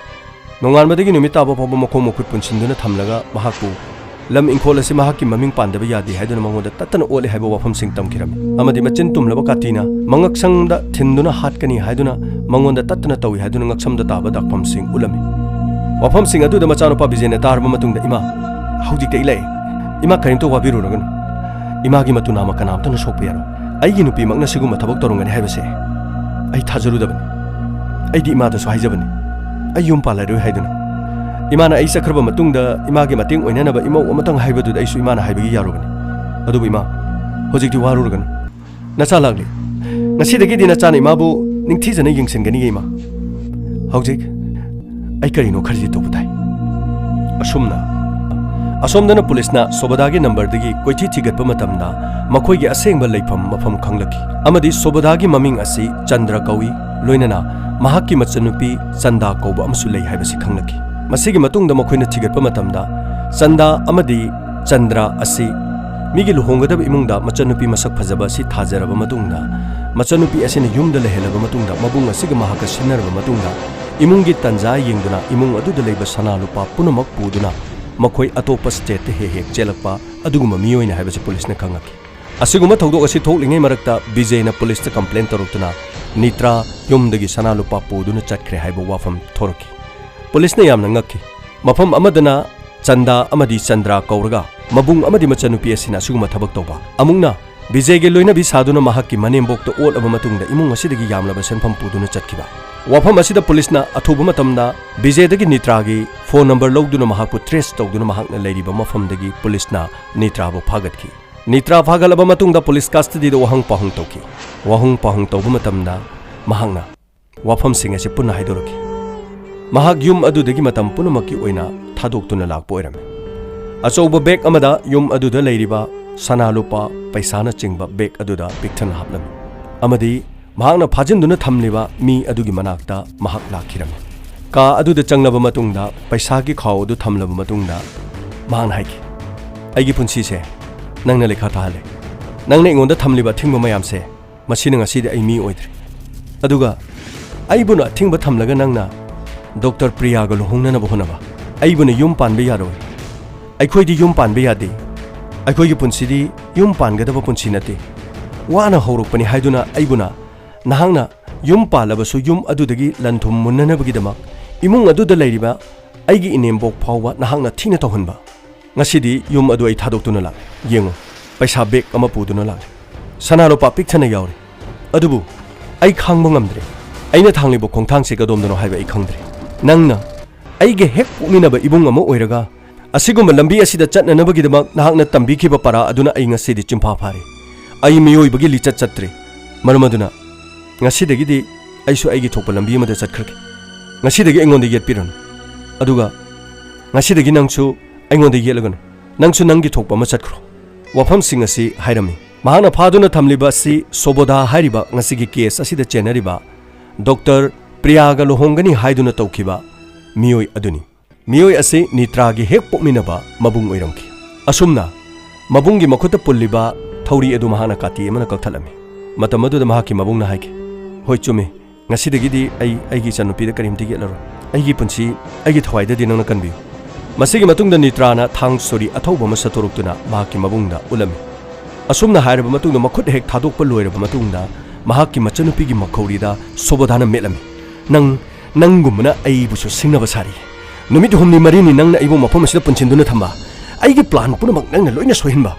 ꯅꯣꯡꯉꯥꯟꯕꯗꯒꯤ ꯅꯨꯃꯤꯠ ꯇꯥꯕ ꯐꯥꯎꯕ ꯃꯈꯣꯡ ꯃꯈꯨꯠ ꯄꯨꯟꯁꯤꯟꯗꯨꯅ ꯊꯝꯂꯒ ꯃꯍꯥꯛꯄꯨ ꯂꯝ ꯏꯪꯈꯣꯜ ꯑꯁꯤ ꯃꯍꯥꯛꯀꯤ ꯃꯃꯤꯡ ꯄꯥꯟꯗꯕ ꯌꯥꯗꯦ ꯍꯥꯏꯗꯨꯅ ꯃꯉꯣꯟꯗ ꯇꯠꯇꯅ ꯑꯣꯠꯂꯦ ꯍꯥꯏꯕ ꯋꯥꯐꯝꯁꯤꯡ ꯇꯝꯈꯤꯔꯝꯃꯤ꯫ ꯑꯃꯗꯤ ꯃꯆꯤꯟ ꯇꯨꯝꯂꯕ ꯀꯥꯇꯤꯅ ꯃꯉꯛꯁꯝꯗ ꯊꯤꯟꯗꯨꯅ ꯍꯥꯠꯀꯅꯤ ꯍꯥꯏꯗꯨꯅ ꯃꯉꯣꯟꯗ ꯇꯠꯇꯅ ꯇꯧꯏ ꯍꯥꯏꯗꯨꯅ ꯉꯛꯁꯝꯗ ꯇꯥꯕ ꯗꯥꯛꯐꯝꯁꯤꯡ ꯎꯠꯂꯝꯃꯤ꯫ ꯋꯥꯐꯝꯁꯤꯡ ꯑꯗꯨꯗ ꯃꯆꯥꯅꯨꯄꯥ ꯕꯤꯖꯦꯅ ꯇꯥꯔꯕ ꯃꯇꯨꯡꯗ, "ꯏꯃꯥ, ꯍꯧꯖꯤꯛꯇꯤ ꯑꯩ ꯂꯥꯛꯑꯦ꯫ ꯏꯃꯥ, ꯀꯔꯤꯝꯇ ꯋꯥꯕꯤꯔꯨꯔꯒꯅꯨ꯫ ꯏꯃꯥꯒꯤ ꯃꯇꯨ ꯅꯥꯝꯃ ꯀꯅꯥꯝꯇꯅ ꯁꯣꯛꯄ ꯌꯥꯔꯣꯏ꯫ ꯑꯩꯒꯤ ꯅꯨꯄꯤꯃꯛꯅ ꯁꯤꯒꯨꯝꯕ ꯊꯕꯛ ꯇꯧꯔꯝꯒꯅꯤ ꯍꯥꯏꯕꯁꯦ ꯑꯩ ꯊꯥꯖꯔꯨꯗꯕꯅꯤ꯫ ꯑꯩꯗꯤ ꯏꯃꯥꯗꯁꯨ ꯍꯥꯏꯖꯕꯅꯤ, ꯑꯩ ꯌꯨꯝ ꯄꯥꯜꯂꯔꯣꯏ ꯍꯥꯏꯗꯨꯅ꯫ ꯏꯃꯥꯅ ꯑꯩ ꯆꯠꯈ꯭ꯔꯕ ꯃꯇꯨꯡꯗ ꯏꯃꯥꯒꯤ ꯃꯇꯦꯡ ꯑꯣꯏꯅꯅꯕ ꯏꯃꯧ ꯑꯃꯇꯪ ꯍꯥꯏꯕꯗꯨꯗ ꯑꯩꯁꯨ ꯏꯃꯥꯅ ꯍꯥꯏꯕꯒꯤ ꯌꯥꯔꯨꯕꯅꯤ꯫ ꯑꯗꯨꯕꯨ ꯏꯃꯥ, ꯍꯧꯖꯤꯛꯇꯤ ꯋꯥꯔꯨꯔꯒꯅꯨ꯫ ꯅꯆꯥ ꯂꯥꯛꯂꯤ꯫ ꯉꯁꯤꯗꯒꯤꯗꯤ ꯅꯆꯥꯅ ꯏꯃꯥꯕꯨ ꯅꯤꯡꯊꯤꯖꯅ ꯌꯦꯡꯁꯤꯟꯒꯅꯤꯌꯦ ꯏꯃꯥ꯫ ꯍꯧꯖꯤꯛ ꯑꯩ ꯀꯔꯤꯅꯣ ꯈꯔꯗꯤ ꯇꯧꯕ ꯇꯥꯏ꯫" ꯑꯁꯨꯝꯅ, ꯑꯁꯣꯝꯗꯅ ꯄꯨꯂꯤꯁꯅ ꯁꯣꯕꯗꯥꯒꯤ ꯅꯝꯕꯔꯗꯒꯤ ꯀꯣꯏꯊꯤ ꯊꯤꯒꯠꯄ ꯃꯇꯝꯗ ꯃꯈꯣꯏꯒꯤ ꯑꯁꯦꯡꯕ ꯂꯩꯐꯝ ꯃꯐꯝ ꯈꯪꯂꯛꯈꯤ ꯑꯃꯗꯤ ꯁꯣꯕꯗꯥꯒꯤ ꯃꯃꯤꯡ ꯑꯁꯤ ꯆꯟꯗ꯭ꯔ ꯀꯧꯏ, ꯂꯣꯏꯅꯅ ꯃꯍꯥꯛꯀꯤ ꯃꯆꯟꯅꯨꯄꯤ ꯆꯟꯗꯥ ꯀꯧꯕ ꯑꯃꯁꯨ ꯂꯩ ꯍꯥꯏꯕꯁꯤ ꯈꯪꯂꯛꯈꯤ꯫ ꯃꯁꯤꯒꯤ ꯃꯇꯨꯡꯗ ꯃꯈꯣꯏꯅ ꯊꯤꯒꯠꯄ ꯃꯇꯝꯗ ꯆꯟꯗꯥ ꯑꯃꯗꯤ ꯆꯟꯗ꯭ꯔ ꯑꯁꯤ ꯃꯤꯒꯤ ꯂꯨꯍꯣꯡꯒꯗꯕ ꯏꯃꯨꯡꯗ ꯃꯆꯟꯅꯨꯄꯤ ꯃꯁꯛ ꯐꯖꯕ ꯑꯁꯤ ꯊꯥꯖꯔꯕ ꯃꯇꯨꯡꯗ, ꯃꯆꯟꯅꯨꯄꯤ ꯑꯁꯤꯅ ꯌꯨꯝꯗ ꯂꯩꯍꯜꯂꯕ ꯃꯇꯨꯡꯗ, ꯃꯕꯨꯡ ꯑꯁꯤꯒ ꯃꯍꯥꯛꯀ ꯁꯤꯟꯅꯔꯕ ꯃꯇꯨꯡꯗ, ꯏꯃꯨꯡꯒꯤ ꯇꯟꯖꯥ ꯌꯦꯡꯗꯨꯅ ꯏꯃꯨꯡ ꯑꯗꯨꯗ ꯂꯩꯕ ꯁꯅꯥ ꯂꯨꯄꯥ ꯄꯨꯝꯅꯃꯛ ꯄꯨꯗꯨꯅ ꯃꯈꯣꯏ ꯑꯇꯣꯞꯄ ꯁ꯭ꯇꯦꯠꯇ ꯍꯦꯛ ꯍꯦꯛ ꯆꯦꯜꯂꯛꯄ ꯑꯗꯨꯒꯨꯝꯕ ꯃꯤꯑꯣꯏꯅꯤ ꯍꯥꯏꯕꯁꯤ ꯄꯨꯂꯤꯁꯅ ꯈꯪꯂꯛꯈꯤ꯫ ꯑꯁꯤꯒꯨꯝꯕ ꯊꯧꯗꯣꯛ ꯑꯁꯤ ꯊꯣꯛꯂꯤꯉꯩ ꯃꯔꯛꯇ ꯕꯤꯖꯦꯅ ꯄꯨꯂꯤꯁꯇ ꯀꯝꯄ꯭ꯂꯦꯟ ꯇꯧꯔꯛꯇꯨꯅ ꯅꯤꯇ꯭ꯔꯥ ꯌꯨꯝꯗꯒꯤ ꯁꯅꯥ ꯂꯨꯄꯥ ꯄꯨꯗꯨꯅ ꯆꯠꯈ꯭ꯔꯦ ꯍꯥꯏꯕ ꯋꯥꯐꯝ ꯊꯣꯔꯛꯈꯤ꯫ ꯄꯨꯂꯤꯁꯅ ꯌꯥꯝꯅ ꯉꯛꯈꯤ꯫ ꯃꯐꯝ ꯑꯃꯗꯅ ꯆꯟꯗꯥ ꯑꯃꯗꯤ ꯆꯟꯗ꯭ꯔꯥ ꯀꯧꯔꯒ ꯃꯕꯨꯡ ꯑꯃꯗꯤ ꯃꯆꯟꯅꯨꯄꯤ ꯑꯁꯤꯅ ꯑꯁꯤꯒꯨꯝꯕ ꯊꯕꯛ ꯇꯧꯕ, ꯑꯃꯨꯛꯅ ꯕꯤꯖꯦꯒꯤ ꯂꯣꯏꯅꯕꯤ ꯁꯥꯗꯨꯅ ꯃꯍꯥꯛꯀꯤ ꯃꯅꯦꯝꯕꯣꯛꯇ ꯑꯣꯠꯂꯕ ꯃꯇꯨꯡꯗ ꯏꯃꯨꯡ ꯑꯁꯤꯗꯒꯤ ꯌꯥꯝꯂꯕ ꯁꯦꯟꯐꯝ ꯄꯨꯗꯨꯅ ꯆꯠꯈꯤꯕ꯫ ꯋꯥꯐꯝ ꯑꯁꯤꯗ ꯄꯨꯂꯤꯁꯅ ꯑꯊꯨꯕ ꯃꯇꯝꯗ ꯕꯤꯖꯦꯗꯒꯤ ꯅꯤꯇ꯭ꯔꯥꯒꯤ ꯐꯣꯟ ꯅꯝꯕꯔ ꯂꯧꯗꯨꯅ ꯃꯍꯥꯛꯄꯨ ꯇ꯭ꯔꯦꯁ ꯇꯧꯗꯨꯅ ꯃꯍꯥꯛꯅ ꯂꯩꯔꯤꯕ ꯃꯐꯝꯗꯒꯤ ꯄꯨꯂꯤꯁꯅ ꯅꯤꯇ꯭ꯔꯥꯕꯨ ꯐꯥꯒꯠꯈꯤ꯫ ꯅꯤꯇ꯭ꯔꯥ ꯐꯥꯒꯠꯂꯕ ꯃꯇꯨꯡꯗ ꯄꯨꯂꯤꯁ ꯀꯁꯇꯗꯤꯗ ꯋꯥꯍꯪ ꯄꯥꯎꯍꯪ ꯇꯧꯈꯤ꯫ ꯋꯥꯍꯪ ꯄꯥꯎꯍꯪ ꯇꯧꯕ ꯃꯇꯝꯗ ꯃꯍꯥꯛꯅ ꯋꯥꯐꯝꯁꯤꯡ ꯑꯁꯤ ꯄꯨꯟꯅ ꯍꯥꯏꯗꯣꯔꯛꯈꯤ꯫ ꯃꯍꯥꯛ ꯌꯨꯝ ꯑꯗꯨꯗꯒꯤ ꯃꯇꯝ ꯄꯨꯝꯅꯃꯛꯀꯤ ꯑꯣꯏꯅ ꯊꯥꯗꯣꯛꯇꯨꯅ ꯂꯥꯛꯄ ꯑꯣꯏꯔꯝꯃꯤ꯫ ꯑꯆꯧꯕ ꯕꯦꯒ ꯑꯃꯗ ꯌꯨꯝ ꯑꯗꯨꯗ ꯂꯩꯔꯤꯕ ꯁꯅꯥ ꯂꯨꯄꯥ, ꯄꯩꯁꯥꯅꯆꯤꯡꯕ ꯕꯦꯒ ꯑꯗꯨꯗ ꯄꯤꯛꯊꯟꯅ ꯍꯥꯞꯂꯝꯃꯤ ꯑꯃꯗꯤ ꯃꯍꯥꯛꯅ ꯐꯥꯖꯤꯟꯗꯨꯅ ꯊꯝꯂꯤꯕ ꯃꯤ ꯑꯗꯨꯒꯤ ꯃꯅꯥꯛꯇ ꯃꯍꯥꯛ ꯂꯥꯛꯈꯤꯔꯝꯃꯤ꯫ ꯀꯥ ꯑꯗꯨꯗ ꯆꯪꯂꯕ ꯃꯇꯨꯡꯗ ꯄꯩꯁꯥꯒꯤ ꯈꯥꯎ ꯑꯗꯨ ꯊꯝꯂꯕ ꯃꯇꯨꯡꯗ ꯃꯍꯥꯛꯅ ꯍꯥꯏꯈꯤ, "ꯑꯩꯒꯤ ꯄꯨꯟꯁꯤꯁꯦ ꯅꯪꯅ ꯂꯩꯈꯥ ꯇꯥꯍꯜꯂꯦ꯫ ꯅꯪꯅ ꯑꯩꯉꯣꯟꯗ ꯊꯝꯂꯤꯕ ꯑꯊꯤꯡꯕ ꯃꯌꯥꯝꯁꯦ, ꯃꯁꯤꯅ ꯉꯁꯤꯗꯤ ꯑꯩ ꯃꯤ ꯑꯣꯏꯗ꯭ꯔꯦ꯫ ꯑꯗꯨꯒ ꯑꯩꯕꯨꯅ ꯑꯊꯤꯡꯕ ꯊꯝꯂꯒ ꯅꯪꯅ ꯗꯣꯛꯇꯔ ꯄ꯭ꯔꯤꯌꯥꯒ ꯂꯨꯍꯣꯡꯅꯅꯕ ꯍꯣꯠꯅꯕ, ꯑꯩꯕꯨꯅ ꯌꯨꯝ ꯄꯥꯟꯕ ꯌꯥꯔꯣꯏ꯫ ꯑꯩꯈꯣꯏꯗꯤ ꯌꯨꯝ ꯄꯥꯟꯕ ꯌꯥꯗꯦ꯫ ꯑꯩꯈꯣꯏꯒꯤ ꯄꯨꯟꯁꯤꯗꯤ ꯌꯨꯝ ꯄꯥꯟꯒꯗꯕ ꯄꯨꯟꯁꯤ ꯅꯠꯇꯦ꯫ ꯋꯥꯅ ꯍꯧꯔꯛꯄꯅꯤ ꯍꯥꯏꯗꯨꯅ ꯑꯩꯕꯨꯅ ꯅꯍꯥꯛꯅ ꯌꯨꯝ ꯄꯥꯜꯂꯕꯁꯨ ꯌꯨꯝ ꯑꯗꯨꯗꯒꯤ ꯂꯟ ꯊꯨꯝ ꯃꯨꯟꯅꯅꯕꯒꯤꯗꯃꯛ ꯏꯃꯨꯡ ꯑꯗꯨꯗ ꯂꯩꯔꯤꯕ ꯑꯩꯒꯤ ꯏꯅꯦꯝꯕꯣꯛ ꯐꯥꯎꯕ ꯅꯍꯥꯛꯅ ꯊꯤꯅ ꯇꯧꯍꯟꯕ꯫ ꯉꯁꯤꯗꯤ ꯌꯨꯝ ꯑꯗꯨ ꯑꯩ ꯊꯥꯗꯣꯛꯇꯨꯅ ꯂꯥꯛꯂꯦ꯫ ꯌꯦꯡꯉꯨ, ꯄꯩꯁꯥ ꯕꯦꯒ ꯑꯃ ꯄꯨꯗꯨꯅ ꯂꯥꯛꯂꯦ꯫ ꯁꯅꯥ ꯂꯨꯄꯥ ꯄꯤꯛ ꯊꯟꯅ ꯌꯥꯎꯔꯤ꯫ ꯑꯗꯨꯕꯨ ꯑꯩ ꯈꯥꯡꯕ ꯉꯝꯗ꯭ꯔꯦ꯫ ꯑꯩꯅ ꯊꯥꯡꯂꯤꯕ ꯈꯣꯡꯊꯥꯡꯁꯤ ꯀꯗꯣꯝꯗꯅꯣ ꯍꯥꯏꯕ ꯑꯩ ꯈꯪꯗ꯭ꯔꯦ꯫ ꯅꯪꯅ ꯑꯩꯒ ꯍꯦꯛ ꯄꯣꯛꯃꯤꯟꯅꯕ ꯏꯕꯨꯡ ꯑꯃ ꯑꯣꯏꯔꯒ ꯑꯁꯤꯒꯨꯝꯕ ꯂꯝꯕꯤ ꯑꯁꯤꯗ ꯆꯠꯅꯅꯕꯒꯤꯗꯃꯛ ꯅꯍꯥꯛꯅ ꯇꯝꯕꯤꯈꯤꯕ ꯄꯔꯥ ꯑꯗꯨꯅ ꯑꯩ ꯉꯁꯤꯗꯤ ꯆꯤꯟꯐꯥ ꯐꯥꯔꯦ꯫ ꯑꯩ ꯃꯤꯑꯣꯏꯕꯒꯤ ꯂꯤꯆꯠ ꯆꯠꯇ꯭ꯔꯦ꯫ ꯃꯔꯝ ꯑꯗꯨꯅ ꯉꯁꯤꯗꯒꯤꯗꯤ ꯑꯩꯁꯨ ꯑꯩꯒꯤ ꯊꯣꯛꯄ ꯂꯝꯕꯤ ꯑꯃꯗ ꯆꯠꯈ꯭ꯔꯒꯦ꯫ ꯉꯁꯤꯗꯒꯤ ꯑꯩꯉꯣꯟꯗ ꯌꯦꯠꯄꯤꯔꯅꯨ꯫ ꯑꯗꯨꯒ "ꯉꯁꯤꯗꯒꯤ ꯅꯪꯁꯨ ꯑꯩꯉꯣꯟꯗ ꯌꯦꯠꯂꯒꯅꯨ꯫ ꯅꯪꯁꯨ ꯅꯪꯒꯤ ꯊꯣꯛꯄ ꯑꯃ ꯆꯠꯈ꯭ꯔꯣ"꯫ ꯋꯥꯐꯝꯁꯤꯡ ꯑꯁꯤ ꯍꯥꯏꯔꯝꯃꯤ꯫ ꯃꯍꯥꯛꯅ ꯐꯥꯗꯨꯅ ꯊꯝꯂꯤꯕ ꯑꯁꯤ ꯁꯣꯕꯣꯗꯥ ꯍꯥꯏꯔꯤꯕ ꯉꯁꯤꯒꯤ ꯀꯦꯁ ꯑꯁꯤꯗ ꯆꯦꯟꯅꯔꯤꯕ ꯗꯣꯛꯇꯔ ꯄ꯭ꯔꯤꯌꯥꯒ ꯂꯨꯍꯣꯡꯒꯅꯤ ꯍꯥꯏꯗꯨꯅ ꯇꯧꯈꯤꯕ ꯃꯤꯑꯣꯏ ꯑꯗꯨꯅꯤ꯫ ꯃꯤꯑꯣꯏ ꯑꯁꯤ ꯅꯤꯇ꯭ꯔꯥꯒꯤ ꯍꯦꯛ ꯄꯣꯛꯃꯤꯟꯅꯕ ꯃꯕꯨꯡ ꯑꯣꯏꯔꯝꯈꯤ꯫ ꯑꯁꯨꯝꯅ ꯃꯕꯨꯡꯒꯤ ꯃꯈꯨꯠꯇ ꯄꯨꯜꯂꯤꯕ ꯊꯧꯔꯤ ꯑꯗꯨ ꯃꯍꯥꯛꯅ ꯀꯥꯇꯤ ꯑꯃꯅ ꯀꯛꯊꯠꯂꯝꯃꯤ꯫ ꯃꯇꯝ ꯑꯗꯨꯗ ꯃꯍꯥꯛꯀꯤ ꯃꯕꯨꯡꯅ ꯍꯥꯏꯈꯤ, "ꯍꯣꯏ, ꯆꯨꯝꯃꯤ꯫ ꯉꯁꯤꯗꯒꯤꯗꯤ ꯑꯩ ꯑꯩꯒꯤ ꯏꯆꯟꯅꯨꯄꯤꯗ ꯀꯔꯤꯝꯇ ꯌꯦꯠꯂꯔꯣꯏ꯫ ꯑꯩꯒꯤ ꯄꯨꯟꯁꯤ, ꯑꯩꯒꯤ ꯊꯋꯥꯏꯗꯗꯤ ꯅꯪꯅ ꯀꯟꯕꯤꯌꯨ"꯫ ꯃꯁꯤꯒꯤ ꯃꯇꯨꯡꯗ ꯅꯤꯇ꯭ꯔꯥꯅ ꯊꯥꯡ ꯁꯣꯔꯤ ꯑꯊꯧꯕ ꯑꯃ ꯁꯠꯇꯣꯔꯛꯇꯨꯅ ꯃꯍꯥꯛꯀꯤ ꯃꯕꯨꯡꯗ ꯎꯠꯂꯝꯃꯤ꯫ ꯑꯁꯨꯝꯅ ꯍꯥꯏꯔꯕ ꯃꯇꯨꯡꯗ, ꯃꯈꯨꯠ ꯍꯦꯛ ꯊꯥꯗꯣꯛꯄ ꯂꯣꯏꯔꯕ ꯃꯇꯨꯡꯗ, ꯃꯍꯥꯛꯀꯤ ꯃꯆꯟꯅꯨꯄꯤꯒꯤ ꯃꯈꯧꯔꯤꯗ ꯁꯣꯕꯣꯗꯥꯅ ꯃꯦꯠꯂꯝꯃꯤ꯫ "ꯅꯪ, ꯅꯪꯒꯨꯝꯕꯅ ꯑꯩꯕꯨꯁꯨ ꯁꯤꯡꯅꯕ ꯁꯥꯔꯤ꯫ ꯅꯨꯃꯤꯠ ꯍꯨꯝꯅꯤ ꯃꯔꯤꯅꯤ ꯅꯪꯅ ꯑꯩꯕꯨ ꯃꯐꯝ ꯑꯁꯤꯗ ꯄꯨꯟꯁꯤꯟꯗꯨꯅ ꯊꯝꯕ, ꯑꯩꯒꯤ ꯄ꯭ꯂꯥꯟ ꯄꯨꯝꯅꯃꯛ ꯅꯪꯅ ꯂꯣꯏꯅ ꯁꯣꯏꯍꯟꯕ꯫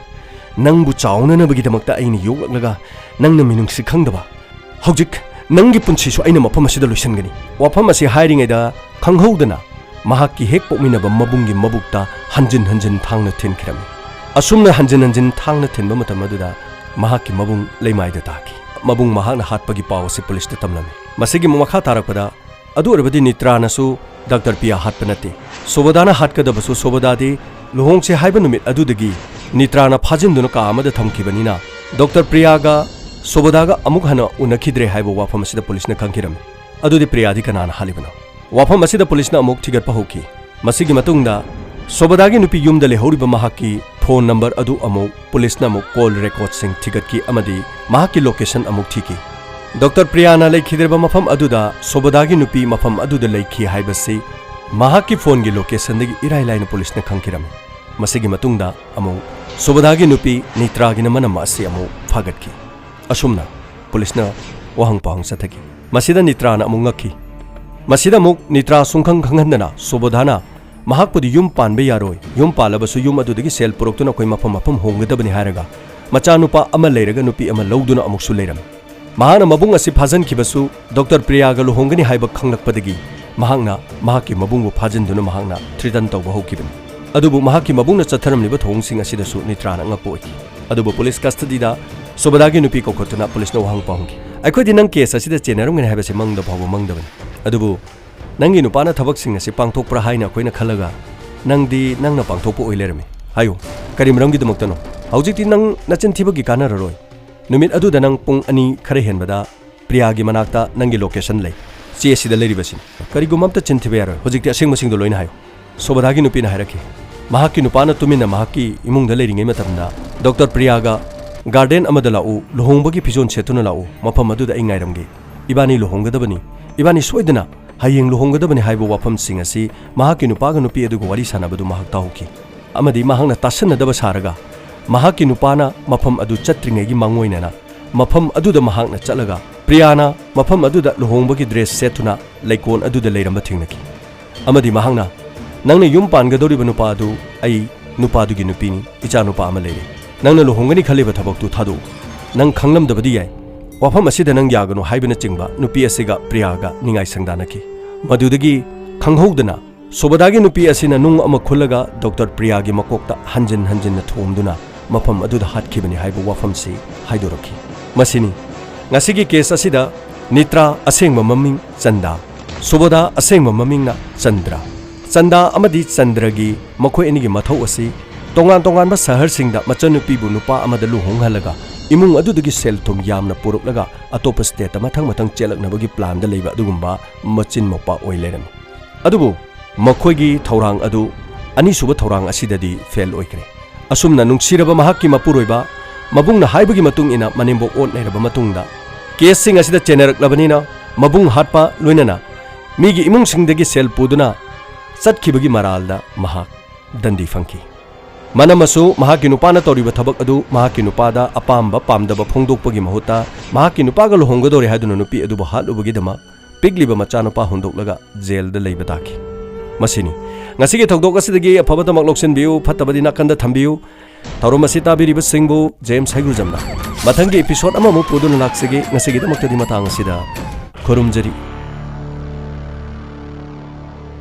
ꯅꯪꯕꯨ ꯆꯥꯎꯅꯅꯕꯒꯤꯗꯃꯛꯇ ꯑꯩꯅ ꯌꯣꯛꯂꯛꯂꯒ ꯅꯪꯅ ꯃꯤꯅꯨꯡꯁꯤ ꯈꯪꯗꯕ꯫ ꯍꯧꯖꯤꯛ ꯅꯪꯒꯤ ꯄꯨꯟꯁꯤꯁꯨ ꯑꯩꯅ ꯃꯐꯝ ꯑꯁꯤꯗ ꯂꯣꯏꯁꯤꯟꯒꯅꯤ"꯫ ꯋꯥꯐꯝ ꯑꯁꯤ ꯍꯥꯏꯔꯤꯉꯩꯗ, ꯈꯪꯍꯧꯗꯅ ꯃꯍꯥꯛꯀꯤ ꯍꯦꯛ ꯄꯣꯛꯃꯤꯟꯅꯕ ꯃꯕꯨꯡꯒꯤ ꯃꯕꯨꯛꯇ ꯍꯟꯖꯤꯟ ꯍꯟꯖꯤꯟ ꯊꯥꯡꯅ ꯊꯤꯟꯈꯤꯔꯝꯃꯤ꯫ ꯑꯁꯨꯝꯅ ꯍꯟꯖꯤꯟ ꯍꯟꯖꯤꯟ ꯊꯥꯡꯅ ꯊꯤꯟꯕ ꯃꯇꯝ ꯑꯗꯨꯗ ꯃꯍꯥꯛꯀꯤ ꯃꯕꯨꯡ ꯂꯩꯃꯥꯏꯗ ꯇꯥꯈꯤ꯫ ꯃꯕꯨꯡ ꯃꯍꯥꯛꯅ ꯍꯥꯠꯄꯒꯤ ꯄꯥꯎ ꯑꯁꯤ ꯄꯨꯂꯤꯁꯇ ꯇꯝꯂꯝꯃꯤ꯫ ꯃꯁꯤꯒꯤ ꯃꯈꯥ ꯇꯥꯔꯛꯄꯗ, ꯑꯗꯨ ꯑꯣꯏꯔꯕꯗꯤ ꯅꯤꯇ꯭ꯔꯥꯅꯁꯨ ꯗꯥꯛꯇꯔ ꯄ꯭ꯔꯤꯌꯥ ꯍꯥꯠꯄ ꯅꯠꯇꯦ꯫ ꯁꯣꯕꯗꯥꯅ ꯍꯥꯠꯀꯗꯕꯁꯨ ꯁꯣꯕꯗꯥꯗꯤ ꯂꯨꯍꯣꯡꯁꯦ ꯍꯥꯏꯕ ꯅꯨꯃꯤꯠ ꯑꯗꯨꯗꯒꯤ ꯅꯤꯇ꯭ꯔꯥꯅ ꯐꯥꯖꯤꯟꯗꯨꯅ ꯀꯥ ꯑꯃꯗ ꯊꯝꯈꯤꯕꯅꯤꯅ, ꯗꯥꯛꯇꯔ ꯄ꯭ꯔꯤꯌꯥꯒ ꯁꯣꯕꯗꯥꯒ ꯑꯃꯨꯛ ꯍꯟꯅ ꯎꯅꯈꯤꯗ꯭ꯔꯦ ꯍꯥꯏꯕ ꯋꯥꯐꯝ ꯑꯁꯤꯗ ꯄꯨꯂꯤꯁꯅ ꯈꯪꯈꯤꯔꯝꯃꯤ꯫ ꯑꯗꯨꯗꯤ ꯄ꯭ꯔꯤꯌꯥꯗꯤ ꯀꯅꯥꯅ ꯍꯥꯠꯂꯤꯕꯅꯣ? ꯋꯥꯐꯝ ꯑꯁꯤꯗ ꯄꯨꯂꯤꯁꯅ ꯑꯃꯨꯛ ꯊꯤꯒꯠꯄ ꯍꯧꯈꯤ꯫ ꯃꯁꯤꯒꯤ ꯃꯇꯨꯡꯗ ꯁꯣꯕꯗꯥꯒꯤ ꯅꯨꯄꯤ ꯌꯨꯝꯗ ꯂꯩꯍꯧꯔꯤꯕ ꯃꯍꯥꯛꯀꯤ ꯐꯣꯟ ꯅꯝꯕꯔ ꯑꯗꯨ ꯑꯃꯨꯛ ꯄꯨꯂꯤꯁꯅ ꯑꯃꯨꯛ ꯀꯣꯜ ꯔꯦꯀꯣꯔꯗꯁꯤꯡ ꯊꯤꯒꯠꯈꯤ ꯑꯃꯗꯤ ꯃꯍꯥꯛꯀꯤ ꯂꯣꯀꯦꯁꯟ ꯑꯃꯨꯛ ꯊꯤꯈꯤ꯫ ꯗꯥꯛꯇꯔ ꯄ꯭ꯔꯤꯌꯥꯅ ꯂꯩꯈꯤꯗ꯭ꯔꯕ ꯃꯐꯝ ꯑꯗꯨꯗ ꯁꯣꯕꯗꯥꯒꯤ ꯅꯨꯄꯤ ꯃꯐꯝ ꯑꯗꯨꯗ ꯂꯩꯈꯤ ꯍꯥꯏꯕꯁꯤ ꯃꯍꯥꯛꯀꯤ ꯐꯣꯟꯒꯤ ꯂꯣꯀꯦꯁꯟꯗꯒꯤ ꯏꯔꯥꯏ ꯂꯥꯏꯅ ꯄꯨꯂꯤꯁꯅ ꯈꯪꯈꯤꯔꯝꯃꯤ꯫ ꯃꯁꯤꯒꯤ ꯃꯇꯨꯡꯗ ꯑꯃꯨꯛ ꯁꯣꯕꯗꯥꯒꯤ ꯅꯨꯄꯤ ꯅꯤꯇ꯭ꯔꯥꯒꯤ ꯃꯅꯝꯃ ꯑꯁꯤ ꯑꯃꯨꯛ ꯐꯥꯒꯠꯈꯤ꯫ ꯑꯁꯨꯝꯅ ꯄꯨꯂꯤꯁꯅ ꯋꯥꯍꯪ ꯄꯥꯎꯍꯪ ꯆꯠꯊꯈꯤ꯫ ꯃꯁꯤꯗ ꯅꯤꯇ꯭ꯔꯥꯅ ꯑꯃꯨꯛ ꯉꯛꯈꯤ꯫ ꯃꯁꯤꯗ ꯑꯃꯨꯛ ꯅꯤꯇ꯭ꯔꯥ ꯁꯨꯡꯈꯪ ꯈꯪꯍꯟꯗꯅ ꯁꯣꯕꯗꯥꯅ ꯃꯍꯥꯛꯄꯨꯗꯤ ꯌꯨꯝ ꯄꯥꯟꯕ ꯌꯥꯔꯣꯏ, ꯌꯨꯝ ꯄꯥꯜꯂꯕꯁꯨ ꯌꯨꯝ ꯑꯗꯨꯗꯒꯤ ꯁꯦꯜ ꯄꯨꯔꯛꯇꯨꯅ ꯑꯩꯈꯣꯏ ꯃꯐꯝ ꯃꯐꯝ ꯍꯣꯡꯒꯗꯕꯅꯤ ꯍꯥꯏꯔꯒ, ꯃꯆꯥꯅꯨꯄꯥ ꯑꯃ ꯂꯩꯔꯒ ꯅꯨꯄꯤ ꯑꯃ ꯂꯧꯗꯨꯅ ꯑꯃꯨꯛꯁꯨ ꯂꯩꯔꯝꯃꯤ꯫ ꯃꯍꯥꯛꯅ ꯃꯕꯨꯡ ꯑꯁꯤ ꯐꯥꯖꯟꯈꯤꯕꯁꯨ ꯗꯥꯛꯇꯔ ꯄ꯭ꯔꯤꯌꯥꯒ ꯂꯨꯍꯣꯡꯒꯅꯤ ꯍꯥꯏꯕ ꯈꯪꯂꯛꯄꯗꯒꯤ ꯃꯍꯥꯛꯅ ꯃꯍꯥꯛꯀꯤ ꯃꯕꯨꯡꯕꯨ ꯐꯥꯖꯤꯟꯗꯨꯅ ꯃꯍꯥꯛꯅ ꯊ꯭ꯔꯤꯇꯟ ꯇꯧꯕ ꯍꯧꯈꯤꯕꯅꯤ꯫ ꯑꯗꯨꯕꯨ ꯃꯍꯥꯛꯀꯤ ꯃꯕꯨꯡꯅ ꯆꯠꯊꯔꯝꯂꯤꯕ ꯊꯧꯑꯣꯡꯁꯤꯡ ꯑꯁꯤꯗꯁꯨ ꯅꯤꯇ꯭ꯔꯥꯅ ꯑꯉꯛꯄ ꯑꯣꯏꯈꯤ꯫ ꯑꯗꯨꯕꯨ ꯄꯨꯂꯤꯁ ꯀꯁꯇꯗꯤꯗ ꯁꯣꯕꯗꯥꯒꯤ ꯅꯨꯄꯤ ꯀꯧꯈꯠꯇꯨꯅ ꯄꯨꯂꯤꯁꯅ ꯋꯥꯍꯪ ꯄꯥꯎꯍꯪꯈꯤ꯫ "ꯑꯩꯈꯣꯏꯗꯤ ꯅꯪ ꯀꯦꯁ ꯑꯁꯤꯗ ꯆꯦꯟꯅꯔꯝꯒꯅꯤ ꯍꯥꯏꯕꯁꯤ ꯃꯪꯗ ꯐꯥꯎꯕ ꯃꯪꯗꯕꯅꯤ꯫ ꯑꯗꯨꯕꯨ ꯅꯪꯒꯤ ꯅꯨꯄꯥꯅ ꯊꯕꯛꯁꯤꯡ ꯑꯁꯤ ꯄꯥꯡꯊꯣꯛꯄ꯭ꯔꯥ ꯍꯥꯏꯅ ꯑꯩꯈꯣꯏꯅ ꯈꯜꯂꯒ ꯅꯪꯗꯤ ꯅꯪꯅ ꯄꯥꯡꯊꯣꯛꯄ ꯑꯣꯏ ꯂꯩꯔꯝꯃꯤ꯫ ꯍꯥꯏꯌꯨ, ꯀꯔꯤ ꯃꯔꯝꯒꯤꯗꯃꯛꯇꯅꯣ? ꯍꯧꯖꯤꯛꯇꯤ ꯅꯪ ꯅꯆꯤꯟ ꯊꯤꯕꯒꯤ ꯀꯥꯟꯅꯔꯔꯣꯏ꯫ ꯅꯨꯃꯤꯠ ꯑꯗꯨꯗ ꯅꯪ ꯄꯨꯡ ꯑꯅꯤ ꯈꯔ ꯍꯦꯟꯕꯗ ꯄ꯭ꯔꯤꯌꯥꯒꯤ ꯃꯅꯥꯛꯇ ꯅꯪꯒꯤ location ꯂꯩ꯫ ꯆꯦ ꯑꯁꯤꯗ ꯂꯩꯔꯤꯕꯁꯤꯅꯤ꯫ ꯀꯔꯤꯒꯨꯝꯕ ꯑꯝꯇ ꯆꯤꯟ ꯊꯤꯕ ꯌꯥꯔꯣꯏ꯫ ꯍꯧꯖꯤꯛꯇꯤ ꯑꯁꯦꯡꯕꯁꯤꯡꯗꯣ ꯂꯣꯏꯅ ꯍꯥꯏꯌꯨ꯫ ꯁꯣꯕꯗꯥꯒꯤ ꯅꯨꯄꯤꯅ ꯍꯥꯏꯔꯛꯈꯤ, ꯃꯍꯥꯛꯀꯤ ꯅꯨꯄꯥꯅ ꯇꯨꯃꯤꯟꯅ ꯃꯍꯥꯛꯀꯤ ꯏꯃꯨꯡꯗ ꯂꯩꯔꯤꯉꯩ ꯃꯇꯝꯗ ꯗꯣꯛꯇꯔ ꯄ꯭ꯔꯤꯌꯥꯒ garden ꯑꯃꯗ ꯂꯥꯛꯎ, ꯂꯨꯍꯣꯡꯕꯒꯤ ꯐꯤꯖꯣꯜ ꯁꯦꯠꯇꯨꯅ ꯂꯥꯛꯎ, ꯃꯐꯝ ꯑꯗꯨꯗ ꯑꯩ ꯉꯥꯏꯔꯝꯒꯦ꯫ ꯏꯕꯥꯅꯤ ꯂꯨꯍꯣꯡꯒꯗꯕꯅꯤ, ꯏꯕꯥꯅꯤ ꯁꯣꯏꯗꯅ ꯍꯌꯦꯡ ꯂꯨꯍꯣꯡꯒꯗꯕꯅꯤ ꯍꯥꯏꯕ ꯋꯥꯐꯝꯁꯤꯡ ꯑꯁꯤ ꯃꯍꯥꯛꯀꯤ ꯅꯨꯄꯥꯒ ꯅꯨꯄꯤ ꯑꯗꯨꯒ ꯋꯥꯔꯤ ꯁꯥꯟꯅꯕꯗꯨ ꯃꯍꯥꯛ ꯇꯥꯍꯧꯈꯤ꯫ ꯑꯃꯗꯤ ꯃꯍꯥꯛꯅ ꯇꯥꯁꯟꯅꯗꯕ ꯁꯥꯔꯒ, ꯃꯍꯥꯛꯀꯤ ꯅꯨꯄꯥꯅ ꯃꯐꯝ ꯑꯗꯨ ꯆꯠꯇ꯭ꯔꯤꯉꯩꯒꯤ ꯃꯥꯡꯑꯣꯏꯅꯅ ꯃꯐꯝ ꯑꯗꯨꯗ ꯃꯍꯥꯛꯅ ꯆꯠꯂꯒ, ꯄ꯭ꯔꯤꯌꯥꯅ ꯃꯐꯝ ꯑꯗꯨꯗ ꯂꯨꯍꯣꯡꯕꯒꯤ dress ꯁꯦꯠꯇꯨꯅ ꯂꯩꯀꯣꯜ ꯑꯗꯨꯗ ꯂꯩꯔꯝꯕ ꯊꯦꯡꯅꯈꯤ꯫ ꯑꯃꯗꯤ ꯃꯍꯥꯛꯅ, "ꯅꯪꯅ ꯌꯨꯝ ꯄꯥꯟꯒꯗꯧꯔꯤꯕ ꯅꯨꯄꯥ ꯑꯗꯨ ꯑꯩ ꯅꯨꯄꯥꯗꯨꯒꯤ ꯅꯨꯄꯤꯅꯤ, ꯏꯆꯥ ꯅꯨꯄꯥ ꯑꯃ ꯂꯩꯔꯦ꯫ ꯅꯪꯅ ꯂꯨꯍꯣꯡꯒꯅꯤ ꯈꯜꯂꯤꯕ ꯊꯕꯛꯇꯨ ꯊꯥꯗꯣꯛꯎ꯫ ꯅꯪ ꯈꯪꯂꯝꯗꯕꯗꯤ ꯌꯥꯏ꯫ ꯋꯥꯐꯝ ꯑꯁꯤꯗ ꯅꯪ ꯌꯥꯒꯅꯨ" ꯍꯥꯏꯕꯅꯆꯤꯡꯕ ꯅꯨꯄꯤ ꯑꯁꯤꯒ ꯄ꯭ꯔꯤꯌꯥꯒ ꯅꯤꯡꯉꯥꯏ ꯁꯪꯗꯥꯅꯈꯤ꯫ ꯃꯗꯨꯗꯒꯤ ꯈꯪꯍꯧꯗꯅ ꯁꯣꯕꯗꯥꯒꯤ ꯅꯨꯄꯤ ꯑꯁꯤꯅ ꯅꯨꯡ ꯑꯃ ꯈꯨꯜꯂꯒ ꯗꯣꯛꯇꯔ ꯄ꯭ꯔꯤꯌꯥꯒꯤ ꯃꯀꯣꯛꯇ ꯍꯟꯖꯤꯟ ꯍꯟꯖꯤꯟꯅ ꯊꯣꯝꯗꯨꯅ ꯃꯐꯝ ꯑꯗꯨꯗ ꯍꯥꯠꯈꯤꯕꯅꯤ ꯍꯥꯏꯕ ꯋꯥꯐꯝꯁꯤ ꯍꯥꯏꯗꯣꯔꯛꯈꯤ꯫ ꯃꯁꯤꯅꯤ ꯉꯁꯤꯒꯤ case ꯑꯁꯤꯗ ꯅꯤꯇ꯭ꯔꯥ, ꯑꯁꯦꯡꯕ ꯃꯃꯤꯡ ꯆꯟꯗꯥ, ꯁꯣꯕꯗꯥ, ꯑꯁꯦꯡꯕ ꯃꯃꯤꯡꯅ ꯆꯟꯗ꯭ꯔ꯫ ꯆꯟꯗꯥ ꯑꯃꯗꯤ ꯆꯟꯗ꯭ꯔꯒꯤ ꯃꯈꯣꯏ ꯑꯅꯤꯒꯤ ꯃꯊꯧ ꯑꯁꯤ ꯇꯣꯉꯥꯟ ꯇꯣꯉꯥꯟꯕ ꯁꯍꯔꯁꯤꯡꯗ ꯃꯆꯟꯅꯨꯄꯤꯕꯨ ꯅꯨꯄꯥ ꯑꯃꯗ ꯂꯨꯍꯣꯡꯍꯜꯂꯒ ꯏꯃꯨꯡ ꯑꯗꯨꯗꯒꯤ ꯁꯦꯜ ꯊꯨꯝ ꯌꯥꯝꯅ ꯄꯨꯔꯛꯂꯒ ꯑꯇꯣꯞꯄ stateꯇ ꯃꯊꯪ ꯃꯊꯪ ꯆꯦꯜꯂꯛꯅꯕꯒꯤ planꯗ ꯂꯩꯕ ꯑꯗꯨꯒꯨꯝꯕ ꯃꯆꯤꯟ ꯃꯧꯄꯥ ꯑꯣꯏ ꯂꯩꯔꯝꯃꯤ꯫ ꯑꯗꯨꯕꯨ ꯃꯈꯣꯏꯒꯤ ꯊꯧꯔꯥꯡ ꯑꯗꯨ ꯑꯅꯤꯁꯨꯕ ꯊꯧꯔꯥꯡ ꯑꯁꯤꯗꯗꯤ fail ꯑꯣꯏꯈ꯭ꯔꯦ꯫ ꯑꯁꯨꯝꯅ ꯅꯨꯡꯁꯤꯔꯕ ꯃꯍꯥꯛꯀꯤ ꯃꯄꯨꯔꯣꯏꯕ ꯃꯕꯨꯡꯅ ꯍꯥꯏꯕꯒꯤ ꯃꯇꯨꯡ ꯏꯟꯅ ꯃꯅꯦꯝꯕꯣꯛ ꯑꯣꯟ ꯅꯩꯔꯕ ꯃꯇꯨꯡꯗ caseꯁꯤꯡ ꯑꯁꯤꯗ ꯆꯦꯟꯅꯔꯛꯂꯕꯅꯤꯅ ꯃꯕꯨꯡ ꯍꯥꯠꯄ ꯂꯣꯏꯅꯅ ꯃꯤꯒꯤ ꯏꯃꯨꯡꯁꯤꯡꯗꯒꯤ ꯁꯦꯜ ꯄꯨꯗꯨꯅ ꯆꯠꯈꯤꯕꯒꯤ ꯃꯔꯥꯜꯗ ꯃꯍꯥꯛ ꯗꯟꯗꯤ ꯐꯪꯈꯤ꯫ ꯃꯅꯝꯃꯁꯨ ꯃꯍꯥꯛꯀꯤ ꯅꯨꯄꯥꯅ ꯇꯧꯔꯤꯕ ꯊꯕꯛ ꯑꯗꯨ ꯃꯍꯥꯛꯀꯤ ꯅꯨꯄꯥꯗ ꯑꯄꯥꯝꯕ ꯄꯥꯝꯗꯕ ꯐꯣꯡꯗꯣꯛꯄꯒꯤ ꯃꯍꯨꯠꯇ ꯃꯍꯥꯛꯀꯤ ꯅꯨꯄꯥꯒ ꯂꯨꯍꯣꯡꯒꯗꯧꯔꯦ ꯍꯥꯏꯗꯨꯅ ꯅꯨꯄꯤ ꯑꯗꯨꯕꯨ ꯍꯥꯠꯂꯨꯕꯒꯤꯗꯃꯛ ꯄꯤꯛꯂꯤꯕ ꯃꯆꯥꯅꯨꯄꯥ ꯍꯨꯟꯗꯣꯛꯂꯒ jailꯗ ꯂꯩꯕ ꯇꯥꯈꯤ꯫ ꯃꯁꯤꯅꯤ ꯉꯁꯤꯒꯤ ꯊꯧꯗꯣꯛ ꯑꯁꯤꯗꯒꯤ ꯑꯐꯕꯇꯃꯛ ꯂꯧꯁꯤꯟꯕꯤꯌꯨ, ꯐꯠꯇꯕꯗꯤ ꯅꯥꯀꯟꯗ ꯊꯝꯕꯤꯌꯨ꯫ ꯊꯧꯔꯝ ꯑꯁꯤ ꯇꯥꯕꯤꯔꯤꯕꯁꯤꯡꯕꯨ James ꯍꯩꯒ꯭ꯔꯨꯖꯝꯅ꯫ ꯃꯊꯪꯒꯤ episode ꯑꯃꯃꯨꯛ ꯄꯨꯗꯨꯅ ꯂꯥꯛꯆꯒꯦ꯫ ꯉꯁꯤꯒꯤꯗꯃꯛꯇꯗꯤ ꯃꯇꯥꯡ ꯑꯁꯤꯗ ꯈꯨꯔꯨꯝꯖꯔꯤ꯫